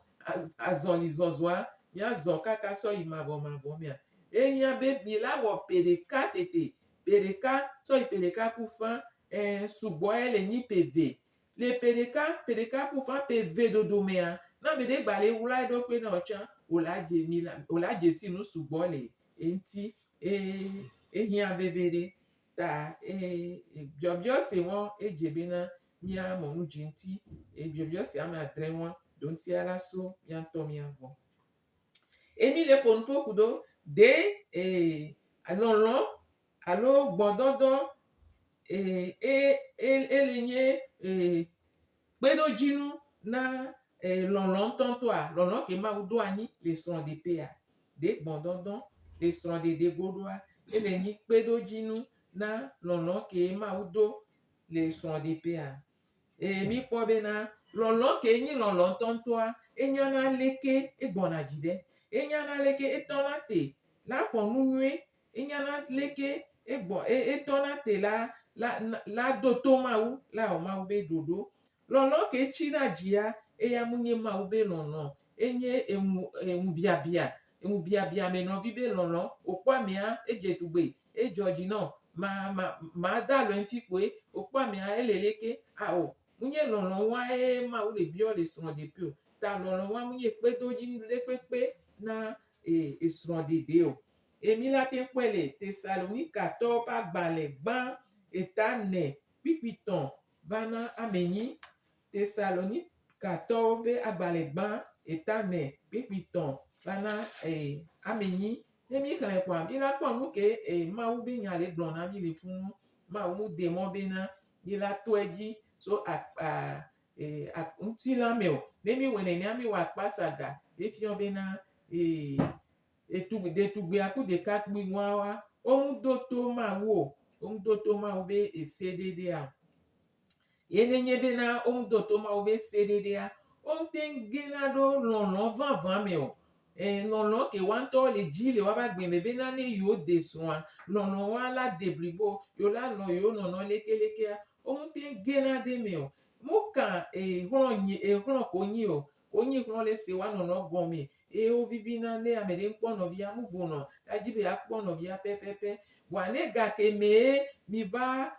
azɔlizɔzɔa miazɔ kaka sɔ yi mavɔmavɔ mea enya be mi la wɔ ƒe ɖeka tete ƒe ɖeka sɔ yi ƒe ɖeka ku fã e sugbɔ ye le nyi ƒe eve le ƒe ɖeka ƒe ɖeka ku fã ƒe eve dodomea ne ame ɖe gba le wla eɖokui na wò tsã wòla dze mi la wòla dze si nu sugbɔ le eŋuti eye ehiã veve ɖe. Ta e biɔbiɔ se wɔn edze bena mía mɔ nu dzi ŋuti. E biɔbiɔ se ame adre wɔn ɖoŋtia la so mía ŋutɔ mía gbɔ. Emi le ƒo nuƒo ku ɖo de e lɔlɔ alo gbɔdɔdɔ e e e ele nye e kpeɖodzinu na e lɔlɔ ŋutɔŋutɔa, lɔlɔ ke Mawu ɖo anyi le srɔ̃ɖeƒea. Ɖe gbɔdɔdɔ le srɔ̃ɖeɖe goɖoa, ele nyi kpeɖodzinu na lɔlɔ ke Mawu ɖo le srɔ̃ɖeƒea. Eye míkpɔ bena lɔlɔ̃ ke nyi lɔlɔ̃ ŋutɔŋutɔa, enyana leke egbɔna dzi ɖe, enyana leke etɔna te la xɔ nu nyui, enyana leke egbɔ etɔna te la la la do to Mawu la wɔ Mawu be ɖoɖo. Lɔlɔ̃ ke tsina dzia, eya mu nye Mawu be lɔlɔ̃, enye eŋu eŋubiabia, eŋubiabia ame nɔvi be lɔlɔ̃. Wòkpɔ amea, edze tugbe, Edzɔ dzi nɔ ma ma mada alɔ eŋuti kpoe wòkpɔ amea ele leke? Ao, munye lɔlɔ̃ wae Mawu le biɔ le srɔ̃ɖeƒe o. Ta lɔlɔ̃ wa munye kpeɖodzinu ɖe kpekpe na e esrɔ̃ɖeɖe o. Eye mi la te kpɔe le Tesalonikatɔwo ƒe agbalẽ gbã eta ene kpukpui tɔ̃ va na ame enyi. Tesalonikatɔwo ƒe agbalẽ gbã eta ene kpukpui tɔ̃ va na e ame enyi. Ne míxlẽ kɔa, míla kpɔ nu ke e Mawu be nya le gblɔ na mí le funu. Mawu mu de mɔ bena míla to edzi so akpa e ŋutilã me o. Ne míwɔe nenea, míwɔ akpasaga efiɔ bena e etu ɖetugbia ku ɖekakpui ŋuawoa, womu do to Mawu o. Womu do to Mawu be ese ɖeɖea o. Ye nenye bena woŋdo to Mawu be se ɖeɖea, woŋte gena ɖo lɔlɔ̃ vavã me o. E, lɔlɔ̃ ke woa ŋutɔwo le dzi le woabe agbe me bena ne yewo de srɔ̃a, lɔlɔ̃ wa la de blibo, yewo la lɔ̃ yewo nɔnɔ lekelekea, woŋte gena ɖe eme o. Moka e xlɔ̃ nyi e xlɔ̃ ko nyi o, ko nyi xlɔ̃ le se woa nɔnɔ gɔme eye wovivina ne ame ɖe ŋkpɔ nɔvia, ŋuvonɔ, edzi be yeakpɔ nɔvia pɛpɛpɛ. Vɔa ne gake mee miva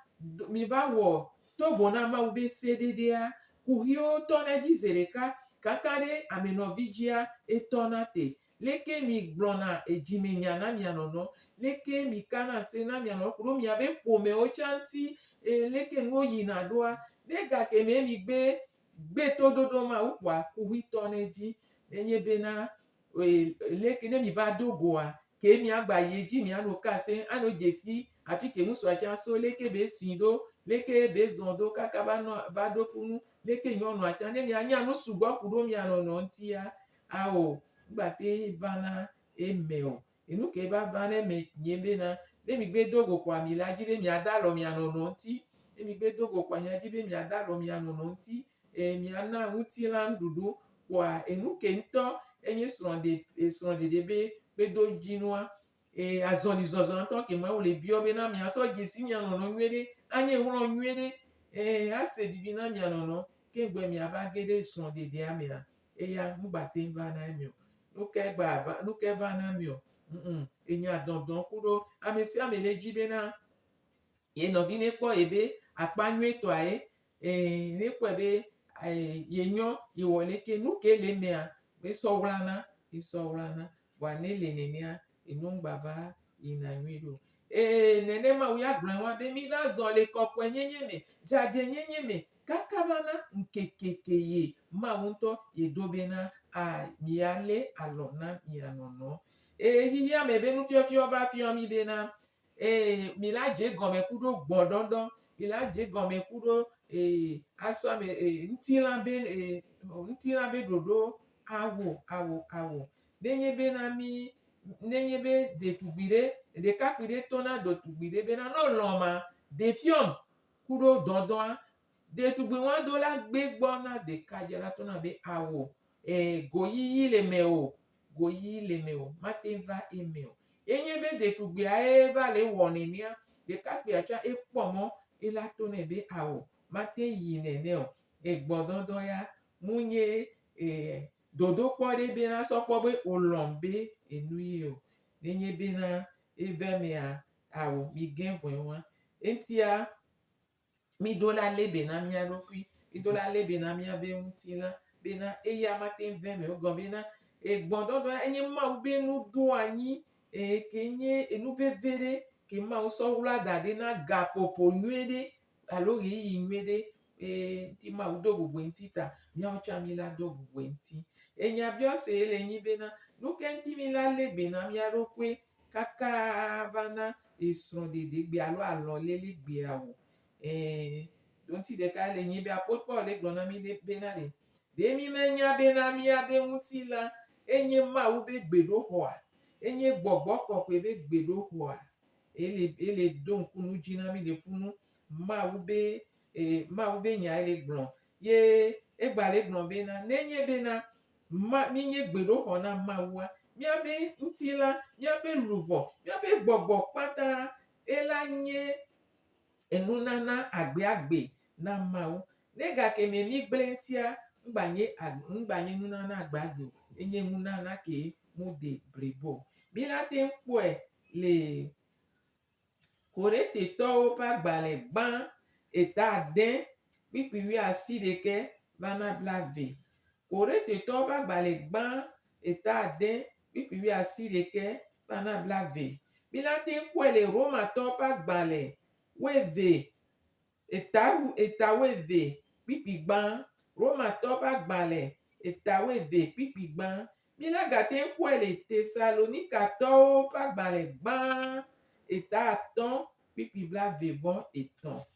miva wɔ tovo na Mawu be seɖeɖea, kuxiwo tɔna edzi zeɖeka, kaka ɖe ame nɔvi dzia, etɔna te. Leke mi gblɔna edzimenya na mia nɔnɔ? Leke mi kana se na mia nɔnɔ kuɖo miabe ƒomewo tsã ŋuti? Leke nuwo yina ɖoa? Ne gake mee mi gbe gbe toɖoɖo Mawu kpoa, kuxi tɔna edzi. Nenye bena leke ne mi va do goa, ke miagba yi edzi miano kase ano dzesi afi ke ŋusua tsã so, leke be sui ɖo, leke be zɔ ɖo kaka va nɔ va ɖo funu, leke nyɔnua tsã ne mianya nu sugbɔ ku ɖo mia nɔnɔ ŋutia, ao ŋgba te va na eme o. Enu ke va va na eme nye bena ne mi gbe do go kpoa mi la dzi be miada alɔ mia nɔnɔ ŋuti. Ne mi gbe do go kpoa mia dzi be miada alɔ mia nɔnɔ ŋuti. E miana ŋutilã nuɖuɖu kpoa enu ke ŋutɔ enye srɔ̃ɖe srɔ̃ɖeɖe be kpeɖodzinua. E azɔlizɔzɔ ŋutɔ ke Mawu le biɔ bena miasɔ dzesi mia nɔnɔ nyuiɖe, anye xlɔ̃ nyuiɖe, e ase vivi na mia nɔnɔ ke ŋgbe miava ge ɖe srɔ̃ɖeɖea mea, eya ŋgbate ŋu va na eme o. Nu kae gba va nu kae va na eme o? Ŋ enya dɔdɔ ku ɖo ame sia ame ɖe dzi bena ye nɔvi nekpɔ ye be akpa nyuietɔa ye Ee, ne kpɔe be yenyɔ, yewɔ leke, nu ke le emea, esɔ wlana, esɔ wlana. Vɔa ne le nenea, enu ŋgba va yina nyuie ɖo. Ee, nene Mawu ya gblɔe wa be mi la zɔ le kɔkɔenyenye me, dzadzɛnyenye me, kaka va na ŋkeke ke ye Mawu ŋutɔ ye ɖo bena a mia lé alɔ na mia nɔnɔ. Ee, xixea me be nufiɔfiɔ va fiɔ mi bena Ee, mi la dze gɔme ku ɖo gbɔɖɔɖɔ, mi la dze gɔme ku ɖo ee asɔ ame ee ŋutilã be ee ŋutilã be ɖoɖo awɔ awɔ awɔ. Nenye bena mi nenye be ɖetugbui ɖe ɖekakpui ɖe tɔ na ɖetugbui ɖe bena ne wolɔ̃ ma ɖefiɔm ku ɖo dɔdɔa, ɖetugbui wa do la gbe gbɔ na ɖekadze la tɔna be awɔ ee goyiyi le mewò goyiyi le eme o, mate ŋu va eme o. Enye be ɖetugbia ye va le ewɔ nenea, ɖekakpuia tsã ekpɔ mɔ ela to nɛ be ao, mate ŋu yi nene o. Egbɔdɔdɔ ya mu nye e dodokpɔ ɖe be nasɔ kpɔ be wolɔ̃m be enu ye o. Nenye bena eve emea, ao, mige vɔe wa. Eŋutia, Miɖo la lé be na mía ɖokui, miɖo la lé be na míabe ŋutilã bena eya mate ŋu ve eme o. Egɔme bena egbɔdɔdɔ enye Mawu be nuɖoanyi ke nye enu veve ɖe ke Mawu sɔ wla da ɖi na gaƒoƒo nyuie ɖe alo ɣeyiɣi nyuie ɖe eye ŋuti Mawu do bubu eŋuti ta míawo tsã mí la do bubu eŋuti. Enyabiɔse ye le nyi bena nuke ŋuti mí la lé be na mía ɖokui kaka va na esrɔ̃ɖeɖe gbe alo alɔlele gbea o. Ɛ̃, ɖoŋuti ɖeka le nyi be apôtre Paul le gblɔ na mí ɖe bena ɖe, ɖe mí menya bena míabe ŋutilã enye Mawu be gbeɖoxɔa? Enye gbɔgbɔ kɔkɔe be gbeɖoxɔa? Ele ele do ŋku nu dzi na mí le funu Mawu be e Mawu be nya ele gblɔ. Ye egba le gblɔ bena nenye bena ma míenye gbeɖoxɔ na Mawua, míabe ŋutilã, míabe luʋɔ, míabe gbɔgbɔ kpata ela nye enunana agbeagbe na Mawu. Ne gake me mígblẽ ŋutia, ŋgba nye ŋgba nye nunana agbeagbe o, enye nunana ke mode blibo o. Míla te ŋu kpɔe le Korintetɔwo ƒe agbalẽ gbã eta ade kpukpui wuiasiɖekɛ va na blaeve. Korintetɔwo ƒe agbalẽ gbã eta ade kpukpui wuiasiɖekɛ va na blaeve. Míla te ŋu kpɔe le Romatɔwo ƒe agbalẽ wuieve eta eta wuieve kpukpui gbã. Romatɔwo ƒe agbalẽ eta wuieve kpukpui gbã. Míla gate ŋu kpɔe le Tesalonikatɔwo ƒe agbalẽ gbã eta atɔ̃ kpukpui blaeve vɔ etɔ̃.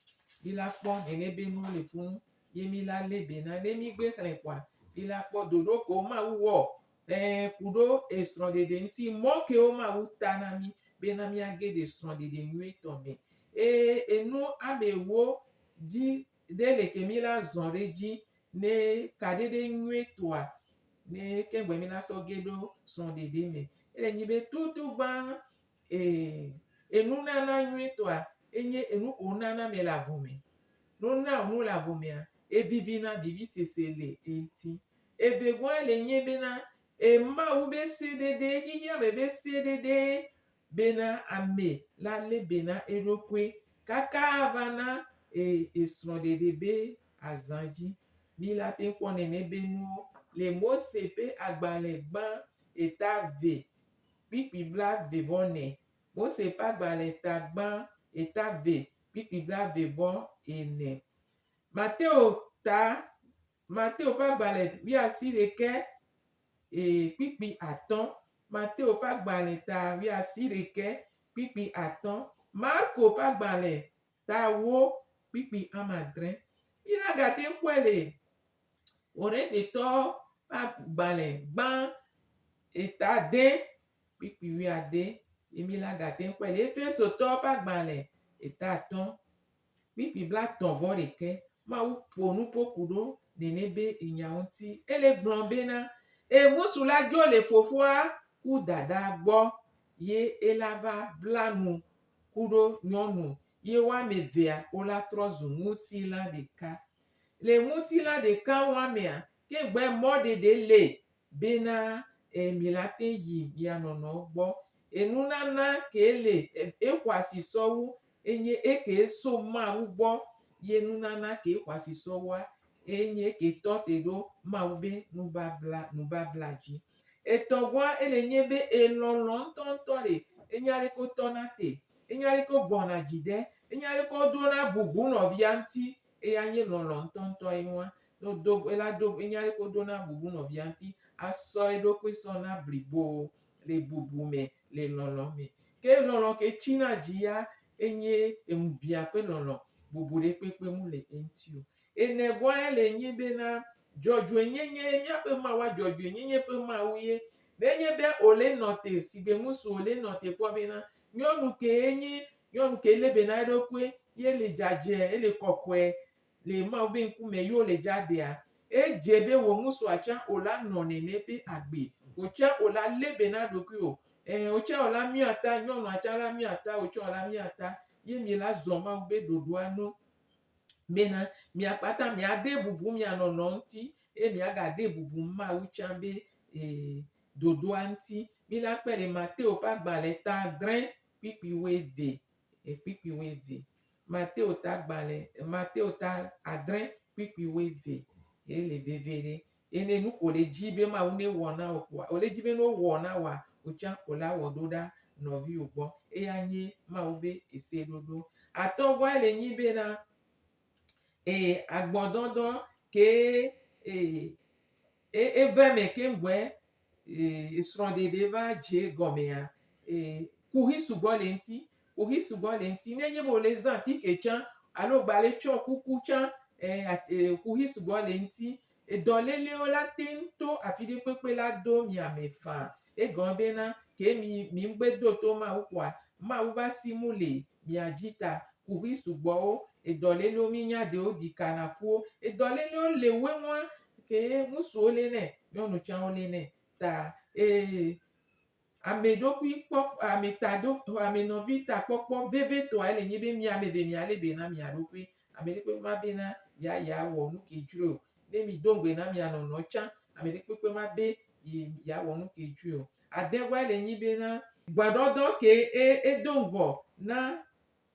Míla kpɔ nene be nuwo le funu ye míla lé be na ne mígbe xlẽ kɔa, míla kpɔ ɖoɖo kewo Mawu wɔ ɛ̃ ku ɖo esrɔ̃ɖeɖe ŋuti, mɔ kewo Mawu ta na mí bena míage ɖe srɔ̃ɖeɖe nyuietɔ me. Eye enu ame ewo dzi ɖe le ke míla zɔ ɖe edzi ne kaɖeɖe nyuietɔa ne keŋgbe míla sɔ ge ɖo srɔ̃ɖeɖe me. Ele nyi be tutugbã ee enunana nyuietɔa enye enu ko wonana ame le avome. Ne wona wò nu le avomea, evivina vivisese le eŋuti. Evegɔa le nye bena Mawu be sedede, xexeame be sedede bena ame la lé be na eɖokui kaka va na esrɔ̃ɖeɖe be azã dzi. Mi la te kpɔ nene be nuwo le Mose ƒe agbalẽ gbã eta ve kpikpi blaeve vɔ ene. Mose ƒe agbalẽ ta gbã eta ve kpikpi blaeve vɔ ene. Mateo ta Mateo ƒe agbalẽ wuiasiɖekɛ e kpikpi atɔ̃. Mateo ƒe agbalẽ ta wuiasiɖekɛ kpikpi atɔ̃. Marko ƒe agbalẽ ta ewo kpikpi ame adre. Mína gate ŋu kpɔe le Korintetɔwo ƒe agbalẽ gbã eta ade kpikpi wuiade ye míla gate ŋu kpɔe le Efesotɔwo ƒe agbalẽ eta atɔ̃ kpikpi blatɔ̃ vɔ ɖekɛ. Mawu ƒo nuƒo ku ɖo nene be enyawo ŋuti. Ele gblɔ bena, E ŋusu la dzo le fofoa ku dada gbɔ ye ela va bla nu ku ɖo nyɔnu ye woame evea wola trɔ zu ŋutilã ɖeka. Le ŋutilã ɖeka woamea, ke gbe mɔɖeɖe le bena e mi la te yi mia nɔnɔwo gbɔ. Enunana ke le exɔasi sɔwu enye eke so Mawu gbɔ ye nunana ke xɔasi sɔwua enye eke tɔ te ɖo Mawu be nubabla nubabla dzi. Etɔ̃gɔa ele nye be elɔlɔ ŋutɔŋutɔ le enye aleke wotɔna te, enye aleke wogbɔna dzi ɖe, enye aleke wodona bubu nɔvia ŋuti eya nye lɔlɔ ŋutɔŋutɔ ye nua. Ne wodo ela do enye aleke wodona bubu nɔvia ŋuti asɔ eɖokui sɔ na blibo le bubu me le lɔlɔ me. Ke lɔlɔ ke tsina dzi ya enye eŋubia ƒe lɔlɔ bubu ɖe kpekpe mu le eŋuti o. Enegɔa le nyi bena dzɔdzɔenyenye míaƒe Mawua dzɔdzɔenyenye ƒe Mawu ye. Nenye be wòle nɔ te sigbe ŋusu wòle nɔ te kpɔ bena nyɔnu kee nye nyɔnu ke lé be na eɖokui ye le dzadzɛ ele kɔkɔe le Mawu be ŋkume ye wòle dza dea, edze be wò ŋusua tsã wòla nɔ nene ƒe agbe. Wò tsã wòla lé be na ɖokuiwò. Ẽ, wò tsã wòla miɔ ata, nyɔnua tsã la miɔ ata, wò tsã wòla miɔ ata ye miela zɔ Mawu be ɖoɖoa nu bena mia kpata miade bubu mia nɔnɔ ŋuti eye miagade bubu Mawu tsã be e ɖoɖoa ŋuti. Mila kpɔe le Mateo ƒe agbalẽ ta adre kpukpui wuieve, kpukpui wuieve. Mateo ta gbalẽ, Mateo ta adre kpukpui wuieve ye le veve ɖe. Ye ne nu ko le dzi be Mawu ne wɔ na wò kpoa, wòle dzi be ne wowɔ na wòa, wò tsã wò la wɔ ɖo ɖa nɔviwò gbɔ. Eya nye Mawu be eseɖoɖo. Atɔ̃gɔa le nyi bena, e agbɔdɔdɔ ke e eve me keŋgbɔe e srɔ̃ɖeɖe va dze gɔmea, e kuxi sugbɔ le eŋuti. Kuxi sugbɔ le eŋuti. Ne enye be wole zã atike tsã alo gba le tsɔ kuku tsã, e kuxi sugbɔ le eŋuti. Edɔlélewo la teŋ to afiɖe kpekpe la do mia me faa. Egɔme bena ke mi mi ŋgbe do to Mawu kpoa, Mawu va si mu le mia dzi ta. Kuxi sugbɔwo, edɔlélewo mi nya ɖewo ɖika na kuwo. Edɔlélewo le woe ŋua ke ŋusuwo le nɛ, nyɔnu tsã wo le nɛ. Ta e ame ɖokui kpɔ ame ta ɖo ame nɔvi ta kpɔkpɔ vevetɔa ele nyi be mia ame eve mia le be na mia ɖokui. Ame ɖekpekpe ma be na ya ya wɔ nu ke dzroe o. Ne mi do ŋgbe na mia nɔnɔ tsã, ame ɖekpekpe ma be ye ya wɔ nu ke dzroe o. Adegua le nyi be na gbɔdɔdɔ ke e edo ŋgɔ na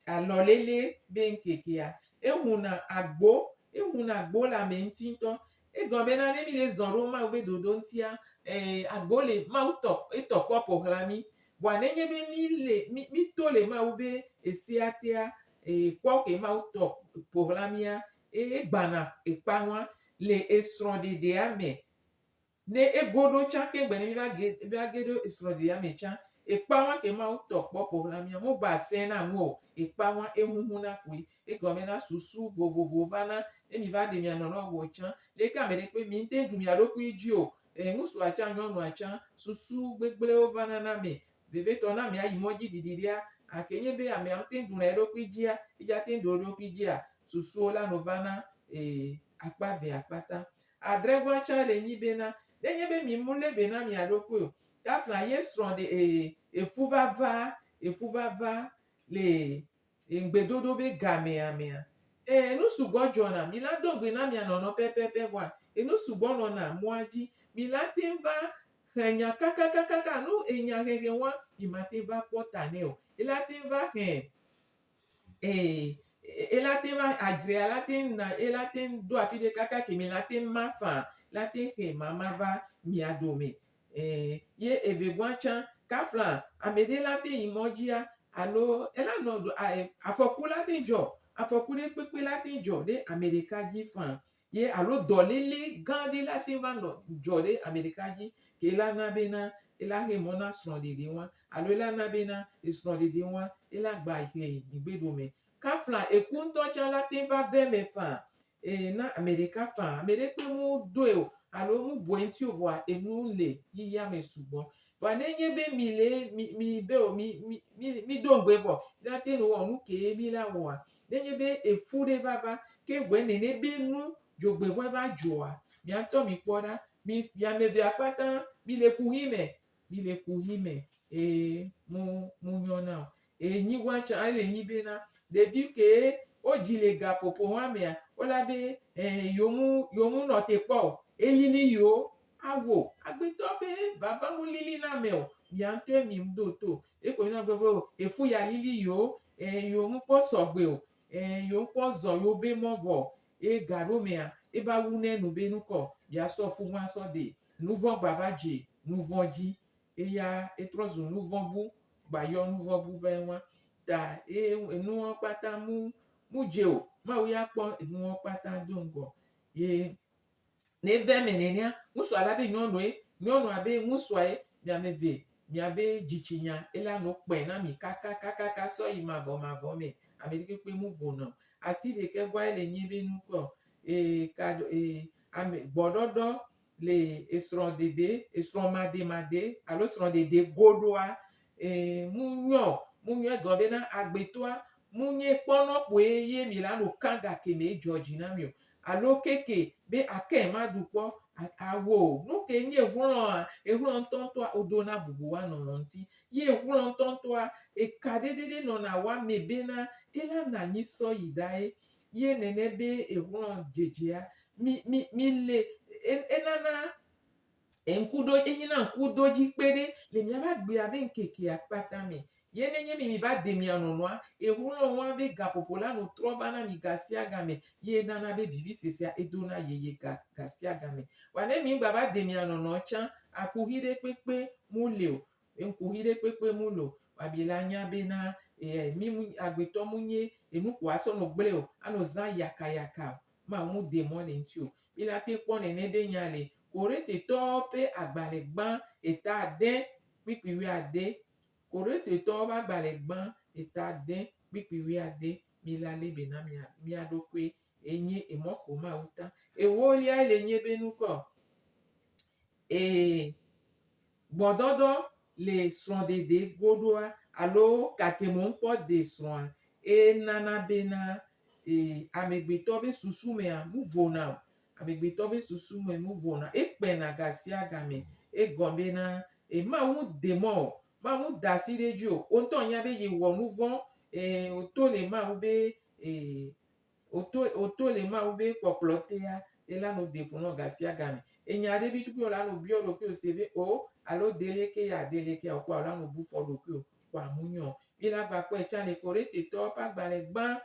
alɔlele be ŋkekea, ehuna agbo, ehuna agbo le ame ŋuti ŋutɔ. Egɔme bena ne mi le zɔ ɖo Mawu be ɖoɖo ŋutia, e agbo le Mawu tɔ etɔ kpɔ ƒoxlã mi. Vɔa nenye be mi le mi mi to le Mawu be esea tea, e kpɔ ke Mawu tɔ ƒoxlã mia, e egbana ekpa nua le esrɔ̃ɖeɖea me. Ne egoɖo tsã keŋgbe ne míva ge va ge ɖo esrɔ̃ɖeɖea me tsã, ekpa wa ke Mawu tɔ kpɔ ƒoxlã mía, mogba sɛ̃ na ŋu o, ekpa wa ehuhuna koe. Egɔme na susu vovovo vana ne miva ɖe mia nɔnɔ wɔ tsã. Leke ame ɖe kpe mi ŋte ɖu mia ɖokui dzi o, e ŋusua tsã nyɔnua tsã, susu gbegblẽwo vana na ame. Vevetɔ ne amea yi mɔdzi didi ɖea, ake nye be amea ŋte ɖuna eɖokui dzia, edza teŋ ɖu eɖokui dzia, susuwo la no vana e akpa vea kpata. Adregɔa tsã le nyi bena, nenye be mi mu lé be na mia ɖokui o, kafla ye srɔ̃ ɖe e efu vava, efu vava le ŋgbedodo be gamea mea, e enu sugbɔ dzɔna. Mi la do ŋgbe na mia nɔnɔ pɛpɛpɛ vɔa, enu sugbɔ nɔna mɔa dzi. Mi la teŋ va xlẽ nya kakakakaka, nu enya hehe wa, mi ma teŋ va kpɔ ta nɛ o. Ela teŋ va xlẽ e ela teŋ va adzrea la teŋ na ela teŋ do afi ɖe kaka ke mi la teŋ ma faa la teŋ xe mama va mia dome. E ye evegɔa tsã kafla ame ɖe la teŋ yi mɔ dzia alo ela nɔ afɔku la teŋ dzɔ afɔku ɖe kpekpe la teŋ dzɔ ɖe ame ɖeka dzi faa ye alo dɔlele gã ɖe la teŋ va nɔ dzɔ ɖe ame ɖeka dzi ke la na bena ela xe mɔ na srɔ̃ɖeɖe wa alo ela na bena esrɔ̃ɖeɖe wa ela gba he ŋgbeɖome. Kafla eku ŋutɔ tsã la teŋ va ve eme faa e na ame ɖeka faa. Ame ɖe kpe mu doe o alo mu bu eŋuti o vɔa enu le yiyia me sugbɔ. Vɔa ne nye be mi le mi mi be o mi mi mi mi do ŋgbe vɔ mía teŋ wɔ nu ke mi la wɔa. Ne nye be efu ɖe va va ke ŋgbe nene be nu dzogbevɔe va dzɔa, mia ŋutɔ mi kpɔ ɖa. Mi mi ame evea kpata mi le kuxi me. Mi le kuxi me eye mu mu nyɔ na o. Eye nyigba tsã ele nyi bena ɖevi ke wodzi le gaƒoƒo hã mea, wola be e yewo mu yewo mu nɔ te kpɔ o. Elili yewo awo. Agbetɔ be vava mu lili na ame o. Mia ŋutɔe mi ɖo to. Eko mi gblɔ be o efu ya lili yewo e yewo mu kpɔ sɔgbe o. E yewo kpɔ zɔ yewo be mɔ vɔ o. Eye gaɖomea, eva wu nɛ nu be nukɔ yeasɔ fuŋua sɔ de nuvɔ̃ gba va dze nuvɔ̃ dzi. Eya etrɔ zu nuvɔ̃ bu gba yɔ nuvɔ̃ bu va eŋua. Ta ye enuɔ kpata mu mu dze o. Mawu ya kpɔ enuɔ kpata do ŋgɔ. Ye ne eve eme nenea, ŋusua la be nyɔnue, nyɔnua be ŋusua ye, mia ame eve miabe dzitsinya ela no kpẽ na mi kakakakaka sɔyi mavɔmavɔ me. Ame ɖekpekpe mu vonɔ o. Asi ɖekɛ gɔa ele nyi be nukɔ e ka e ame gbɔɖɔɖɔ le esrɔ̃dede, esrɔ̃mademade alo srɔ̃ɖeɖe goɖoa e mu nyɔ o. Mu nyɔ egɔme bena agbetɔa mu nye kpɔnɔ kpoe ye mi la no kã gake me edzɔ dzi na mi o. Alo keke be akɛ maɖu kpɔ awo o. Nu ke nye hlɔ̃a, ehlɔ̃ ŋutɔŋutɔa wodona bubu woa nɔnɔ ŋuti. Ye hlɔ̃ ŋutɔŋutɔa eka ɖeɖe ɖe nɔna woa me bena ela na anyi sɔ yi ɖae. Ye nene be ehlɔ̃ dzedzea mi mi mi le enana Ŋkuɖo, enyina ŋkuɖodzi kpe ɖe le miabe agbea be ŋkekea kpata me. Ye nenye be miva de mia nɔnɔa, exlɔ̃nua be gaƒoƒo la nu trɔ va na mi gasiagame ye nana be vivisesea edona yeye ga gasiagame. Vɔa ne mi ŋgba va de mia nɔnɔ tsã, akuxi ɖe kpekpe mu li o. Ŋkuxi ɖe kpekpe mu li o. Vɔa mi la nya bena e mi mu agbetɔ mu nye enu ko asɔ nɔ gble o, anɔ zã yakayaka o. Mawu mu de mɔ le ŋuti o. Mi la te kpɔ nene be nya le Korintetɔwo ƒe agbalẽ gbã eta ade kpukpui wuiade. Korintetɔwo ƒe agbalẽ gbã eta ade kpukpui wuiade. Mi la lé be na mia mia ɖokui. Enye emɔ ko Mawu ta. Ewoliae le nye be nukɔ. Ee, gbɔdɔdɔ le srɔ̃ɖeɖe goɖoa alo kakemo ŋkpɔ de srɔ̃a, enana bena ee amegbetɔ be susu mea mu vona o. Amegbetɔ be susu me mu vona. Ekpena gasiagame. Egɔme bena e Mawu mu de mɔ o. Mawu mu da asi ɖe edzi o. Wo ŋutɔ nya be yewɔ nuvɔ̃ e woto le Mawu be e Woto, woto le Mawu be kpɔkplɔ tea, ela no de fu nɔ gasiagame. Enya ɖe vi tukui la no biɔ ɖokuiwò se be, o, alo deleke ya deleke ya kpɔa, la no bu fɔ ɖokuiwò kpɔa mu nyɔ. Mi la gba kpɔe tsã le Korintetɔwo ƒe agbalẽ gbã,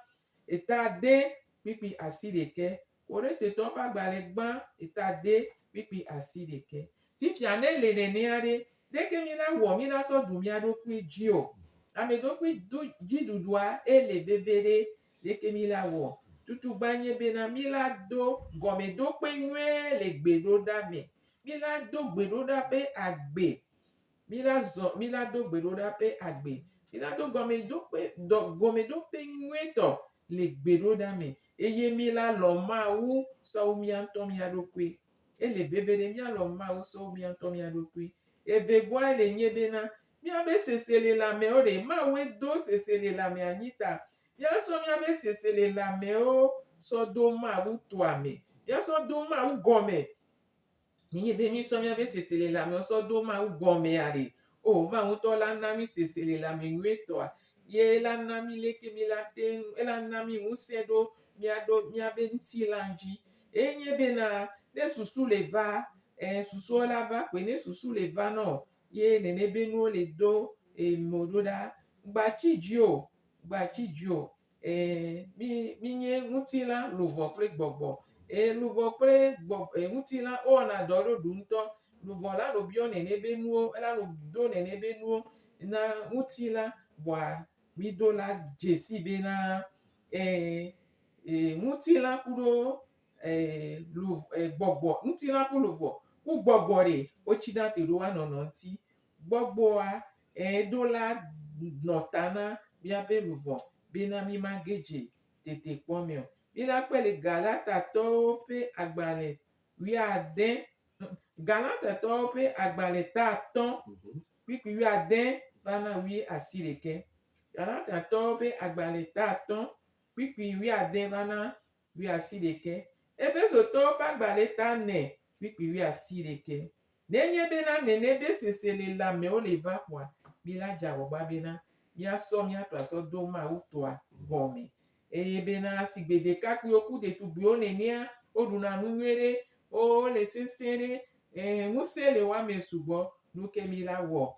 eta ade, kpukpui asiɖekɛ. Korintetɔwo ƒe agbalẽ gbã, eta ade, kpukpui asiɖekɛ. Fifia ne le nenea ɖe, ɖeke mi la wɔ mi la sɔ ɖu mia ɖokui dzi o. Ame ɖokui du, dzi ɖuɖua, ele veve ɖe. Leke mi la wɔ? Tutugba nye bena mi la do gɔmeɖokpe nyuie le gbeɖoɖa me. Mi la do gbeɖoɖa ƒe agbe. Mi la zɔ, mi la do gbeɖoɖa ƒe agbe. Mi la do gɔmeɖokpe, dɔ, gɔmeɖokpe nyuietɔ le gbeɖoɖa me. Eye mi la lɔ Mawu sɔwu mia ŋutɔ mia ɖokui. Ele veviɖe míalɔ̃ Mawu sɔwu mía ŋutɔ mía ɖokui. Evegoae le nye bena, míabe seselelãmewo ɖe Mawue do seselelãme anyi ta míasɔ míabe seselelãmewo sɔ do Mawu tɔa me. Míasɔ do Mawu gɔme. Nenye be mísɔ míabe seselelãmewo sɔ do Mawu gɔmea ɖe, o Mawu ŋutɔ la na mí seselelãme nyuietɔa ye la na mí leke mí la te ŋu, ela na mí ŋusẽ ɖo míaɖo míabe ŋutilã dzi. Enye bena ne susu le va, e susuɔ la va koe ne susu le va nɔ ye nene be nuwo le do e mo ɖo ɖa. Ŋgba tsi dzi o, ŋgba tsi dzi o. E mi mi nye ŋutilã, luʋɔ kple gbɔgbɔ. E luʋɔ kple gbɔ e ŋutilã wowɔna dɔ ɖo ɖu ŋutɔ. Luʋɔ la no biɔ nene be nuwo, ela no do nene be nuwo na ŋutilã vɔa mi do la dzesi bena e e ŋutilã kuɖo e lu e gbɔgbɔ ŋutilã ku luʋɔ ku gbɔgbɔ ɖe wotsina te ɖo woanɔnɔ ŋuti. Gbɔgbɔa e ɖo la nɔ ta na míabe luʋɔ bena mí ma ge dze tetekpɔ me o. Mí la kpɔe le Galatatɔwo ƒe agbalẽ wuiade Galatatɔwo ƒe agbalẽ ta atɔ̃ kpukpui wuiade va na wuiasiɖekɛ. Galatatɔwo ƒe agbalẽ ta atɔ̃ kpukpui wuiade va na wuiasiɖekɛ. Efesotɔwo ƒe agbalẽ ta ene kpukpui wuiasiɖekɛ. Nenye bena nene be seselelãmewo le va ƒoa, míla dze agbagba bena míasɔ míatɔ asɔ do Mawu tɔa gɔme. Eye bena sigbe ɖekakpuiwo ku ɖetugbuiwo nenea, woɖuna nu nyuie ɖe, wole sesẽ ɖe, ẽ, ŋusẽ le woa me sugbɔ. Nuke míla wɔ?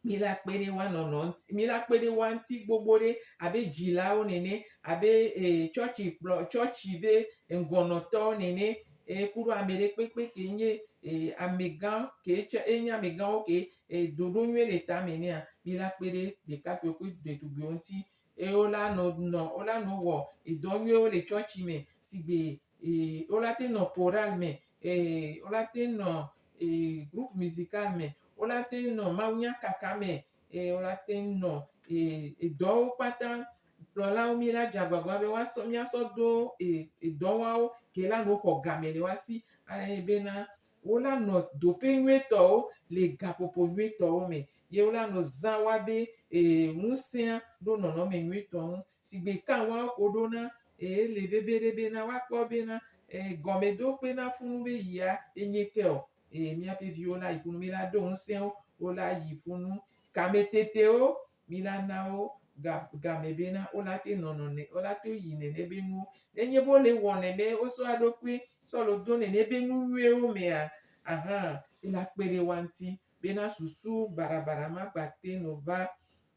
Míla kpe ɖe woa nɔnɔ ŋuti, míla kpe ɖe woa ŋuti gbogbo ɖe abe dzilawo nene, abe e, tsɔtsi kplɔ, tsɔtsi be ŋgɔnɔtɔwo nene, e, kuɖo ame ɖe kpekpe ke nye e, amegã ke tse enye amegãwo ke e, ɖoɖo nyuie le tame nea, míla kpe ɖe ɖekakpuiwo ku ɖetugbuiwo ŋuti eye wola nɔ nɔ wola nɔ wɔ edɔ nyuiwo le tsɔtsi me sigbe e wola te nɔ choral me e wola te nɔ e groupe musical me wola te nɔ mawunyakaka me e wola te nɔ e edɔwo kpata kplɔlawo mi la dze agbagba be woasɔ miasɔ do e edɔwawo ke la nɔ xɔ game le woasi ale bena wola nɔ doƒe nyuietɔwo le gaƒoƒo nyuietɔwo me ye wola nɔ zã woabe e ŋusẽa ɖo nɔnɔme nyuitɔ ŋu. Sigbe kan woawo ko ɖo na e ele veviɖe bena woakpɔ bena e gɔmeɖokpe na funu be yia enye ke o. E míaƒe viwo la yi funu, mi la do ŋusẽ wo, wola yi funu. Kametetewo, mi la na wo ga game bena wola te nɔ nɔnɛ, wola te yi nene be nuwo. Nenye be wole wɔ nene, wosɔ eɖokui sɔ le do nene be nu nyuiwo mea, ahan ela kpe ɖe woa ŋuti bena susu baɖabaɖa ma gba te ŋu va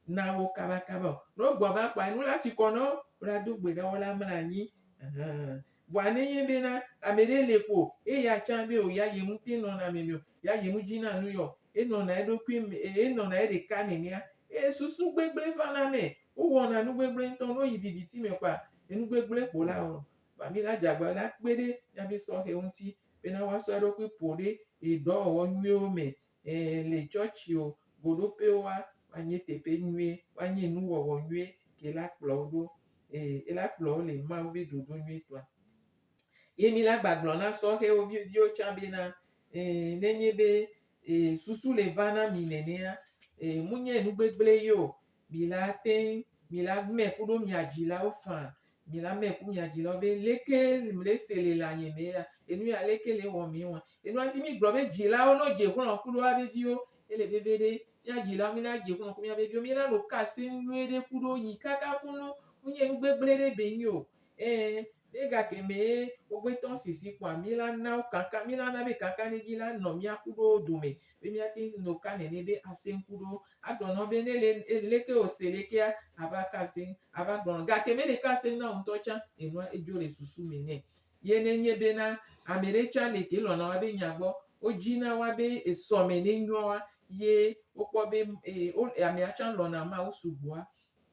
na wo kabakaba o. Ne wogbɔ va kpɔa, enu la tsi kɔ na wo, wola do gbe ɖa, wola mlɔ anyi. Ahan. Vɔa nenye bena ame ɖe le ko eya tsã be o ya ye ŋu te nɔna ame me o, ya ye ŋu dzina nu yɔ, enɔna eɖokui me, enɔna eɖeka nenea, Eye susu gbegblẽ vana nɛ. Wowɔna nu gbegblẽ ŋutɔ. Ne woyi viviti me kpoa, enu gbegblẽ ko la wɔ. Vɔa mi la dze agbagba la kpe ɖe miaƒe sɔhɛwo ŋuti bena woasɔ eɖokui ƒo ɖe edɔwɔwɔ nyuiwo me e le tsɔtsiwo, goɖoƒewoa, woanye teƒe nyuie, woanye nuwɔwɔ nyuie ke la kplɔ wo ɖo e ela kplɔ wo le Mawu be ɖoɖo nyuitɔa. Ye mi la gba gblɔ na sɔhɛwo viviwo tsã bena e nenye be e susu le va na mi nenea e munye nugbegble ye o. Mi la teŋ mi la mɛ kuɖo mia dzilawo faa. Mi la mɛ ku mia dzilawo be leke mle se le lãnye me ya, enu ya leke le wɔ mi wa. Enua ŋuti mi gblɔ be dzilawo no dze xlɔ̃ kuɖo woabe viwo. Ele veve ɖe. Mia dzilawo mi la dze xlɔ̃ ku miabe viwo. Mi la no ka seŋ nyuie ɖe kuɖo yi kaka funu. Munye nugbegble ɖe be nyi o. Ɛ̃, ne gake me ye wogbe tɔ sisi kpoa, mi la na wo kaka, mi la na be kakaɖedzi la nɔ mia kuɖo wo dome be miate ŋu no ka nɛnɛ be aseŋ kuɖo wo. Agblɔ nɔ be ne le leke wòse lekea, ava ka aseŋ, ava gblɔ nɔ. Gake mele ka aseŋ na wò ŋutɔ tsã, enua edzo le susu me nɛ. Ye ne nye bena ame ɖe tsã le ke lɔna woabe nya gbɔ, wodzina woabe esɔme ne nyɔa, ye wokpɔ be e wo amea tsã lɔna Mawu sugbɔa,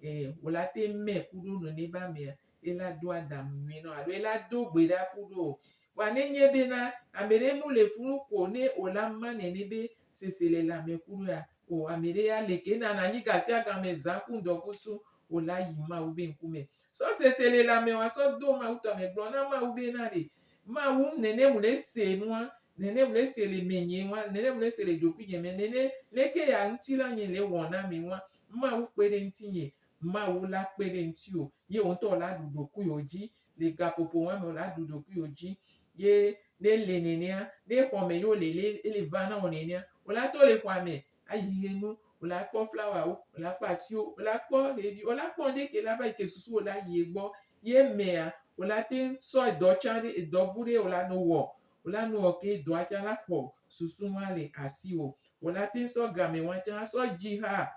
E wò la te mɛ kuɖo nɛnɛ be amea, ela do adaŋu nyui nɔ alo ela do gbe ɖa kuɖo o. Vɔa ne nye bena ameɖe mu le funu ko ne wò la ma nɛnɛ be sese le lãme kuɖoa, o ameɖe ya leke nana anyi gasiagame zã ku ŋdɔkusu, wò la yi Mawu be ŋkume. Sɔ sese le lãme wa sɔ do Mawu tɔme gblɔ na Mawu bena ɖe, Mawu nɛnɛ mu le se nua, nɛnɛ mu le se le menye nua, nɛnɛ mu le se le ɖokuinye me, nɛnɛ leke ya ŋutilã nye le wɔ na mi nua, Mawu kpe ɖe ŋutinye, Mawu la kpe ɖe ŋutiwò, ye wò ŋutɔ la ɖu ɖokuiwò dzi le gaƒoƒo ma me, wò la ɖu ɖokuiwò dzi. Ye ne ele nenea, ne xɔ me ye wole le, ele va na wò nenea, wò la to le xɔa me ayi xexe nu, wò la kpɔ flawawo, wò la kpɔ atiwo, wò la kpɔ xevi, wò la kpɔ ŋɖe ke la va yi ke susu wò la yi egbɔ. Ye mea, wò la te ŋu sɔ edɔ tsã ɖe, edɔ bu ɖe wò la no wɔ, wò la no wɔ ke dɔa tsã la xɔ susu ma le asiwò. Wò la teŋ sɔ game wa tsã asɔ dzi ha,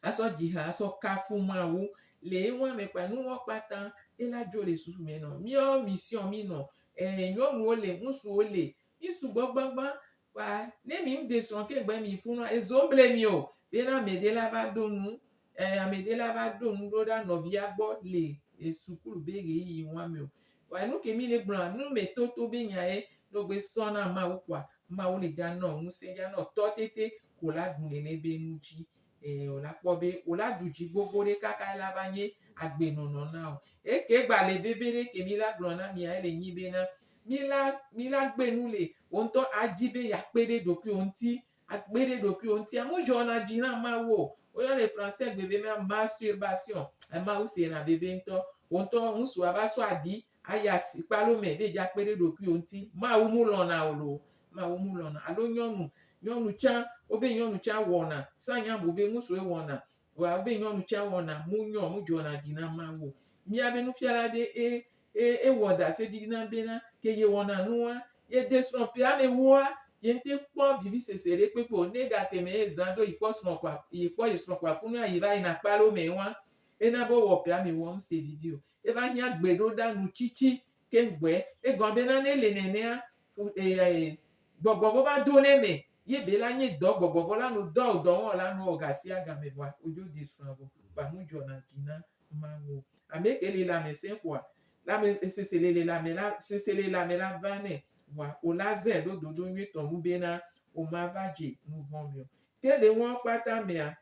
asɔ dzi ha asɔ kafu Mawu le eŋua me kpa nuwɔ kpata ela dzo le susu me nɔ. Míawo mission mí nɔ, e nyɔnuwo le, ŋsuwo le, mí sugbɔ gbãgbã kpa ne mí ŋde srɔ̃ ke gbe mí funua ezo ble mí o bena ameɖe la va do nu, e ameɖe la va do nu ɖoɖa nɔvia gbɔ le sukulu be ɣeyiɣi ŋua me o. Vɔa enu ke mí le gblɔa, nu me toto be nya ye no gbe sɔ na Mawu kpoa, Mawu le dza nɔ ŋusẽ dza nɔ tɔ tete ko la ɖu nene be nu dzi. E o la kpɔ be o la ɖu dzi gbogbo ɖe kaka ela va nye agbe nɔnɔ na o. Eke gba le veve ɖe ke mí la gblɔ na mia ele nyi be na mí la mí la gbe nu le wo ŋutɔ a dzi be ya kpe ɖe ɖokuiwo ŋuti Akpe ɖe ɖokuiwò ŋutia, mudzɔna dzi na Mawu o. Woyɔnɛ le français gbe be masturbation. Mawu sena veve ŋutɔ. Wò ŋutɔ ŋusua va sɔ aɖi ayi asi kpalo me be yedza kpe ɖe ɖokuiwò ŋuti. Mawu mulɔna o loo. Mawu mulɔna. Alo nyɔnu, nyɔnu tsã, wobe nyɔnu tsã wɔna. Sanya bu be ŋusue wɔna. Vɔa wobe nyɔnu tsã wɔna. Munyɔ, mudzɔna dzi na Mawu o. Míabe nufiala ɖe e, e, ewɔ ɖaseɖiɖi na bena ke yewɔna nua, yede srɔ̃ ƒe ame ewoa, ye ŋte kpɔ vivisese ɖe kpekpe o. Ne gakeme ye zã ɖo yi kpɔ srɔ̃ kɔa, yi kpɔ ye srɔ̃ kɔa funua yi va yina kpalo me wa, ena be wɔ ƒe ame ewoa ŋse vivi o. Eva hiã gbeɖoɖa nutsitsi keŋgbɔe. Egɔme bena ne le nenea, fu, e, e, gbɔgbɔvɔ va do ne eme ye be la nye dɔ gbɔgbɔvɔ la nu dɔ o dɔ wɔla nu wɔ gasia game vɔa wodzo de srɔ̃a vɔ kpa mu dzɔna dzi na Mawu. Ame ke le lãmesẽ xɔa, lãme, sese le le lãme la, sese le lãme la va nɛ, vɔa wòla zãe ɖo dodo nyuitɔ nu bena wòmava dze nuvɔ̃ me o. Ke le nuawo kpata mea,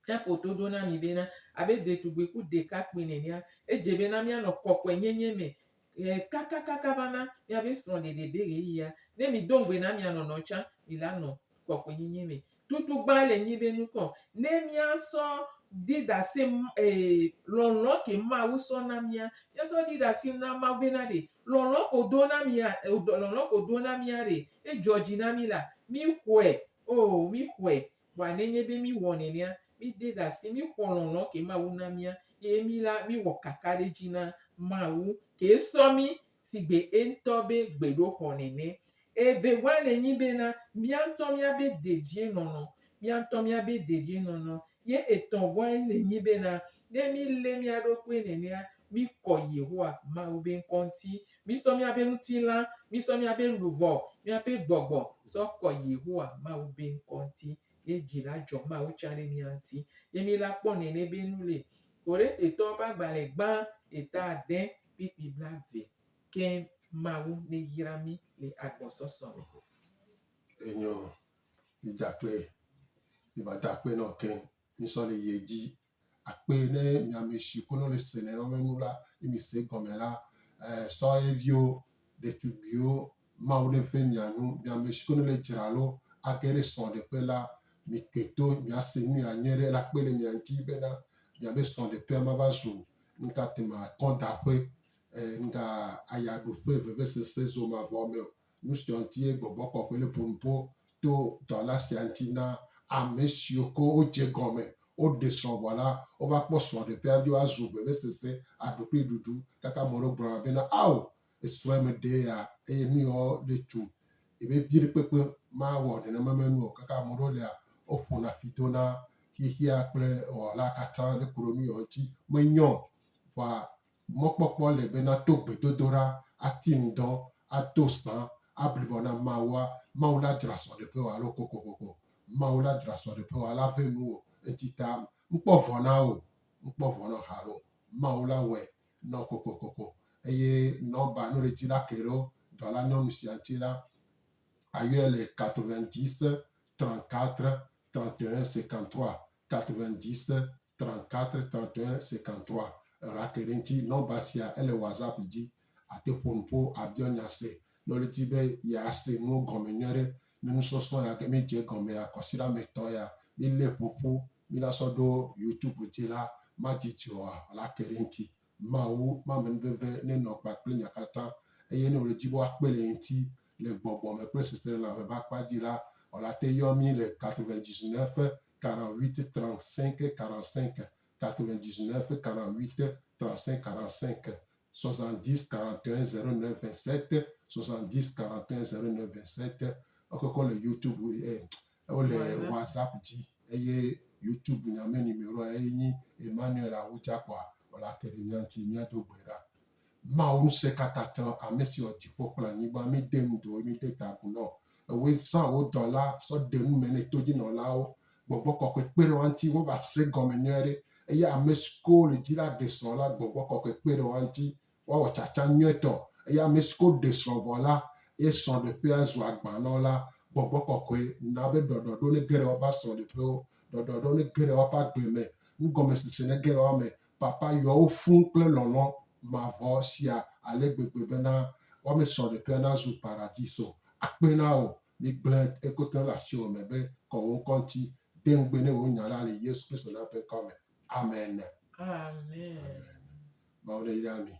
míaƒo to ɖo na mi bena, abe ɖetugbui ku ɖekakpui nenea, edze bena míanɔ kɔkɔenyenye me e, kakakaka va na míabe srɔ̃ɖeɖe be ɣeyiɣia. Ne mido ŋugbe na mia nɔnɔ tsã, mila nɔ kɔkɔenyenye me. Tutugbã le nyi be nukɔ ne míasɔ di ɖase ee lɔlɔ ke Mawu sɔ na mía. Míasɔ di ɖase na Mawu bena ɖe lɔlɔ ko do na mía lɔlɔ ko do na mía ɖe edzɔ dzi na mí la mí xɔe oo mí xɔe. Vɔa ne nye be mí wɔ nenea mí de ɖase mí xɔ lɔlɔ ke Mawu na mía ye mí la mí wɔ kakaɖedzi na Mawu ke esɔ mí sigbe eŋutɔ be gbeɖoxɔ nene. Evegoa le nyi bena, mía ŋutɔ míabe dedienɔnɔ, mía ŋutɔ míabe dedienɔnɔ. Ye etɔ̃goa le nyi bena, ne mílé mía ɖokui nenea, míkɔ Yehowa Mawu be ŋkɔ ŋuti. Mísɔ míabe ŋutilã, mísɔ míabe luʋɔ, míaƒe gbɔgbɔ sɔ kɔ Yehowa Mawu be ŋkɔ ŋuti. Ye dzi la dzɔ Mawu tsã ɖe mía ŋuti. Ye mí la kpɔ nɛnɛ be nu le Korintetɔwo ƒe agbalẽ gbã eta ade kpukpui blaeve. Ke Mawu ne yra mí le agbɔsɔsɔ me. Enyɔ, mi da akpe, mi va da akpe nɔ ke, mi sɔ le yi edzi akpe ne mi ame si ko ne le se nenema be nu la, ye mi se egɔme la, eh, sɔhɛviwo, ɖetugbiwo, Mawu ɖe ve mia nu, mi ame si ko ne le dzra lo age ɖe srɔ̃ɖeƒe la, mi ke to miase nu ya nyuie ɖe la kpe ɖe mia ŋuti bena miabe srɔ̃ɖeƒea mava zu nuka tema akɔdaƒe, eh, nuka ayaɖuƒe vevesese zomavɔ me o. Nu sia ŋuti ye gbɔgbɔ kɔkɔe le ƒo nu ƒo to dɔla sia ŋuti na ame siwo ke wodze gɔme, woɖe srɔ̃ vɔ la, wova kpɔ srɔ̃ɖeƒea dzi woazu vevesese, aɖukliɖuɖu. Kaka ame aɖewo gblɔna bena, Ao, esrɔ̃e meɖee ya eye nu yawo le tso ebe viɖe kpekpe mawɔ nenema me nu o. Kaka ame aɖewo lia, woƒona fi dona xexea kple wɔla katã ɖe ku ɖe nu yawo ŋuti. Menyo o. Vɔa Mɔkpɔkpɔ le bena to gbedodoɖa, ati ŋdɔ, ato sã, ablibɔ na Mawua, Mawu la dzra srɔ̃ɖeƒe wò alo kokokoko. Mawu la dzra srɔ̃ɖeƒe wò alo ave nuwò. Ŋti ta ŋkpɔ vɔ na wò, ŋkpɔ vɔ nɔ haɖo. Mawu la wɔe nɔ kokokoko. Eye nɔmba nu ɖe dzi la ke ɖo dɔla nyɔnu sia ŋti la, ayɔe le 90 34 31 53, 90 34 31 53. Eɖa ke ɖe eŋuti. Nɔmba sia ele WhatsApp dzi. Àte ƒo nu ƒo abiɔ nya se. Ne wole di be yease nuwo gɔme nyuie ɖe, ne nusɔsrɔ̃ ya ke mídze egɔmea, kɔsiɖa ame etɔ̃ ya mílé ƒoƒu míla sɔ ɖo YouTube dzi la, madidi oa, la ke ɖe eŋuti. Mawu ƒe amenuveve nenɔ kpakple mia katã, eye ne wòle dzi be woakpe le ye ŋuti le gbɔgbɔ me kple seselelãme ƒe akpa dzi la, wòala te yɔ mí le 99 48 35 45, 99 48 35 45, 70 41 09 27, 70 41 09 27. Ekɔkɔ le YouTube, eh, wole WhatsApp dzi eye YouTube nya me numéro ye nyi Emmanuel Awudza kpɔa wòle ake ɖe mía ŋuti míado gbe ɖa. Mawu ŋusẽkatãtɔ, ame si wɔ dziƒo kple anyigba, míde nu do míde ta agu nɔ. Ewòe zã wò dɔla sɔ ɖe nu me ne todzinɔlawo. Gbɔgbɔ kɔkɔe kpe ɖe woa ŋuti wova se gɔme nyuie ɖe. Eye ame siwo le dzi la ɖe srɔ̃ la, gbɔgbɔ kɔkɔe kpe ɖe woa ŋuti woawɔ tsatsa nyuietɔ. Eye ame si ko ɖe srɔ̃ vɔ la, eye srɔ̃ɖeƒea zu agba na wo la, gbɔgbɔ kɔkɔe na be ɖɔɖɔɖo nege ɖe woƒe srɔ̃ɖeƒewo, ɖɔɖɔɖo nege ɖe woƒe agbe me, nugɔmesese nege ɖe wo me. Papa yɔ wo fũ kple lɔlɔ̃ mavɔ sia ale gbegbe bena woame srɔ̃ɖeƒea nazu paradiso. Akpe na wò. Migblẽ ekote le asiwò me be kɔ wò ŋkɔ ŋuti. De ŋugbe ne wò nya la le Yesu Kristo la ƒe ŋkɔ me. Amen. Amen. Mawu neyra mi.